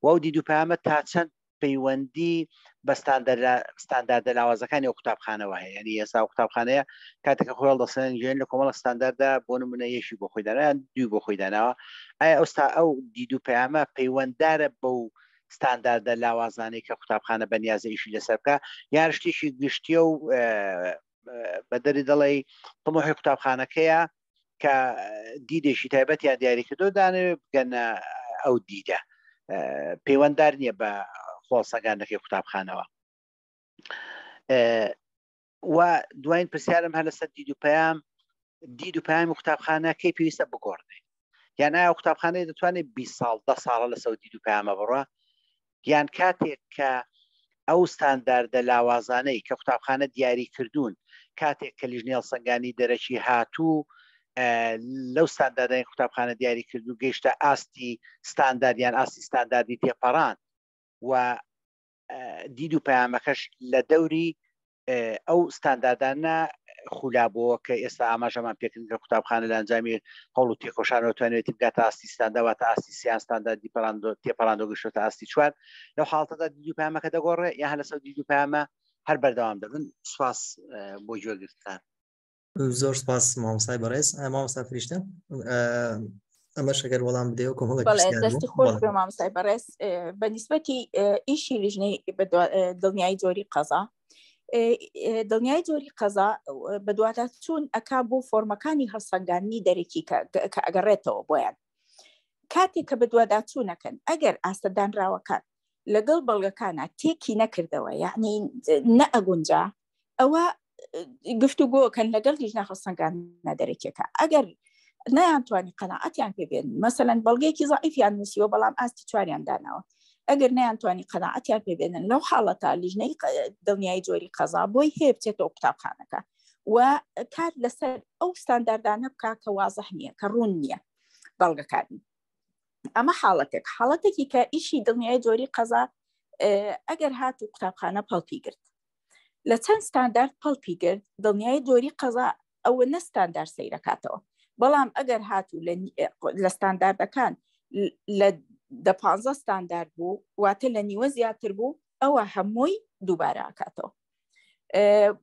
و ئەو دید و پەیامە تا چەند پەیوەندی بە ستانداردە لاوازەکانی ئەو قوتابخانەوە هەیە یعنی ئێستا ئەو قوتابخانەیە کاتێک کە خۆی هەڵدەسێنن گوێن لە کۆمەڵە ستانداردا بۆ نمونە یەکی بۆ خۆی دانا یان دووی بۆ خۆی داناوە ئایا ئەوستا ئەو دید و پەیامە پەیوەنددارە بەو ستانداردە لاوازانەی کە قوتابخانە بەنیازە ئیشی لەسەر بکە یان شتێکی گشتیە و بە دەری دەڵێی طموحی قوتابخانەکەیە کە دیدێکی تایبەتیان دیاری کردو دانەوێ بگەنە ئەو دیدە پەیوەنددار نییە بە خۆڵسەگانەکەی قوتابخانەوە و دوایین پرسیارم هەر لەسەر دید و پەیام دید و پەیامی قوتابخانە کەی پێویستە بگۆڕدرێ یان ئایا قوتابخانەی دەتوانێت 20 ساڵ ده ساڵە لەسەر دید و پەیامە بڕە یان کاتێک کە ئەو ستانداردە لاوازانەی کە قوتابخانە دیاری کردوون کاتێک کە لیژنەی هەڵسەنگانی دەرەکی هاتوو لەو ستانداردانی قوتابخانە دیاری کرد و گەیشتە ئاستی ستاندارد یان ئاستی ستانداردی تێپەڕان و دید و پەیامەکەش لە دەوری ئەو ستانداردانە خولابەوە کە ئێستا ئاماژەمان پێکردن کە قوتابخانە لە ئەنجامی هەوڵ و تێکۆشانەوە توانێتی بگاتە ئاستی ستانداواتە ئاستی سیان ستانداردی پەراندۆ تێپەراندۆ گەشتۆتە ئاستی چوار لەو حاڵەتەدا دید و پەیامەکە دەگۆڕێ یا هەر لەسەر دید و پەیامە هەر بەردەوام دەبن سوپاس بۆ گوێگرتان. زۆر سپاس مامۆستای بەڕێز مامۆستا فریشتە ئەمەش ئەگەر وەڵام بدەیەوە کۆمەڵێک پرسیار بوو. دەستی خۆش بێ مامۆستای بەڕێز بە نیسبەتی ئیشی لیژنەی دڵنیایی جۆری قەزا دڵنیای جۆری قەزا بەدواداچوون ئەکا بۆ فۆرمەکانی هەڵسەنگاندنی دەرەکی کە ئەگەڕێتەوە بۆیان کاتێک کە بەدواداچوونەکەن ئەگەر ئاستە دانراوەکان لەگەڵ بەڵگەکانە تێکی نەکردەوە یعنی نەئەگونجا ئەوە گفتوگۆکەن لەگەڵ لیژنە هەڵسەنگاندنە دەرەکیەکە ئەگەر نەیانتوانی قەناعەتیان پێ بێن مەسەلەن بەڵگەیەکی زەعیفیان نووسیوە بەڵام ئاستی چواریان داناوە ئەگەر نەیانتوانی قەناعەتیان پێ بێنن لەو حاڵەتە لیژنەی دڵنیایی جۆری قەزا بۆی هەیە بچێتەوە قوتابخانەکە و کار لەسەر ئەو ستانداردانە بکا کە وازح نییە کە ڕوون نییە بەڵگەکانی ئەمە حاڵەتێک حاڵەتێکی کە ئیشی دڵنیای جۆری قەزا ئەگەر هات و قوتابخانە پەڵپی گرت لە چەند ستاندارد پەڵپی گرت دڵنیای جۆری قەزا ئەوە نە ستاندار سەیرەکاتەوە بەڵام ئەگەر هاتوو لە ستانداردەکان لە دە پ ستاندارد بوو واتە لە نیوە زیاتر بوو ئەوە هەمووی دووبارە ئاکاتەوە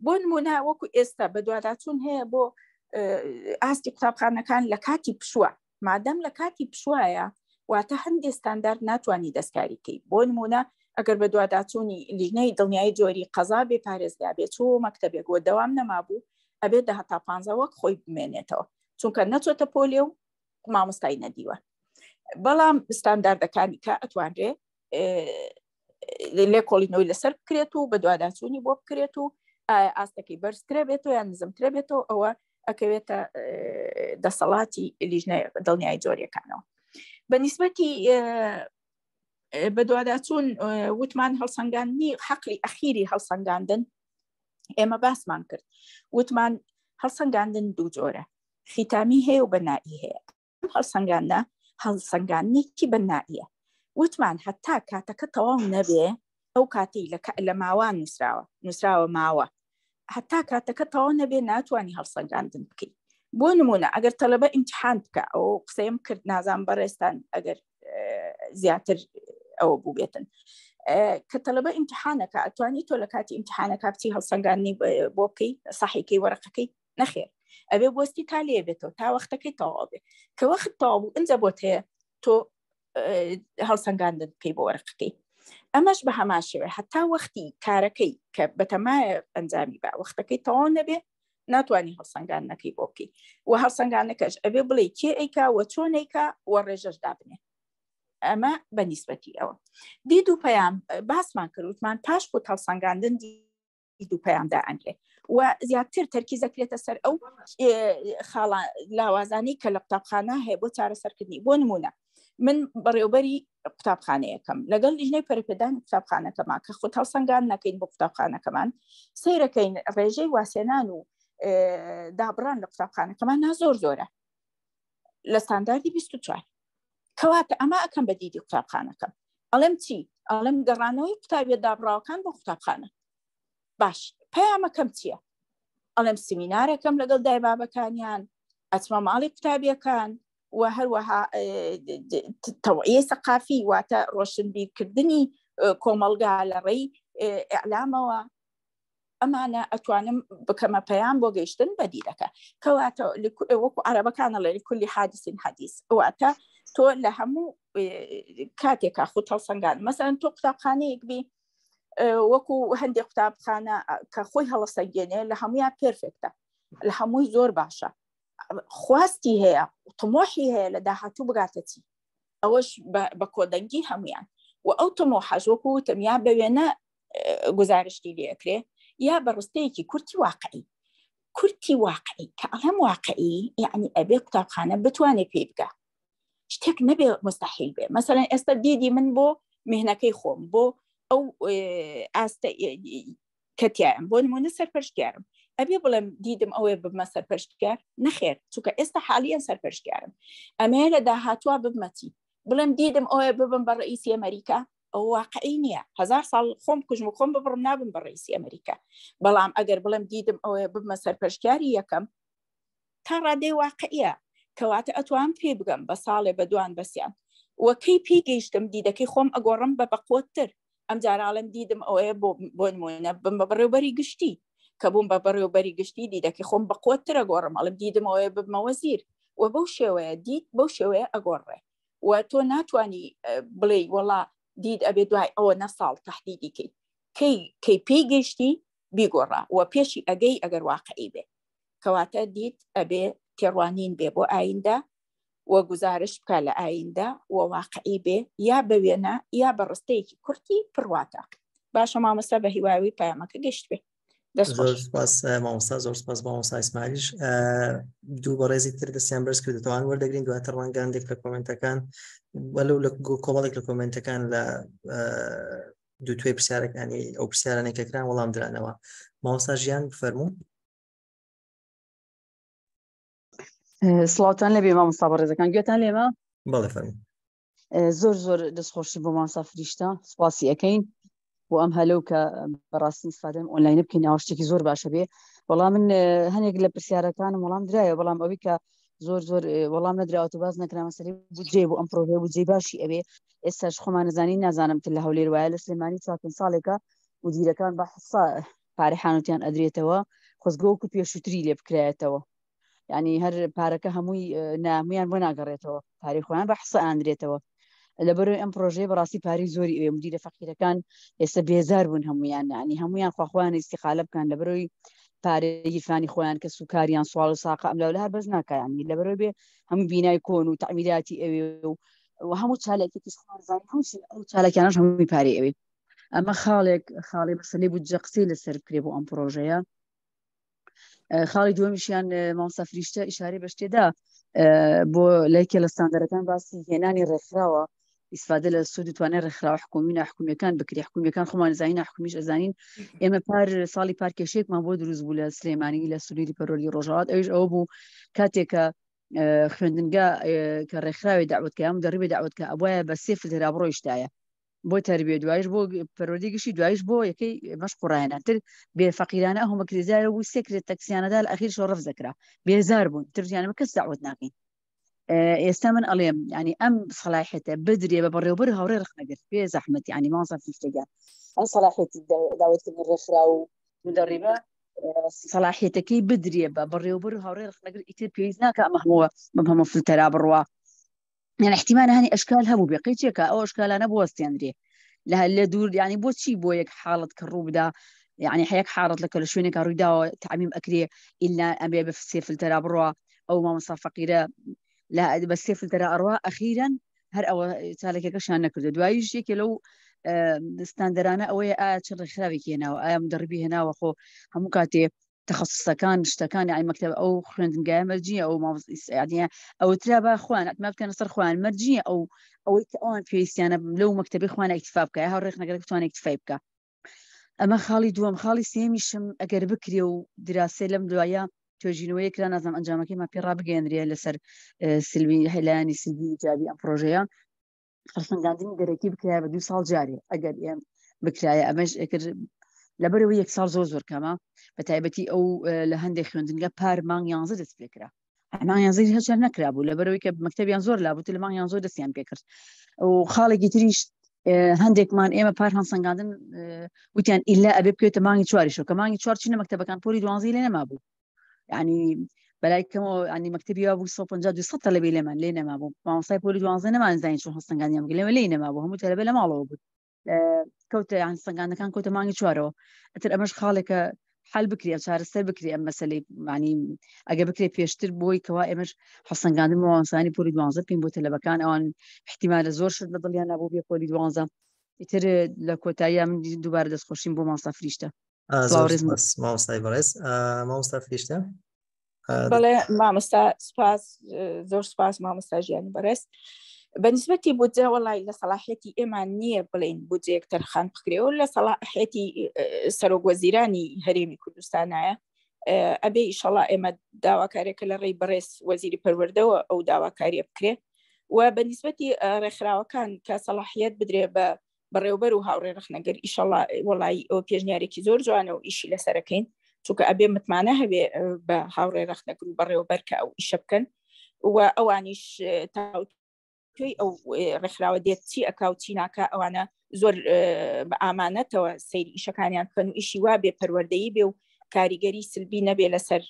بۆ نمونە وەکو ئێستا بەدواداچوون هەیە بۆ ئاستی قوتابخانەکان لە کاتی پشووە مادەم لە کاتی پشوایە واتە هەندێ ستاندارد ناتوانانی دەستکاری کەی بۆ نمونە ئەگەر بە دواداچوونی لیژنەی دڵنیایی جۆری قەزا بێ پارێزگا بێ چۆ مەکتەبێک وە دەوام نەمابوو ئەبێت دە هەتا پ وەک خۆی بمێنێتەوە چونکە نەچۆتە پۆلێ و مامۆستای نەدیوە بەڵام ستانداردەکانی کە ئەتوانرێ لێکۆڵینەوەی لەسەر بکرێت و بەدواداچوونی بۆ بکرێت و ئاستەکەی بەرزترە بێتەوە یان نزمترە بێتەوە ئەوە ئەکەوێتە دەسەڵاتی لیژنە دڵنیای جۆریەکانەوە بە نیسبەتی بەدواداچوون وتمان هەڵسەنگاندنی حەقلی ئەخیری هەڵسەنگاندن ئێمە باسمان کرد وتمان هەڵسەنگاندن دوو جۆرە خیتامی هەیە و بەنائی هەیە. هەڵسەنگاندنە هەڵسەنگاندنێکی بەنائیە وتمان هەتا کاتەکە تەواو نەبێ ئەو کاتەی لە ماوە نووسراوە نووسراوە ماوە هەتا کاتەکە تەواو نەبێ ناتوانانی هەڵسەنگاندن بکەیت بۆ نمونە ئەگەر تەلەبە ئیمتحان بکە ئەو قسەیم کرد نازان بەڕێستان ئەگەر زیاتر ئەوە بوو بێتن کە تەلەبە ئیمتحانەکە ئەتوانی تۆ لە کاتی ئیمتحانەکە بچی هەڵسەنگاندنی بۆ بکەی سەحیکەی وەرەقەکەی نەخێر ئەبێ بۆستی تا لێ بێتەوە تا وەختەکەی تەواو بێ کە وەخت تەواو بوو ئینجا بۆت هەیە تۆ هەڵسەنگاندن بکەی بۆ وەرەقەکەی ئەمەش بە هەمان شێوە هەتا وەختی کارەکەی کە بەتەمایە ئەنجامی بە وەختەکەی تەواو نەبێ ناتوانانی هەڵسەنگاندنەکەی بۆ بکەی و هەڵسەنگانەکەش ئەبێ بڵێ کێ ئەیکا و چۆن ئەیکا و ڕێژەش دابنێ ئەمە بە نیسبەتی ئەوە دید و پەیام باسمان کرد وتمان پاش خۆت هەڵسەنگاندن دید و پەیامدا ئەنرێ و زیاتر تەرکیز دەکرێتە سەر ئەو خاڵە لاوازانی کە لە قوتابخانە هەیە بۆ چارەسەرکردنی بۆ نمونە من بەڕێوبەری قوتابخانەیەکەم لەگەڵ لیژنەی پەرەپێدانی قوتابخانەکەمان کە خۆت هەڵسەنگان نەکەین بۆ قوتابخانەکەمان سەیرەکەین ڕێژەی واسێنان و دابڕان لە قوتابخانەکەمان نا زۆر زۆرە لە ستانداردی 24 کەواتە ئەمە ئەکەم بە دیدی قوتابخانەکەم ئەڵێم چی ئەڵێم گەڕانەوەی قوتابیە دابڕاوەکان بۆ قوتابخانە باش پەیامەکەم چییە ئەڵێم سمینارەکەم لەگەڵ دایبابەکانیان ئەچمە ماڵی قوتابیەکان و هەروەها تەوعیە سەقافی واتە ڕۆشنبیرکردنی کۆمەڵگا لە ڕێی ئەلامەوە ئەمانە ئەتوانم بکەمە پەیام بۆ گەیشتن بە دیدەکە کەواتە وەکو عربەکانە لە کولی حادیسین حەدیث واتە تۆ لە هەموو کاتێکا خۆت هەڵسەنگان مەسەن تۆ قوتابخانەیەک بی وەکو هەندێک قوتابخانە کە خۆی هەڵەسەنگێنێ لە هەمویان پێرفێکتە لە هەمووی زۆر باشە خواستی هەیە تمۆحی هەیە لە داهاتوو بگاتە چی ئەوەش بە کۆدەنگی هەمویان و ئەو تمۆحەش وەکو وتم یا بە وێنە گزارشتی لێکرێ یا بە ڕستەیەکی کورتی واقعی کورتی واقعی کە ئەڵێم واقعی یعنی ئەبێ قوتابخانە بتوانێت پێی بگا شتێک نەبێ مستحیل بێ مەسەلەن ئێستا دیدی من بۆ مهنەکەی خۆم بۆ ئەو ئاستە کە تیایم بۆ نمونە سەرپەرشتیارم ئەبێ بڵێم دیدم ئەوەیە ببمە سەرپەرشتیار نەخێر چونکە ئێستا حالیان سەرپەرشتیارم ئەمەیە لە داهاتوە ببمە چی بڵێم دیدم ئەوەیە ببم بە ڕئیسی ئەمریکا ئەو واقعی نییە هزار ساڵ خۆم کوژم و خۆم ببڕم نابم بە ڕئیسی ئەمریکا بەڵام ئەگەر بڵێم دیدم ئەوەیە ببمە سەرپەرشتیاری یەکەم تا ڕادەی واقعیە کەواتە ئەتوان پێ بگەم بە ساڵێ بە دوان بەسیان وەکەی پێی گەیشتم دیدەکەی خۆم ئەگۆڕم بە بەقوتتر ئەم جاراڵم دیدم ئەوەیە بۆ بۆ نمونە بم بە بەڕێوبەری گشتی کە بووم بە بەڕێوبەری گشتی دیدەکەی خۆم بەقوتتر ئەگۆڕم ئەڵم دیدم ئەوەیە ببمە وەزیر و بەو شێوەیە دید بەو شێوەیە ئەگۆڕێ و تۆ ناتوانی بڵێ وەڵا دید ئەبێ دوای ئەوە نە ساڵ تهدیدی کەی کەی کەی پێی گەیشتی بیگۆڕە و پێشی ئەگەی ئەگەر واقعی بێ کەواتە دیت ئەبێ تێڕوانین بێ بۆ ئایندە و گزارش بکە لە ئایندە و واقعی بێ یا بە وێنە یا بە ڕستەیەکی کورتی پڕواتە باشە مامۆستا بە هیواوی پەیامەکە گەشت بێ زۆر سپاس مامۆستا زۆر سپاس مامۆستا ئیسماعیلیش دوو بەڕێزی تر دەستیان بەرز کردتوان وەردەگرین دواتر ڕەنگاندێک لە کۆمنتەکان وەلو لە کۆمەڵێک لە کۆمنتەکان لە دوو توێ پرسیارەکانی ئەو پرسیارانەی کە کران وەڵام درانەوە مامۆستا ژیان بفەرموو سڵاوتان لەبێ مامۆستا بەڕێزەکان گوێتان لێمە بەڵێ فەرموو زۆر زۆر دەستخۆشی بۆ مامۆستا فریشتە سپاسی ئەەکەین بۆ ئەم هەلو کە بەڕاستی ئیسفادەم ئۆنلاین بکەین ئەوە شتێکی زۆر باشە بێ بەڵام من هەنێک لە پرسیارەکانم وەڵام درایە بەڵام ئەوی کە زۆر زۆر وەڵام نەدراوە و باز نەکرا مەسەلەی بودجەیە بۆ ئەم پرۆژەیە بودجەی باشی ئەوێ ئێستاش خۆمان نەزانین نازانم تر لە هەولێر وایە لە سلێمانی چوار پێنج ساڵێکە مدیرەکان بە حسا پارەی حانوتیان ئەدرێتەوە خۆزگە وەکو پێشووتری لێ بکرایەتەوە یعنی هەر پارەکە هەمووی نامیان بۆ ناگەڕێتەوە پارەی خۆیان بە حسا ئاندرێتەوە لەبەرەوەی ئەم پرۆژەیە بەڕاستی پارەی زۆری ئەوێ مدیرە فەقیرەکان ئێستا بێزار بوون هەمویان ینی هەمویان خواخوایان ئیسیقالە بکەن لەبەرەوەی پارەی گیرفانی خۆیان کە سوکاریان سوال و ساقە ئەم لەولا هەر بەس ناکایانی لەبەرەوەی بێ هەموو بینای کۆن و تعمیراتی ئەوێ و و هەموو چالاکێکی خوارزانانی هەموو ئەو چالاکیانەش هەمووی پارەی ئەوێ ئەمە خاڵێک خاڵی مەسەلەی بودجە قسەی لەسەر بکرێ بۆ ئەم پرۆژەیە خاڵی دووەمیشیان مامۆستا فریشتە ئیشارەی بە شتێدا بۆ لایکێ لە ستاندەرەکان باسی هێنانی ڕێکخراوە ئیسفادە لە سوود توانای ڕێکخراوە حکومی ناحکومیەکان بکرێ حکومیەکان خۆمان زانین ناحکومیش ئەزانین ئێمە پار ساڵی پارکێشێکمان بۆ دروست بوو لە سلێمانی لە سنووری پەروەردەی ڕۆژهەڵات ئەویش ئەوە بوو کاتێکە خوێندنگا کە ڕێکخراوی داوت کە مدەڕیبی داوت کە ئەبواە بە سێ فلتەرا بڕۆیشتایە بۆ تربیە دوایش بۆ پەروەردەی گشتی دوایش بۆ یەکەی مەشق و ڕاهێنان تر بێ فەقیرانە ئەو مەکریزایە بوو سێکرێت تەکسیانەدا لە ئەخیر شۆ ڕەفز دەکرا بێزار بوون ترجیانە کەس داوت ناکەین ئێستا من ئەڵێم ینی ئەم سەلاحێتە بدرێ بە بەڕێوبەر هاوڕێ ڕخنەگر بێ زەحمەت ینی مامۆستا فریشتەگیان ئەم سەلاحێتی داوەتکردنی ڕێکخرا و مدەڕیبە سەلاحیەتەکەی بدرێ بە بەڕێوبەر و هاوڕێ ڕخنەگر ئیتر پێویست ناکە ئەمە هەمووە بەم هەموو فلتەرا بڕوا یان احتیمال هەنی ئەشکال هەبوو بێ قەیچێکە ئەو ئەشکالانە بوەستێنرێ لە لە دوور ینی بۆچی بۆ یەک حاڵت کە ڕوو بدا یعنی حەیەک حاڵت لە کە لە شوێنێکا ڕووی داوە تعمیم ئەکرێ ئیلا ئەبێ بە سێ فلتەرا بڕوا ئەو مامۆستا فەقیرە لە بە سێ فلتەرا ئەڕوا ئەخیرەن هەر ئەوە چالەکەکەشیان نەکردو دواییش یەکێ لەو ستاندەرانە ئەوەیە ئایا چ ڕێکخراوێکی هێناوە ئایا مدەڕبی هێناوە خۆ هەموو کاتێ تەخەسوسەکان شتەکان یانی مەکتەب ئەو خوێندنگایە مەرجیە ئەو مامۆستایانە ئەوە ترا با خۆیان ئەتما بکەنە سەر خۆیان مەرجیە ئەو ئەوەی کە ئەوان پێویستیانە لەو مەکتەبی خۆیان ئیکتفا بکە هاو ڕێخنەگەر بتوانێت ئیکتفای بکە ئەمە خاڵی دووەم خاڵی سێمیشم ئەگەر بکرێ و دراسێ لەم دوایە توێژینەوەیە کرا نازم ئەنجامەکەی پێ ڕابگەێنرێ لەسەر سلوی هەلایانی سلبی جابی ئەم پرۆژەیە هەڵسەنگاندنی دەرەکی بکرایە بە دو ساڵ جارێ ئەگەر ئێم بکرایە ئەمەش ئەکرد لەبەرەوە یەک ساڵ زۆر زۆر کەمە بە تایبەتی ئەو لە هەندێک خوێندنگە پار مانگ یانزە دەست پێکرا مانگ یانزە هەچەر نەکرا بوو لەبەرەوەی کە مەکتەبیان زۆر لابوو لە مانگ زۆر دەستیان پێکرد و خاڵێکی تریش هەندێکمان ئێمە پار هەڵسەنگاندن وتیان ئیلا ئەبێ بکەوێتە مانگی چواریشەوە کە مانگی چوار چینە مەکتەبەکان پۆلی دوانزەی لێ نەمابوو ینی بەلای کەمەوە ینی مەکتەبی وا بوو 150 200 تەلەبەی لێمان لێ نەمابوو مامۆستای پۆلی دوانزە نەمانزانی چۆن هەڵسەنگاندیان بکەین لێمە لێی نەمابوو هەموو تەلەبە لە ماڵەوە بوو کەوتە یان سەنگانەکان کەوتە مانگی چوارەوە ئەتر ئەمەش خاڵێکە حل بکرێ چارەسەر بکرێ ئەم مەسلەی معنی ئەگە بکرێ پێشتر بۆی کەوا ئێمەش هەڵسەنگاندن مامۆستایانی پۆلی دوانزە بکەین بۆ تەلەبەکان ئەوان احتیمالە زۆر شت لە دڵیان نابوو بێ پۆلی دوانزە ئیتر لە کۆتاییە من دووبارە دەستخۆشیم بۆ مامۆستا فریشتە مامۆستای بەڕێز مامۆستا فریشتە بەڵێ مامۆستا سپاس زۆر سپاس مامۆستا ژیانی بەڕێز بەنسبەتی بودجە وەڵی لە سەڵاحەتی ئێمە نییە بڵین بودجەیەک تەرخان بکرێەوە لە سەڵاحەتی سەرۆک وەزیرانی هەرێمی کوردستانایە ئەبێ ئیشەڵا ئێمە داواکارێکە لە ڕێی بەڕێز وەزیری پەروەردەوە ئەو داواکاریە بکرێ و بە نسبەتی ڕێکخراوەکان کە سەڵاحیت بدرێ بە بەڕێوبەر و هاوڕێ ڕخنەگر ئیشەڵا وەڵی ئەو پێشنیارێکی زۆر جوانە و ئیشی لەسەرەکەین چونکە ئەبێ متمانە هەبێ بە هاوڕێ ڕخنەگر و بەڕێوبەر کە ئەو ئیشە بکەن و ئەوانیش تاوتوێی ئەو ڕێکخراوە دێت چی ئەکا و چی ناکا ئەوانە زۆر بە ئامانەتەوە سەیری ئیشەکانیان بکەن و ئیشی وا بێ پەروەردەیی بێ و کاریگەری سلبی نەبێ لەسەر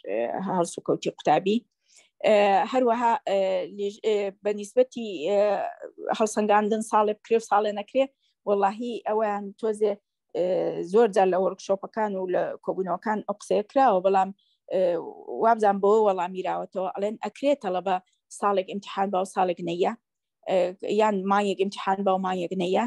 هەڵسوکەوتی قوتابی هەروەها بە نیسبەتی هەڵسەنگاندن ساڵێ بکرێ و ساڵێ نەکرێ وەڵاهی ئەویان تۆزێ زۆر جار لە وەرکشۆپەکان و لە کۆبوونەوەکان ئەو قسەیە کراوە بەڵام وابزان بۆ وەڵامیراوەتەوە ئەڵێن ئەکرێت تەڵەبە ساڵێک امتحان با و ساڵێک نەیە یان مانگێک امتحان با و مانگێک نەیە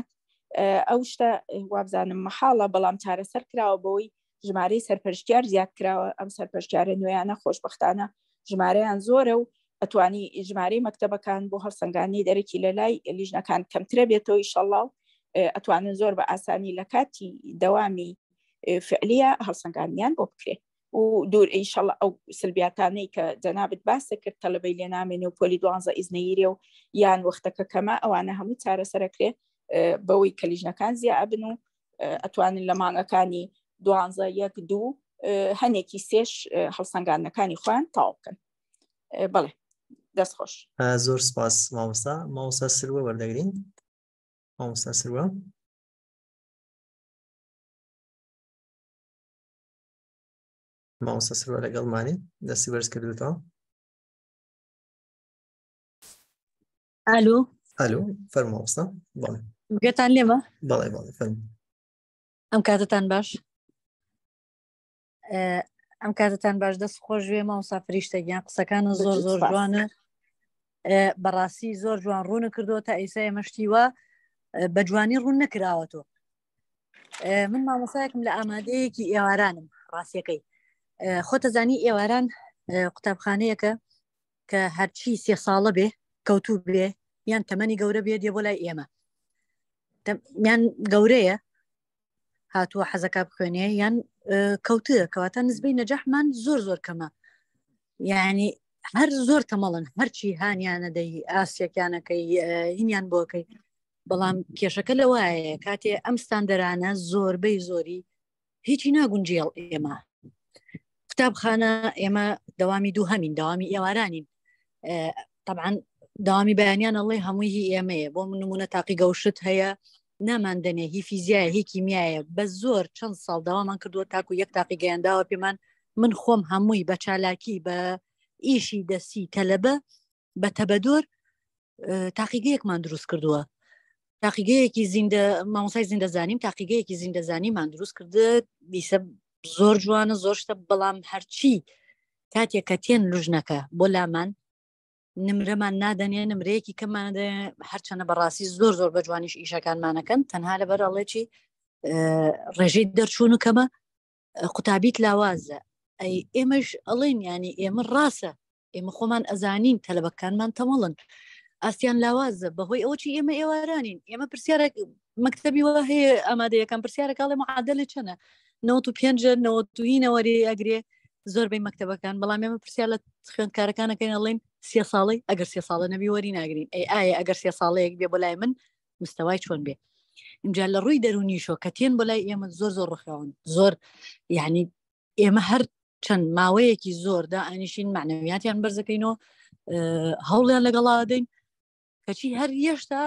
ئەو شتە وابزانم مەحاڵە بەڵام چارەسەر کراوە بۆی ژمارەی سەرپەرشتیار زیاد کراوە ئەم سەرپەرشتیارە نوێیانە خۆشببختانە ژمارەیان زۆرە و ئەتوانی ژمارەی مەکتەبەکان بۆ هەڵسەنگانی دەرەکی لە لای لیژنەکان کەمترە بێتەوە ئیشەڵڵا و ئەتوانن زۆر بە ئاسانی لە کاتی دەوامی فعلیە هەڵسەنگانیان بۆ بکرێت و دوور ئیشەڵ ئەو سلبیاتانەی کە جەنابت باسە کرد تەلبەی لێ نامێنێ و پۆلی دوانزە ئیزنەیرێ و یان وەختەکە کەمە ئەوانە هەموو چارەسەرەکرێ بەوەی کە لیژنەکان زیا ئەبن و ئەتوانن لە مانگەکانی دوانزە یەک دوو هەنێکی سێش هەڵسەنگاندنەکانی خۆیان تەواو بکەن بەڵێ دەست خۆش زۆر سپاس مامۆستا مامۆستا سروە وەردەگرین مامۆستا سروە مامۆستا سروە لەگەڵمانی دەستی بەرز کردوتەوە ئالو ئالو فەرموو مامۆستا بەڵێ گوێتان لێمە بەڵێ بەڵێ فەرموو ئەم کاتتان باش ئەم کاتتان باش دەست خۆش وێ مامۆستا فریشتە گیان قسەکانە زۆر زۆر جوانە بەڕاستی زۆر جوان ڕوونە کردووە تا ئیسا ئێمە شتی وا بە جوانی ڕوون نەکراوەتەوە من مامۆسایەکم لە ئامادەیەکی ئێوارانم ڕاستیەکەی خۆتەزانی ئێواران قوتابخانەیەکە کە هەرچی سێ ساڵە بێ کەوتوو بێ یان تەمەنی گەورە بێ دێ بۆ لای ئێمە یان گەورەیە هاتووە حەزەکە بخوێنێ یان کەوتووە کەواتە نزبەی نەجەحمان زۆر زۆر کەمە یعنی هەر زۆر تەمەڵن هەرچی هانیانە دەی ئاسیەکانەکەی هینیان بۆکەی بەڵام کێشەکە لەوایە کاتێ ئەم ستاندەرانە زۆربەی زۆری هیچی ناگونجێڵ ئێمە قوتابخانە ئێمە دەوامی دوو هەمین دەوامی ئێوارانین طبعا داوامی بەیانیان ئەڵێ هەمووی هی ئێمەیە بۆ من نمونە تاقی گەوشت هەیە ناماندەنێ هی فیزیایە هی کیمیایە بە زۆر چەند ساڵ داوامان کردووە تاکو یەک تاقی گەیانداوە پێمان من خۆم هەمووی بە چالاکی بە ئیشی دەستی تەلەبە بە تەبەدۆر تاقیگەیەکمان دروست کردووە تاقیگەیەکی زیندە مامۆسای زیندەزانیم تاقیگەیەکی زیندەزانیمان دروست کردە بیسە زۆر جوانە زۆر شتە بەڵام هەرچی کاتێک کە تێن لوژنەکە بۆ لامان نمرەمان نادەنێ نمرەیەکی کەمان هەرچەنە بەڕاستی زۆر زۆر بە جوانیش ئیشەکانمانەکەن تەنها لەبەر ئەڵێکی ڕێژەی دەرچوون و کەمە قوتابیت لاوازە ئەی ئێمەش ئەڵێن ینی ئێمە ڕاستە ئێمە خۆمان ئەزانین تەلەبەکانمان تەمەڵن ئاستیان لاوازە بەهۆی ئەوەی ئێمە ئێوارانین ئێمە پرسیارێک مەکتتەبی وا هەیە ئامادەیەکان پرسیارەکەڵێ معادلە چەنە 95 نەوەری ئەگرێ زۆربەی مەکتتەبەکان بەڵام ئێمە پرسیار لە خوێندکارەکانەکەین ئەڵێن سێ ساڵی ئەگەر سێ ساڵە نەبی وەری ناگرین ئەی ئایا ئەگەر سێ ساڵەیەک بێ بۆ لای من مستەوای چۆن بێ اینجا لە ڕووی دەرونیشۆ کە تێن بۆ لای ئێمە زۆر زۆر ڕخاون زۆر یعنی ئێمە هەر چەند ماوەیەکی زۆردا ئەنیشین معنەویاتیان بەرزەکەینەوە هەوڵیان لەگەڵا دەین کەچی هەر یەشتا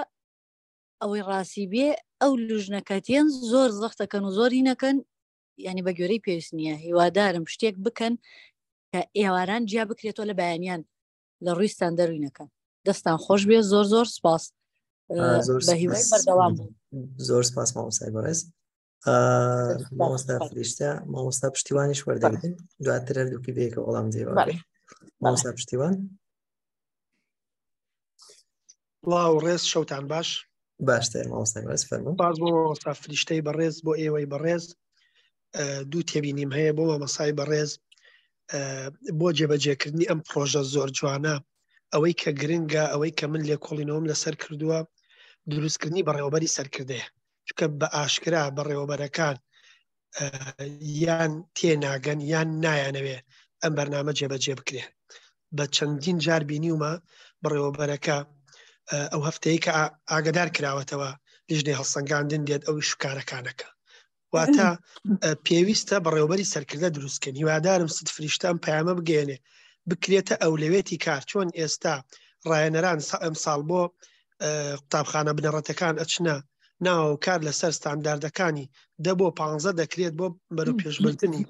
ئەوەی ڕاستی بێ ئەو لوژنەکەتیان زۆر زەختەکەن و زۆری نەکەن ینی بە گوێرەی پێویست نییە هیوادارم شتێک بکەن کە ئێواران جیا بکرێتەوە لە بەیانیان لە ڕووی ستاندەروینەکە دەستان خۆش بێ زۆر زۆر سپاس بە هیوای بەردەوام بوو زۆر سپاس مامۆستای بەڕێز مامۆستا فریشتە مامۆستا پشتیوانیش وەردەگرن دواتر هەردووکی بەیەکە وەڵام دێ مامۆستا پشتیوان سڵاو ڕێز شەوتان باش باشتر مامۆستا بەڕێز فەرموو باز بۆ مامۆستا فریشتەی بەڕێز بۆ ئێوەی بەڕێز دوو تێبینیم هەیە بۆ مامۆسای بەڕێز بۆ جێبەجێکردنی ئەم پرۆژە زۆر جوانە ئەوەی کە گرنگە ئەوەی کە من لێکۆڵینەوەم لەسەر کردووە دروستکردنی بەڕێوەبەری سەرکردەیە چونکە بە ئاشکرا بەڕێوەبەرەکان یان تێناگەن یان نایانەوێ ئەم بەرنامە جێبەجێ بکرێ بە چەندین جار بینیومە بەڕێوەبەرەکە ئەو هەفتەیە کە ئاگدار کراوەتەوە لیژنەی هەڵسەنگاندن دێت ئەو شکارەکانەکە واتە پێویستە بەڕێوبەری سەرکردە دروستکەن هیوادارم ست فریشتە ئەم پەیامە بگەێنێ بکرێتە ئەولەوێتی کار چۆن ئێستا ڕایەنەران ئەم ساڵ بۆ قوتابخانە بنەڕەتەکان ئەچنە ناوە و کار لەسەر ستانداردەکانی دە بۆ پ دەکرێت بۆ بەرەو پێشبردننی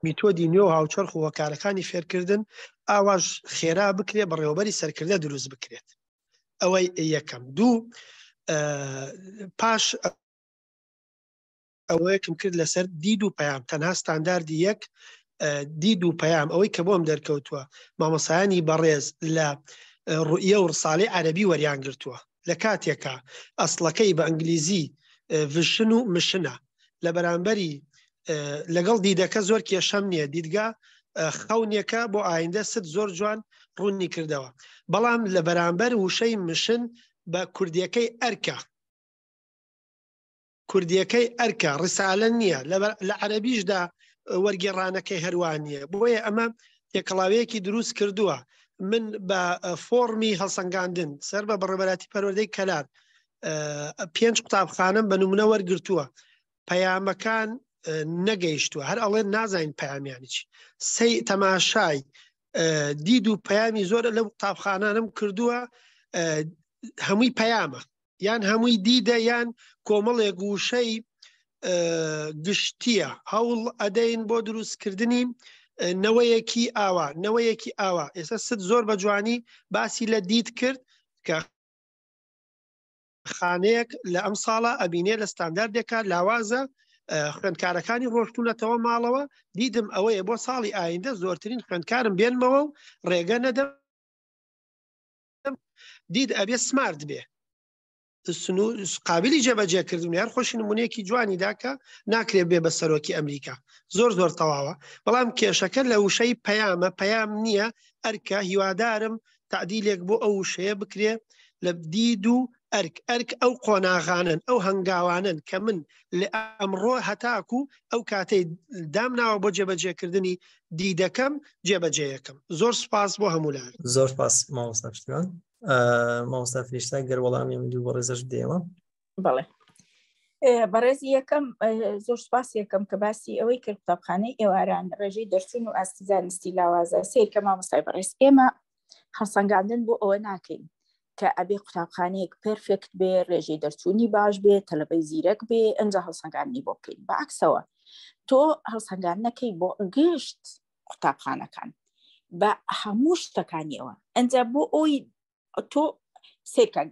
میتۆدی نوێ و هاوچەرخ و هۆکارەکانی فێرکردن ئاواش خێرا بکرێت بەڕێوەبەری سەرکردە دروست بکرێت ئەوەی یەکەم دوو پاش ئەوەیەکم کرد لەسەر دید و پەیام تەنها ستانداردی یەک دید و پەیام ئەوەی کە بۆم دەرکەوتووە مامۆسایانی بەڕێز لە ڕوئیە و ڕساڵی عەربی وەریان گرتووە لە کاتێکا ئەسڵەکەی بە ئینگلیزی vision و mission ە لە بەرامبەری لەگەڵ دیدەکە زۆر کێشەم نییە دیدگا خەونێکە بۆ ئایندە ست زۆر جوان ڕوونی کردەوە بەڵام لە بەرامبەر وشەی mission بە کوردیەکەی ئەرکە کوردیەکەی ئەرکە ڕسالە نییە لە عەربیشدا وەرگێڕانەکەی هەروان نییە بۆیە ئەمە تێکەڵاوەیەکی دروست کردووە من بە فۆڕمی هەڵسەنگاندن سەر بە بەڕێبەراتی پەروەردەی کەلار پێنج قوتابخانم بە نمونە وەرگرتووە پەیامەکان نەگەیشتووە هەر ئەڵێن نازانین پەیامیانی چی سەی تەماشای دید و پەیامی زۆرە لەو قوتابخانانم کردووە هەمووی پەیامە یان هەمووی دیدە یان کۆمەڵێک وشەی گشتیە هەوڵ ئەدەین بۆ دروستکردنی نەوەیەکی ئاوا نەوەیەکی ئاوا ئێستا ست زۆر بە جوانی باسی لە دید کرد کە خانەیەک لە ئەم ساڵە ئەبینێ لە ستانداردێکە لاوازە خوێندکارەکانی ڕۆشتونەتەوە ماڵەوە دیدم ئەوەیە بۆ ساڵی ئایندە زۆرترین خوێندکارم بێنمەوە و ڕێگە نەدەم دید ئەبێ سمارت بێ قابلی جێبەجێکردن هەر خۆشی نمونەیەکی جوانی داکە ناکرێت بێ بە سەرۆکی ئەمریکا زۆر زۆر تەواوە بەڵام کێشەکە لە وشەی پەیامە پەیام نییە ئەرکە هیوادارم تعدیلێک بۆ ئەو وشەیە بکرێ لە دید و ئەرک ئەرک ئەو قۆناغانن ئەو هەنگاوانن کە من لە ئەمڕۆ هەتاکو ئەو کاتەی دامناوە بۆ جێبەجێکردنی دیدەکەم جێبەجێیەکەم زۆر سپاس بۆ هەموو لایەک. زۆر سپاس مامۆستا پشتیوان. مامۆستا فریشتە گەر وەڵامی من دوو بەڕێزەش بدەیەوە. بەڵێ بەڕێزی یەکەم زۆر سپاس یەکەم کە باسی ئەوەی کرد قوتابخانەی ئێواران ڕێژەی دەرچوون و ئاستی زانستی لاوازە سیر کە مامۆستای بەڕێز ئێمە هەڵسەنگاندن بۆ ئەوە ناکەین کە ئەبێ قوتابخانەیەک پرفێکت بێ ڕێژەی دەرچوونی باش بێ تەلەبەی زیرەک بێ ئەجا هەڵسەنگاندنی بۆ بکەین بەعکسەوە تۆ هەڵسەنگاندنەکەی بۆ گشت قوتابخانەکان بە هەموو شتەکانیەوە ئەجا بۆ ئەوی تۆ سێکە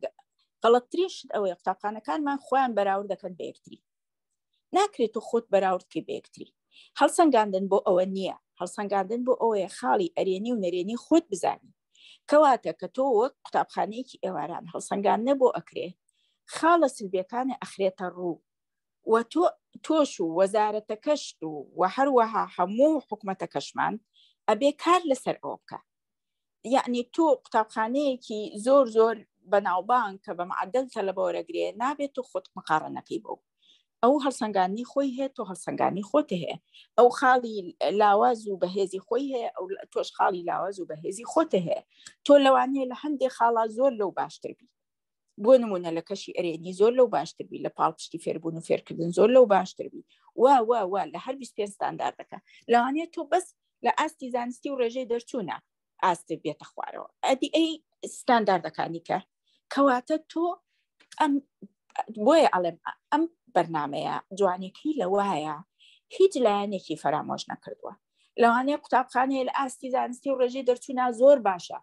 غەڵەتترین شت ئەوەیە قوتابخانەکانمان خۆیان بەراورد دەکەن بە یەکتری ناکرێت تۆ خۆت بەراورد بکەی بە یەکتری هەڵسەنگاندن بۆ ئەوە نییە هەڵسەنگاندن بۆ ئەوەیە خاڵی ئەرێنی و نەرێنی خۆت بزانی کەواتە کە تۆ وەک قوتابخانەیەکی ئێواران هەڵسەنگاندنە بۆ ئەکرێ خاڵە سلبیەکانە ئەخرێتە ڕوو و تۆ تۆش و وەزارەتەکەشت و و هەروەها هەموو حکومەتەکەشمان ئەبێ کار لەسەر ئەوە بکە یعنی تۆ قوتابخانەیەکی زۆر زۆر بەناوبانگ کە بە معدل تەلەبە وەرەگرێ نابێت تۆ خۆت مقاڕنەکەی بۆ ئەو هەڵسەنگانی خۆی هەیە تۆ هەڵسەنگانی خۆت هەیە ئەو خاڵی لاواز و بەهێزی خۆی هەیە ئەو تۆش خاڵی لاواز و بەهێزی خۆت هەیە تۆ لەوانەیە لە هەندێک خاڵا زۆر لەو باشتر بی بۆ نمونە لە کەشی ئەرێنی زۆر لەو باشتر بی لە پاڵپشتی فێربوون و فێرکردن زۆر لەو باشتر بی وا وا وا لە هەر 25 ستانداردەکە لەوانەیە تۆ بەس لە ئاستی زانستی و ڕێژەی دەرچوونە ئاست بێتە خوارەوە ئەدی ئەی ستانداردەکانی کە کەواتە تۆ ئەم بۆیە ئەڵێم ئەم بەرنمەیە جوانێکی لەوایە هیچ لایەنێکی فەرامۆش نەکردووە لەوانەیە قوتابخانەیە لە ئاستی زانستی و ڕێژەی دەرچوونا زۆر باشە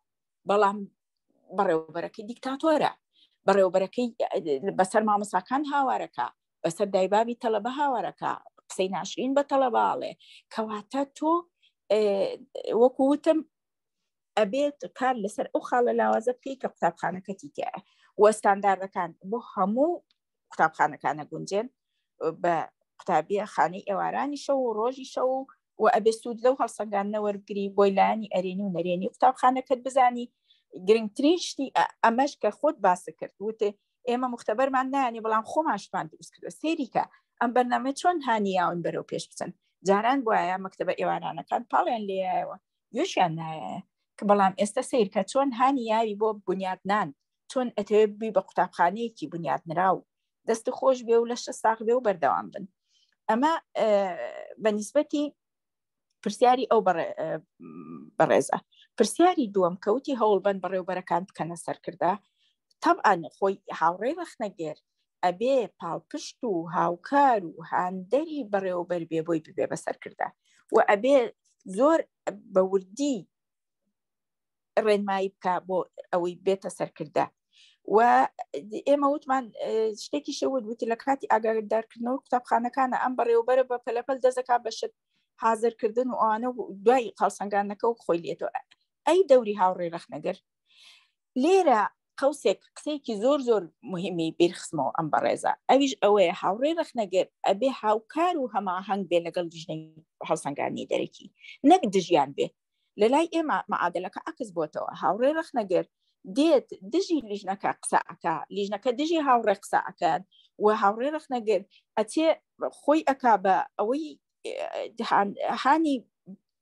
بەڵام بەڕێوەبەرەکەی دیکتاتۆرە بەڕێوەبەرەکەی بەسەر مامۆساکان هاوارەکە بەسەر دایبابی تەلەبە هاوارەکە قسەی ناشرین بە تەلەباڵێ کەواتە تۆ وەکو وتم ئەبێت کار لەسەر ئەو خاڵە لاوازە بکەیت کە قوتابخانەکەتی تایە وە ستانداردەکان بۆ هەموو قوتابخانەکانە گونجێن بە قوتابیە خانەی ئێوارانی شەو و ڕۆژی شەو و ئەبێ سوود لەو هەڵسەنگاندنە وەربگری بۆی لایەنی ئەرێنی و نەرێنی قوتابخانەکەت بزانی گرنگترین شتی ئەمەش کە خۆت باس کرد وتێ ئێمە مختبەرمان نایانی بەڵام خۆمان شتمان دروست کردو سەیریکە ئەم بەرنامە چۆن هانیاون بەرەو پێش بچن جاران بواە مەکتەبە ئێوارانەکان پاڵیان لێیەوە گوێشیان نایە کە بەڵام ئێستا سیرکە چۆن هانی یاوی بۆ بنیادنان چۆن ئەتەوێ ببی بە قوتابخانەیەکی بنیادنراو دەست خۆش بێ و لەشە ساغ بێ و بەردەوام بن ئەمە بە نیسبەتی پرسیاری ئەو بەڕێزە پرسیاری دووەم کەوتی هەوڵبەن بەڕێوبەرەکان بکەنە سەرکردە تەبعاان خۆی هاوڕێ ڕەخنەگەر ئەبێ پاڵپشت و هاوکار و هاندەری بەڕێوەبەر بێ بۆی ببێ بە سەرکردە و ئەبێ زۆر بە وردی ڕێنمایی بکە بۆ ئەوەی بێتە سەرکردە و ئێمە وتمان شتێکی شەوت وتی لە کاتی ئاگادارکردنەوە قوتابخانەکانە ئەم بەڕێوبەرە بە پەلەپەل دەزەکا بەشت حاضرکردن و ئەوانە و دوای قاڵسەنگانەکە و خۆی لێتەوە ئەی دەوری هاوڕێ ڕەخنەگر لێرە قوسێک قسەیەکی زۆر زۆر مهمی بیرخستمەوە ئەم بەڕێزە ئەویش ئەوەیە هاوڕێ ڕەخنەگر ئەبێ هاوکار و هەماهەنگ بێ لەگەڵ لیژنەی هەڵسەنگانی دەرەکی نەک دژیان بێ لە لای ئێمە معادلەکە عکس بۆتەوە هاوڕێ ڕەخنەگر دێت دژی لیژنەکە قسە ئەکا لیژنەکە دژی هاوڕێ قسە ئەکات و هاوڕێ ڕەخنەگر ئەچێ خۆی ئەکا بە ئەوەی هانی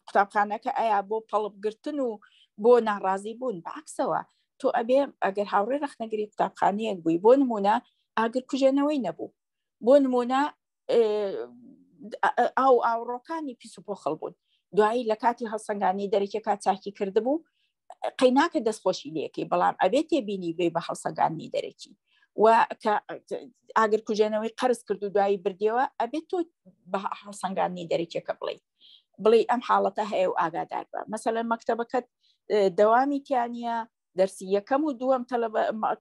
قوتابخانەکە ئەیا بۆ پەڵپگرتن و بۆ ناڕازی بوون بەعکسەوە تۆ ئەبێ ئەگەر هاوڕێ ڕەخنەگری قوتابخانەیەک بووی بۆ نمونە ئاگر کوژێنەوەی نەبوو بۆ نمونە ئاو ئاوڕۆکانی پیس و پۆخڵ بوون دوایی لە کاتی هەڵسەنگانی دەرەکیەکە چاکی کردبوو قەیناکە دەستخۆشی لەکەی بەڵام ئەبێ تێبینی بێ بە هەڵسەنگاندنی دەرەکی و کە ئاگر کوژێنەوەی قەرز کرد و دوایی بردیەوە ئەبێت تۆ بە هەڵسەنگاندنی دەرەکیەکە بڵێ بڵێ ئەم حاڵەتە هەیە و ئاگادار بە مەسەلەن مەکتەبەکەت دەوامی تیانە دەرسی یەکەم و دووەم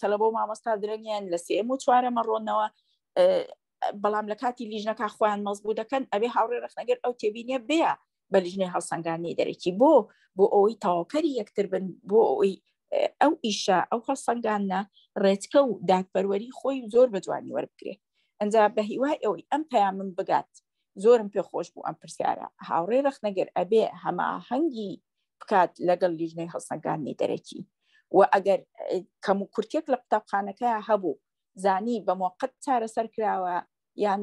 تەلەبە و مامۆستا درەنگیان لە سێم و چوارەمە ڕۆنەوە بەڵام لە کاتی لیژنەکە خۆیان مەزبوو دەکەن ئەبێ هاوڕێ ڕەخنەگر ئەو تێبینیە بێ بە لیژنەی هەڵسەنگاندنی دەرەکی بۆ بۆ ئەوەی تەواوکەری یەکتر بن بۆ ئەوەی ئەو ئیشە ئەو هەڵسەنگاندنە ڕێچکە و دادپەروەری خۆی زۆر بە جوانی وەربگرێ ئەنجا بە هیوای ئەوەی ئەم پەیامم بگات زۆرم پێ خۆش بوو ئەم پرسیارە هاوڕێ ڕەخنەگر ئەبێ هەماهەنگی بکات لەگەڵ لیژنەی هەڵسەنگاندنی دەرەکی و ئەگەر کەم و کورتێک لە قوتابخانەکە هەبوو. زانی بە مۆقت چارەسەر کراوە یان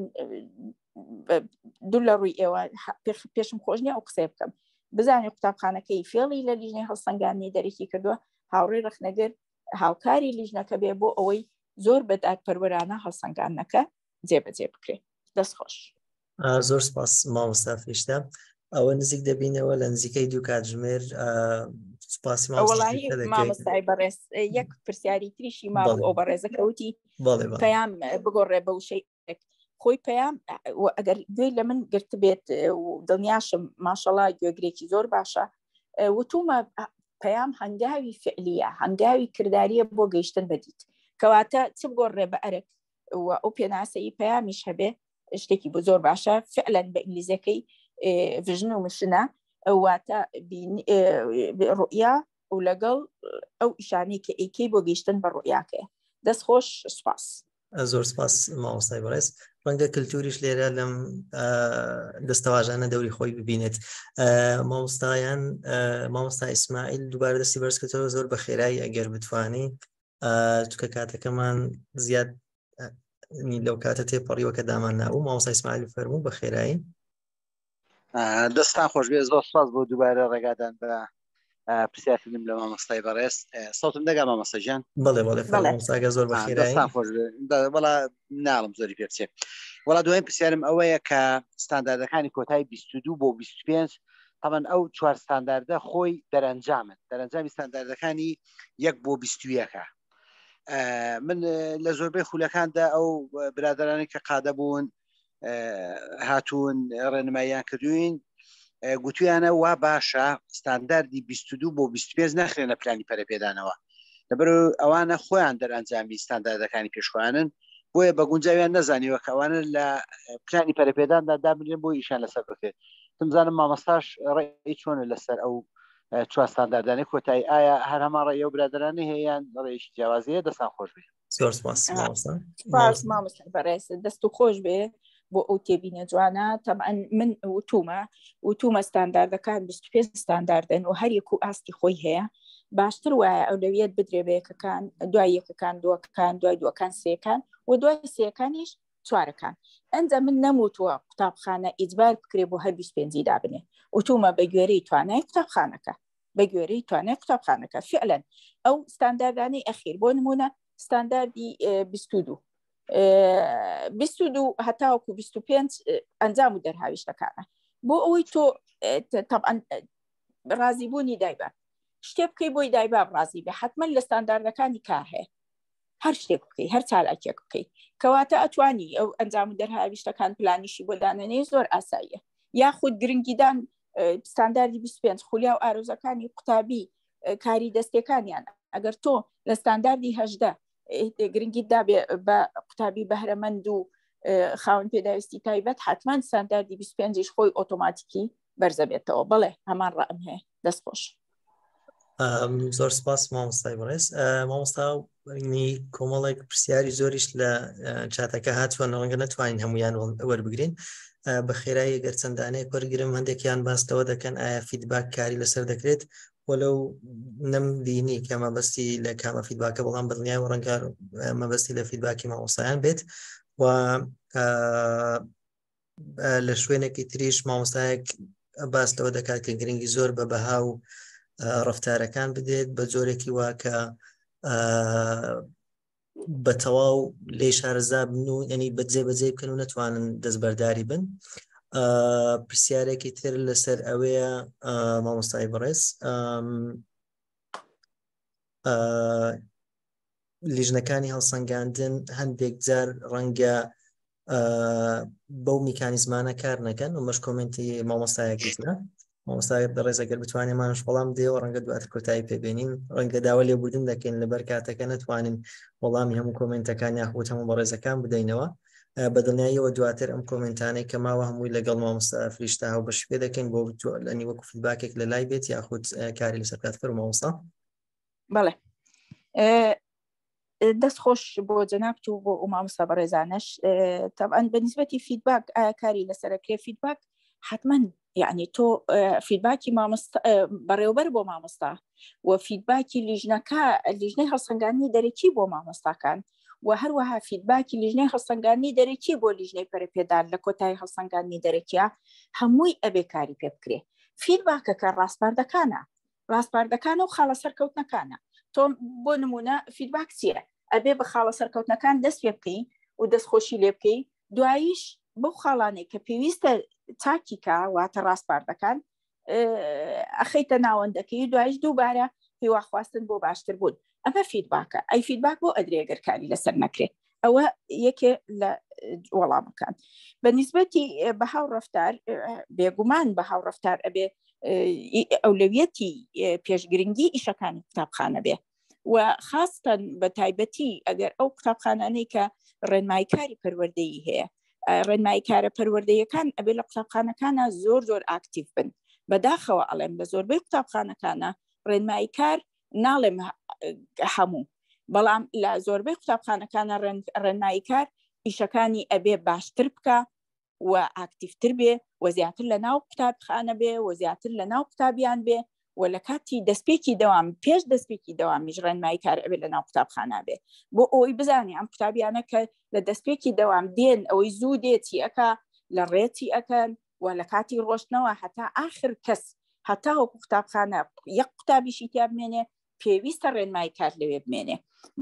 دوور لە ڕووی ئێوە پێشم خۆش نییە ئەو قسەیە بکەم بزانێ قوتابخانەکەی فێڵی لە لیژنەی هەڵسەنگاندنی دەرەکی کردووە هاوڕێی ڕەخنەگر هاوکاری لیژنەکە بێ بۆ ئەوەی زۆر بە دادپەروەرانە هەڵسەنگاندنەکە جێبەجێ بکرێت دەست خۆش. زۆر سپاس مامۆستا فریشتە ئەوە نزیک دەبینەوە لە نزیکەی دوو کاتژمێر سپاسی مامۆستای بەڕێز یەک پرسیاری تریشی ما ئەو بەڕێزە کەوتی پەیام بگۆڕێ بە وشەی خۆی پەیام ئەگەر گوێی لە من گرتبێت و دڵنیاشم ماشەڵا گوێگرێکی زۆر باشە وتومە پەیام هەنگاوی فعلیە هەنگاوی کردداریە بۆ گەیشتن بەدیت کەواتە چ بگۆڕێ بە ئەرک و ئەو پێناسەی پەیامیش هەبێ شتێکی بۆ زۆر باشە فعلەن بە ئینگلیزیەکەی ڤژن و مشنە واتە ڕوئیا و لەگەڵ ئەو ئیشانەی کە ئیکەی بۆ گەیشتن بە ڕوئیاکەیە دەست خۆش سپاس. زۆر سپاس مامۆستای بەڕێز ڕەنگە کللتوریش لێرە لەم دەستەواژانە دەوری خۆی ببینێت مامۆستایان مامۆستا ئیسماعیل دووبارە دەستی بەرزکردەوە زۆر بە خێرایی ئەگەر بتانی چکە کاتەکەمان زیاد لەو کاتە تێپەڕیوە کە دامان نابوو مامۆستا ئیسماعیل فەرموو بە خێرایی دەستان خۆش بێ زۆر سپاس بۆ دووبارە ڕێگادان بە پرسیارکردنم لە مامۆستای بەڕێز سەوتم دەگا مامۆستا گیان بەڵێ بەڵێ مامۆستاگە زۆر بەخێرایی خۆش بەڵا ناڵم زۆری پێ بچێت وەڵا دوایین پرسیارم ئەوەیە کە ستانداردەکانی کۆتای 22 بۆ 25 تەبەن ئەو چوار ستانداردە خۆی دەرەنجامن دەرەنجامی ستانداردەکانی یەک بۆ 21ەکە من لە زۆربەی خولەکاندا ئەو برادرانی کە قادە بوون هاتوون ڕێنماییان کردوین گوتویانە وا باشە ستانداردی 22 بۆ 25 نەخرێنە پلانی پەرەپێدانەوە لەبەر ئەوانە خۆیان دەرئەنجامی ستانداردەکانی پێشخوانن بۆیە بە گونجاویان نەزانیوە کە ئەوانە لە پلانی پەرەپێداندا دابنرێن بۆ ئیشان لەسەر بکرێت تمزانم مامۆستاش ڕێی چۆنە لەسەر ئەو چوار ستانداردانەی کۆتایی ئایا هەر هەمان ڕێی ئەو برادرانەی هەیە یان ڕێیەکی جیاوازی هەیە دەستان خۆش بێ زۆر سپاس مامۆستا سپاس مامۆستا بەڕێز دەست و خۆش بێ بۆ ئەو تێبینە جوانە تەبعەن من وتومە وتومە ستانداردەکان 25 ستانداردن و هەر یەک و ئاستی خۆی هەیە باشتر وایە ئەولەویەت بدرێ بە یەکەکان دوای یەکەکان دووەکان دوای دووەکان سێکان و دوای سێکانیش چوارەکان ئەنجا من نەموتووە قوتابخانە ئیجبار بکرێ بۆ هەر 25 دابنێ وتومە بە گوێرەی توانای قوتابخانەکە بە گوێرەی توانای قوتابخانەکە فعلەن ئەو ستانداردانەی ئەخیر بۆ نمونە ستانداردی 22 22 هەتاوەکو 25 ئەنجام و دەرهاویشتەکانە بۆ ئەوەی تۆ طبعا ڕازیبوونی دایبە شتێ بکەی بۆی دایباب ڕازی بێ حتمما لە ستانداردەکانی کا هەیە هەر شتێک بکەی هەر چالاکیەک بکەی کەواتە ئەتوانی ئەو ئەنجام و دەرهاویشتەکان پلانیشی بۆ دانەنێ زۆر ئاساییە یاخود گرنگیدان ستانداردی 25 خولیا و ئارۆزەکانی قوتابی کاری دەستەکانیان ئەگەر تۆ لە ستانداردی هەشدە گرنگی دابێ بە قوتابی بەهرەمەند و خاوەن پێداویستی تایبەت حتمما ستانداردی 25 خۆی ئۆتۆماتیکی بەرزەبێتەوە بەڵێ هەمان ڕام هەیە دەست خۆش زۆر سپاس مامۆستای بەڕێز مامۆستا کۆمەڵێک پرسیاری زۆریش لە چاتەکە هاتووە ڕەنگە نەتوانین هەمویان وەربگرین بە خێرایی گەر چەندانەیەک وەرگرم هەندێکیان باس لەوە دەکەن ئایا feedback کاری لەسەر دەکرێت وەلو نەم بینی کە مەبەستی لە کامە feedback ە بەڵام بەدڵنیای و ڕەنگە مەبەستی لە feedback ی مامۆستایان بێت و لە شوێنێکی تریش مامۆستایەک باس لەوە دەکات کە گرنگی زۆر بە بەها و ڕفتارەکان بدێت بە جۆرێکی وا کە بە تەواو لێ شارەزا بن و ینی بەجێ بەجێ بکەن و نەتوانن دەستبەرداری بن پرسیارێکی تر لەسەر ئەوەیە مامۆستای بەڕێز لیژنەکانی هەڵسەنگاندن هەندێک جار ڕەنگە بەو میکانیزمانە کار نەکەن و مەش کۆمنتی مامۆستایەکی ترە مامۆستای بەڕێز ئەگەر بتوانێت مانش وەڵام دێەوە ڕەنگە دواتر کۆتایی پێبێنین ڕەنگە داوا لێبوردن دەکەین لەبەر کاتەکە نەتوانین وەڵامی هەموو کۆمنتەکان یاخود هەموو بەڕێزەکان بدەینەوە بە دڵنیاییەوە دواتر ئەم کۆمنتانەی کە ماوە هەمووی لەگەڵ مامۆستا فریشتە هاوبەش پێ دەکەین بۆ لەنی وەکو feedback ێک لە لای بێت یاخود کاری لەسەر کات فەرموو مامۆستا بەڵێ دەست خۆش بۆ جەنابت و بۆ ئەو مامۆستا بەڕێزانەش تەبعەن بە نیسبەتی feedback ئایا کاری لەسەرەکرێ feedback حتمما یعنی تۆ feedback ی مامۆستا بەڕێوبەر بۆ مامۆستا و feedback ی لیژنەکە لیژنەی هەڵسەنگاندنی دەرەکی بۆ مامۆستاکان و هەروەها feedback ی لیژنەی هەڵسەنگاندنی دەرەکی بۆ لیژنەی پەرەپێدان لە کۆتایی هەڵسەنگاندنی دەرەکیە هەمووی ئەبێ کاری پێ بکرێ. feedback ەکە ڕاسپاردەکانە، ڕاسپاردەکانە و خاڵە سەرکەوتنەکانە. تۆ بۆ نمونە feedback چییە؟ ئەبێ بە خاڵە سەرکەوتنەکان دەست پێ بکەی و دەستخۆشی لێ بکەی، دواییش بەو خاڵانەی کە پێویستە چاکی کا واتە ڕاسپاردەکان ئەخەیتە ناوەندەکەی دوایش دووبارە هیواخواستن بۆ باشتر بوون ئەمە feedback ە ئەی feedback بۆ ئەدرێ گەر کاری لەسەر نەکرێت ئەوە یەکێ لە وەڵامەکان بە نیسبەتی بەها و ڕفتار بێگومان بەها و ڕفتار ئەبێ ئەولەویەتی پێشگرنگی ئیشەکانی قوتابخانە بێ و خاستەن بە تایبەتی ئەگەر ئەو قوتابخانانەی کە ڕێنماییکاری پەروەردەیی هەیە ڕێنماییکارە پەروەردەیەکان ئەبێ لە قوتابخانەکانە زۆر زۆر ئاکتیڤ بن بەداخەوە ئەڵێم لە زۆربەی قوتابخانەکانە ڕێنماییکار ناڵێم هەموو بەڵام لە زۆربەی قوتابخانەکانە ڕێنماییکار ئیشەکانی ئەبێ باشتر بکە و ئاکتیڤتر بێ و زیاتر لە ناو قوتابخانە بێ و زیاتر لە ناو قوتابیان بێ و لە کاتی دەستپێکی دەوام پێش دەستپێکی دەوامیش ڕێنمایی کار ئەبێ لە ناو قوتابخانە بێ بۆ ئەوەی بزانێ ئەم قوتابیانە کە لە دەستپێکی دەوام دێن ئەوەی زوو دێ چی ئەکا لە ڕێ چی ئەکەن و لە کاتی ڕۆشتنەوە هەتا ئاخر کەس هەتا وەکو قوتابخانە یەک قوتابیشی تیا بمێنێ پێویستە ڕێنمایی کار لەوێ بمێنێ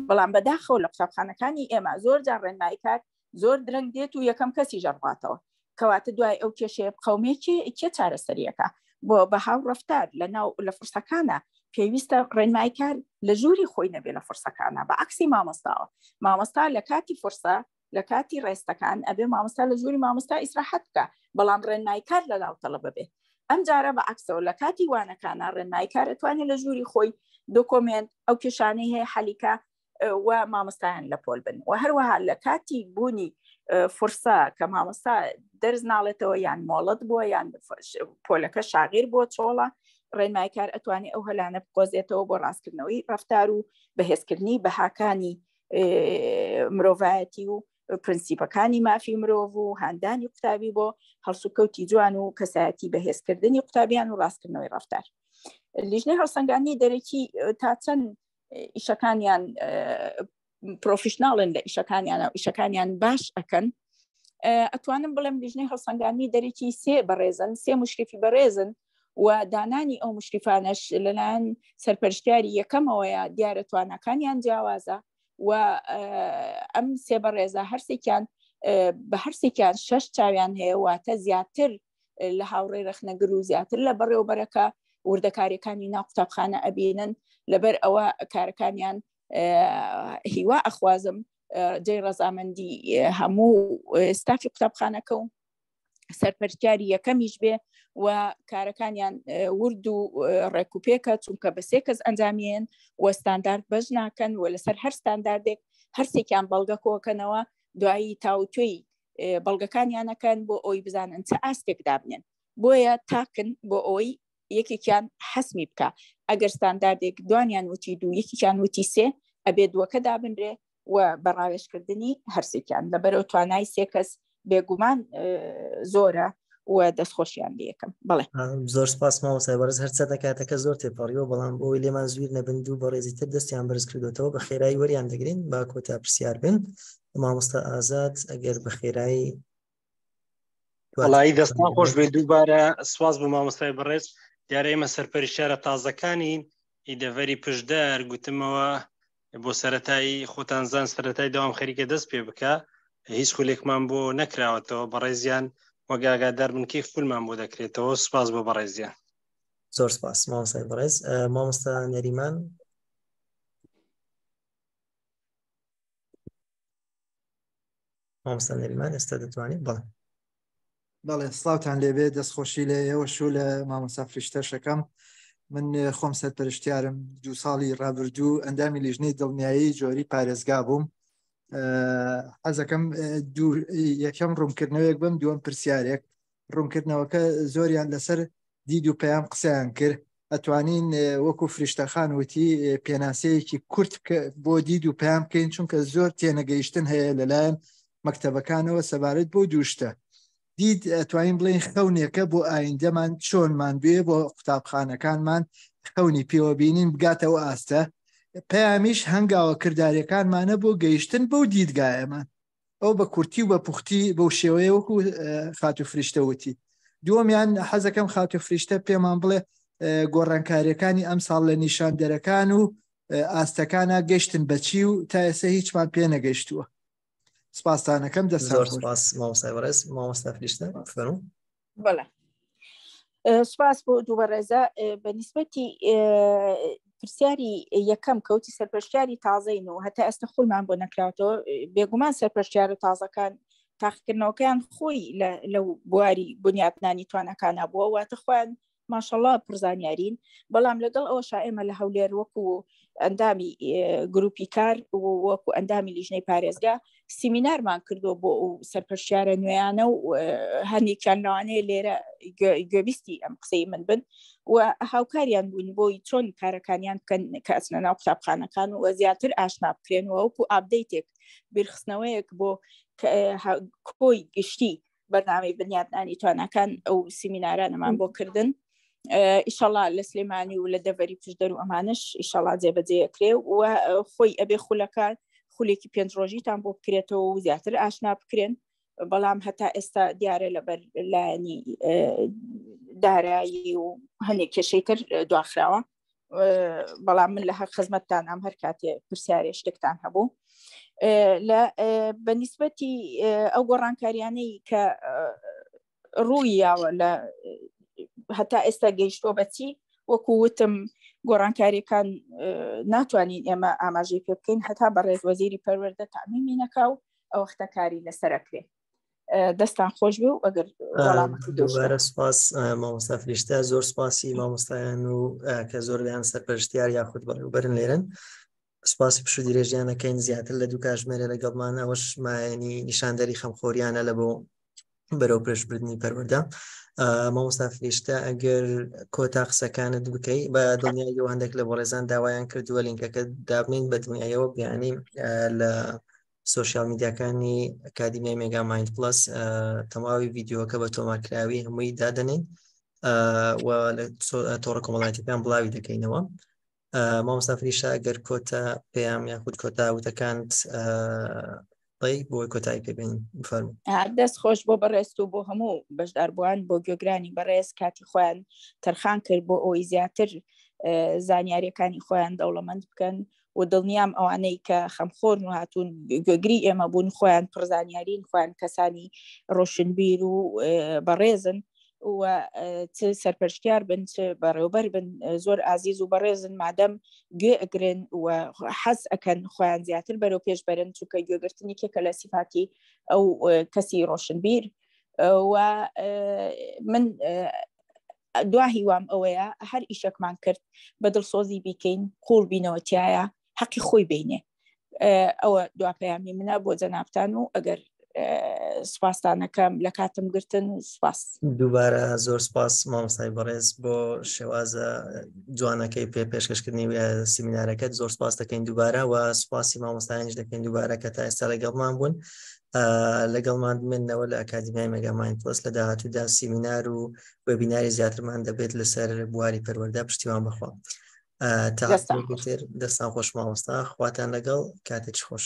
بەڵام بەداخەوە لە قوتابخانەکانی ئێمە زۆر جار ڕێنمایی کار زۆر درەنگ دێت و یەکەم کەسی ژەڕاتەوە کەواتە دوای ئەو کێشەیە بقەومێ کێ چارەسەریەکە بۆ بەها و ڕفتار لە ناو لە فرسەکانە پێویستە ڕێنمایی کار لە ژووری خۆی نەبێ لە فرسەکانە بە عکسی مامۆستاوە مامۆستا لە کاتی فرسە لە کاتی ڕێستەکان ئەبێ مامۆستا لە ژووری مامۆستا ئیسراحەت بکە بەڵام ڕێنمایی کار لە لاو تەڵەبە بێ ئەم جارە بە عکسەوە لە کاتی وانەکانە ڕێنمایی کار ئەتوانێت لە ژووری خۆی document ئەو کێشانەی هەیە حەلیکە و مامۆستایان لە پۆل بن و هەروەها لە کاتی بوونی فرسە کە مامۆستا دەرز ناڵێتەوە یان مۆڵەت بووە یان پۆلەکە شاغیر بۆ چۆڵە ڕێنمایکار ئەتوانێت ئەو هەلانە بقۆزێتەوە بۆ ڕاستکردنەوەی ڕفتار و بەهێزکردنی بەهاکانی مرۆڤایەتی و پرنسیپەکانی مافی مرۆڤ و هاندانی قوتابی بۆ هەڵسوکەوتی جوان و کەسایەتی بەهێزکردنی قوتابیان و ڕاستکردنەوەی ڕفتار لیژنەی هەڵسەنگاندنی دەرەکی تا چەند ئیشەکانیان professional ن لە ئیشەکانیان و ئیشەکانیان باش ئەکەن ئەتوانم بڵێم لیژنەی هەڵسەنگاندنی دەرەکی سێ بەڕێزن سێ مشرفی بەڕێزن و دانانی ئەو مشریفانەش لەلایەن سەرپەرشتیاری یەکەمەوەیە دیارە تواناکانیان جیاوازە و ئەم سێ بەڕێزە هەرسێکیان بە هەرسێکیان شەش چاویان هەیە واتە زیاتر لە هاوڕێ رەخنەگر و زیاتر لە بەڕێوبەرەکە وردەکاریەکانی ناو قوتابخانە ئەبینن لەبەر ئەوە کارەکانیان هیوا ئەخوازم جێی ڕەزامەندی هەموو ستافی قوتابخانەکە و سەرپەرشتیاری یەکەمیش بێ و کارەکانیان ورد و ڕێکوپێکە چونکە بە سێ کەس ئەنجامیێن و ستاندارد بەش ناکەن و لەسەر هەر ستانداردێک هەرسێکیان بەڵگە کۆکەنەوە دوایی تاوتوێی بەڵگەکانیانەکەن بۆ ئەوی بزانن چه ئاستێک دابنێن بۆیە تاکن بۆ ئەوەی یەکێکیان حەسمی بکە ئەگەر ستانداردێک دوانیان وتی دوو یەکیان وتی سێ ئەبێ دووەکە دابنرێ و بە ڕاوێژکردنی هەرسێکیان لەبەرەوە توانای سێ کەس بێگومان زۆرە و دەستخۆشیان لەکەم بڵێ زۆر سپاس مامۆستای بەڕێز هەرچە دەکاتەکە زۆر تێپەڕیوە بەڵام بۆی لێمان زویر نەبن دوو بەڕێزی تر دەستیان بەرز کردوێتەوە بە خێرایی وەریان دەگرین با کۆتا پرسیار بن مامۆستا ئازاد ئەگەر بە خێرایی وڵی دەستان خۆش بێ دووبارە سواز بۆ مامۆستای بەڕێز دیارە ئێمە سەرپەرشتیارە تازەکانین ئی دەڤەری پشدەر گوتمەوە بۆ سەتایی خۆتان زان سەتای داوام خەریکە دەست پێ بکە هیچ خولێکمان بۆ نەکراوەتەوە بەڕێزیان وەک ئاگادار بن کەی خولمان بۆ دەکرێتەوە سپاس بۆ بەڕێزیان زۆر سپاس مامۆستای بەڕێز مامۆستا نەریمان مامۆستا نەریمان ئێستا دەتوانیت بەڵێ بەڵێ سڵاوتان لێبێ دەستخۆشی لە ئێوەش و لە مامۆستا فریشتەشەکەم من خۆم سەرپەرشتیارم دوو ساڵی ڕابردوو ئەندامی لیژنەی دڵنیایی جۆری پارێزگا بووم حەزەکەم یەکەم ڕوونکردنەوەیەک بم دووەم پرسیارێک ڕوونکردنەوەکە زۆریان لەسەر دید و پەیام قسەیان کرد ئەتوانین وەکو فریشتەخان وتی پێناسەیەکی کورت بۆ دید و پەیام بکەین چونکە زۆر تێنەگەیشتن هەیە لەلایەن مەکتەبەکانەوە سەبارەت بۆ دووشتە دید ئەتوانین بڵێن خەونێکە بۆ ئایندەمان چۆنمان بێ بۆ قوتابخانەکانمان خەونی پێوە بینین بگاتەوە ئاستە. پەیامیش هەنگاوە کرداریەکانمانە بۆ گەیشتن بەو دیدگایەمان. ئەو بە کورتی و بە پوختی بەو شێوەیە وەکو خاتوو فریشتە وتی. دووەمیان حەزەکەم خاتوو فریشتە پێمان بڵێ گۆڕانکاریەکانی ئەمساڵ لە نیشاندەرەکان و ئاستەکانە گەشتن بەچی و تا ئێستا هیچمان پێ نەگەیشتووە. سپاستانەکەم دەستان زۆر سپاس مامۆستای بەڕێز مامۆستا فریشتە فەرموو. بەڵێ سپاس بۆ دوو بەڕێزە بە نیسبەتی پرسیاری یەکەم کەوتی سەرپەرشتیاری تازەین و هەتا ئێستا خولمان بۆ نەکراوەتەوە بێگومان سەرپەرشتیارە تازەکان تاقیکردنەوەکەیان خۆی لەو بواری بنیاتنانی توانەکانە بووە واتە خۆیان ماشەڵا پڕزانیارین بەڵام لەگەڵ ئەوەشا ئێمە لە هەولێر وەکو ئەندامی گروپی کار وەکو ئەندامی لیژنەی پارێزگا سیمینارمان کردووە بۆ ئەو سەرپەرشتیارە نوێیانە و هەندێکیان لەوانەیە لێرە گوێبیستی ئەم قسەی من بن و هاوکاریان بوون بۆی چۆن کارەکانیان بکەن کە ئەچنە ناو قوتابخانەکان و زیاتر ئاشنا بکرێن و وەکو ئاپدەیتێک بیرخستنەوەیەک بۆ کۆی گشتی بەرنامەی بنیاتنانی تواناکان ئەو سیمینارانەمان بۆ کردن ئیشەڵا لە سلێمانی و لە دەڤەری پشدەر و ئەمانش ئیشەڵا جێبەجێ کرێ و خۆی ئەبێ خولەکە خولێکی پێنج ڕۆژیتان بۆ بکرێتەوە و زیاتر ئاشنا بکرێن بەڵام هەتا ئێستا دیارە لەبەر لایەنی دارایی و هەندێک کێشەی تر دواخراوە بەڵام من لە هەر خزمەتتانام هەر کاتێ پرسیارێ شتێکتان هەبوو لە بەنیسبەتی ئەو گۆڕانکاریانەی کە ڕووی یاوە لە هەتا ئێستا گەیشتووە بەچی وەکو وتم گۆڕانکاریەکان ناتوانین ئێمە ئاماژەی پێ بکەین هەتا بەڕێز وەزیری پەروەردە تعمیمی نەکا و ئەوەختە کاری لەسەرەکرێ دەستان خۆش بێ و ئەگەر دووبارە سپاس مامۆستا فریشتە زۆر سپاسی مامۆستایان و کە زۆر لەیان سەرپەرشتیار یاخود بەڕێوبەرن لێرن سپاسی پشو درێژیانەکەین زیاتر لە دوو کاژمێرە لەگەڵمان ئەوەش مایەنی نیشاندەری خەمخۆریانە لە بۆ بەرەو پێشبردنی پەروەردە مامۆستا فریشتە ئەگەر کۆتا قسەکانت بکەی بە دڵنیاییەوە هەندێک لە بەڕێزان داوایان کردووە لینکەکە دابنین بە دڵنیاییەوە بیانی لە سۆشیال میدیاکانی ئەکادیمیای مێگا مایند پڵەس تەواوی ڤیدیۆکە بە تۆمارکراوی هەمووی دادەنین و لە تۆڕە کۆمەڵایەتەکان بڵاوی دەکەینەوە مامۆستا فریشە ئەگەر کۆتا پەیام یاخود کۆتا وتەکانت بڵێی بۆ کۆتایی پێ بێنین بفەرموو. دەست خۆش بۆ بەڕێزت و بۆ هەموو بەشداربووان بۆ گوێگرانی بەڕێز کاتی خۆیان تەرخان کرد بۆ ئەوەی زیاتر زانیاریەکانی خۆیان دەوڵەمەند بکەن و دڵنیام ئەوانەی کە خەمخۆرن و هاتوون گوێگری ئێمە بوون خۆیان پڕزانیارین خۆیان کەسانی ڕۆشنبیر و بەڕێزن و چ سەرپەرشتیار بن چ بەڕێوبەر بن زۆر ئازیز و بەڕێزن مادەم گوێ ئەگرن و حەز ئەکەن خۆیان زیاتر بەرەو پێش بەرن چونکە گوێگرتن یەکێکە لە سیفاتی ئەو کەسی ڕۆشنبیر و من دوا هیوام ئەوەیە هەر ئیشێکمان کرد بە دڵسۆزی بیکەین قوڵ بینەوە تایە حەقی خۆی بینێ ئەوە دوا پەیامی منە بۆ جەنابتان و ئەگەر سپاستانەکەم لە کاتم گرتن سپاس دووبارە زۆر سپاس مامۆستای بەڕێز بۆ شێوازە جوانەکەی پێ پێشکەشکردنی سیمینارەکەت زۆر سپاس دەکەین دووبارە و سپاسی مامۆستایانیش دەکەین دووبارە کە تا ئێستا لەگەڵمان بوون لەگەڵمان بمێنەوە لە ئەکادیمیای مێگامایند پڵەس لە داهاتوودا سیمینار و وێبیناری زیاترمان دەبێت لەسەر بواری پەروەردە پشتیوان بەخوا تا دەستان خۆش مامۆستا خواتان لەگەڵ کاتێکی خۆش.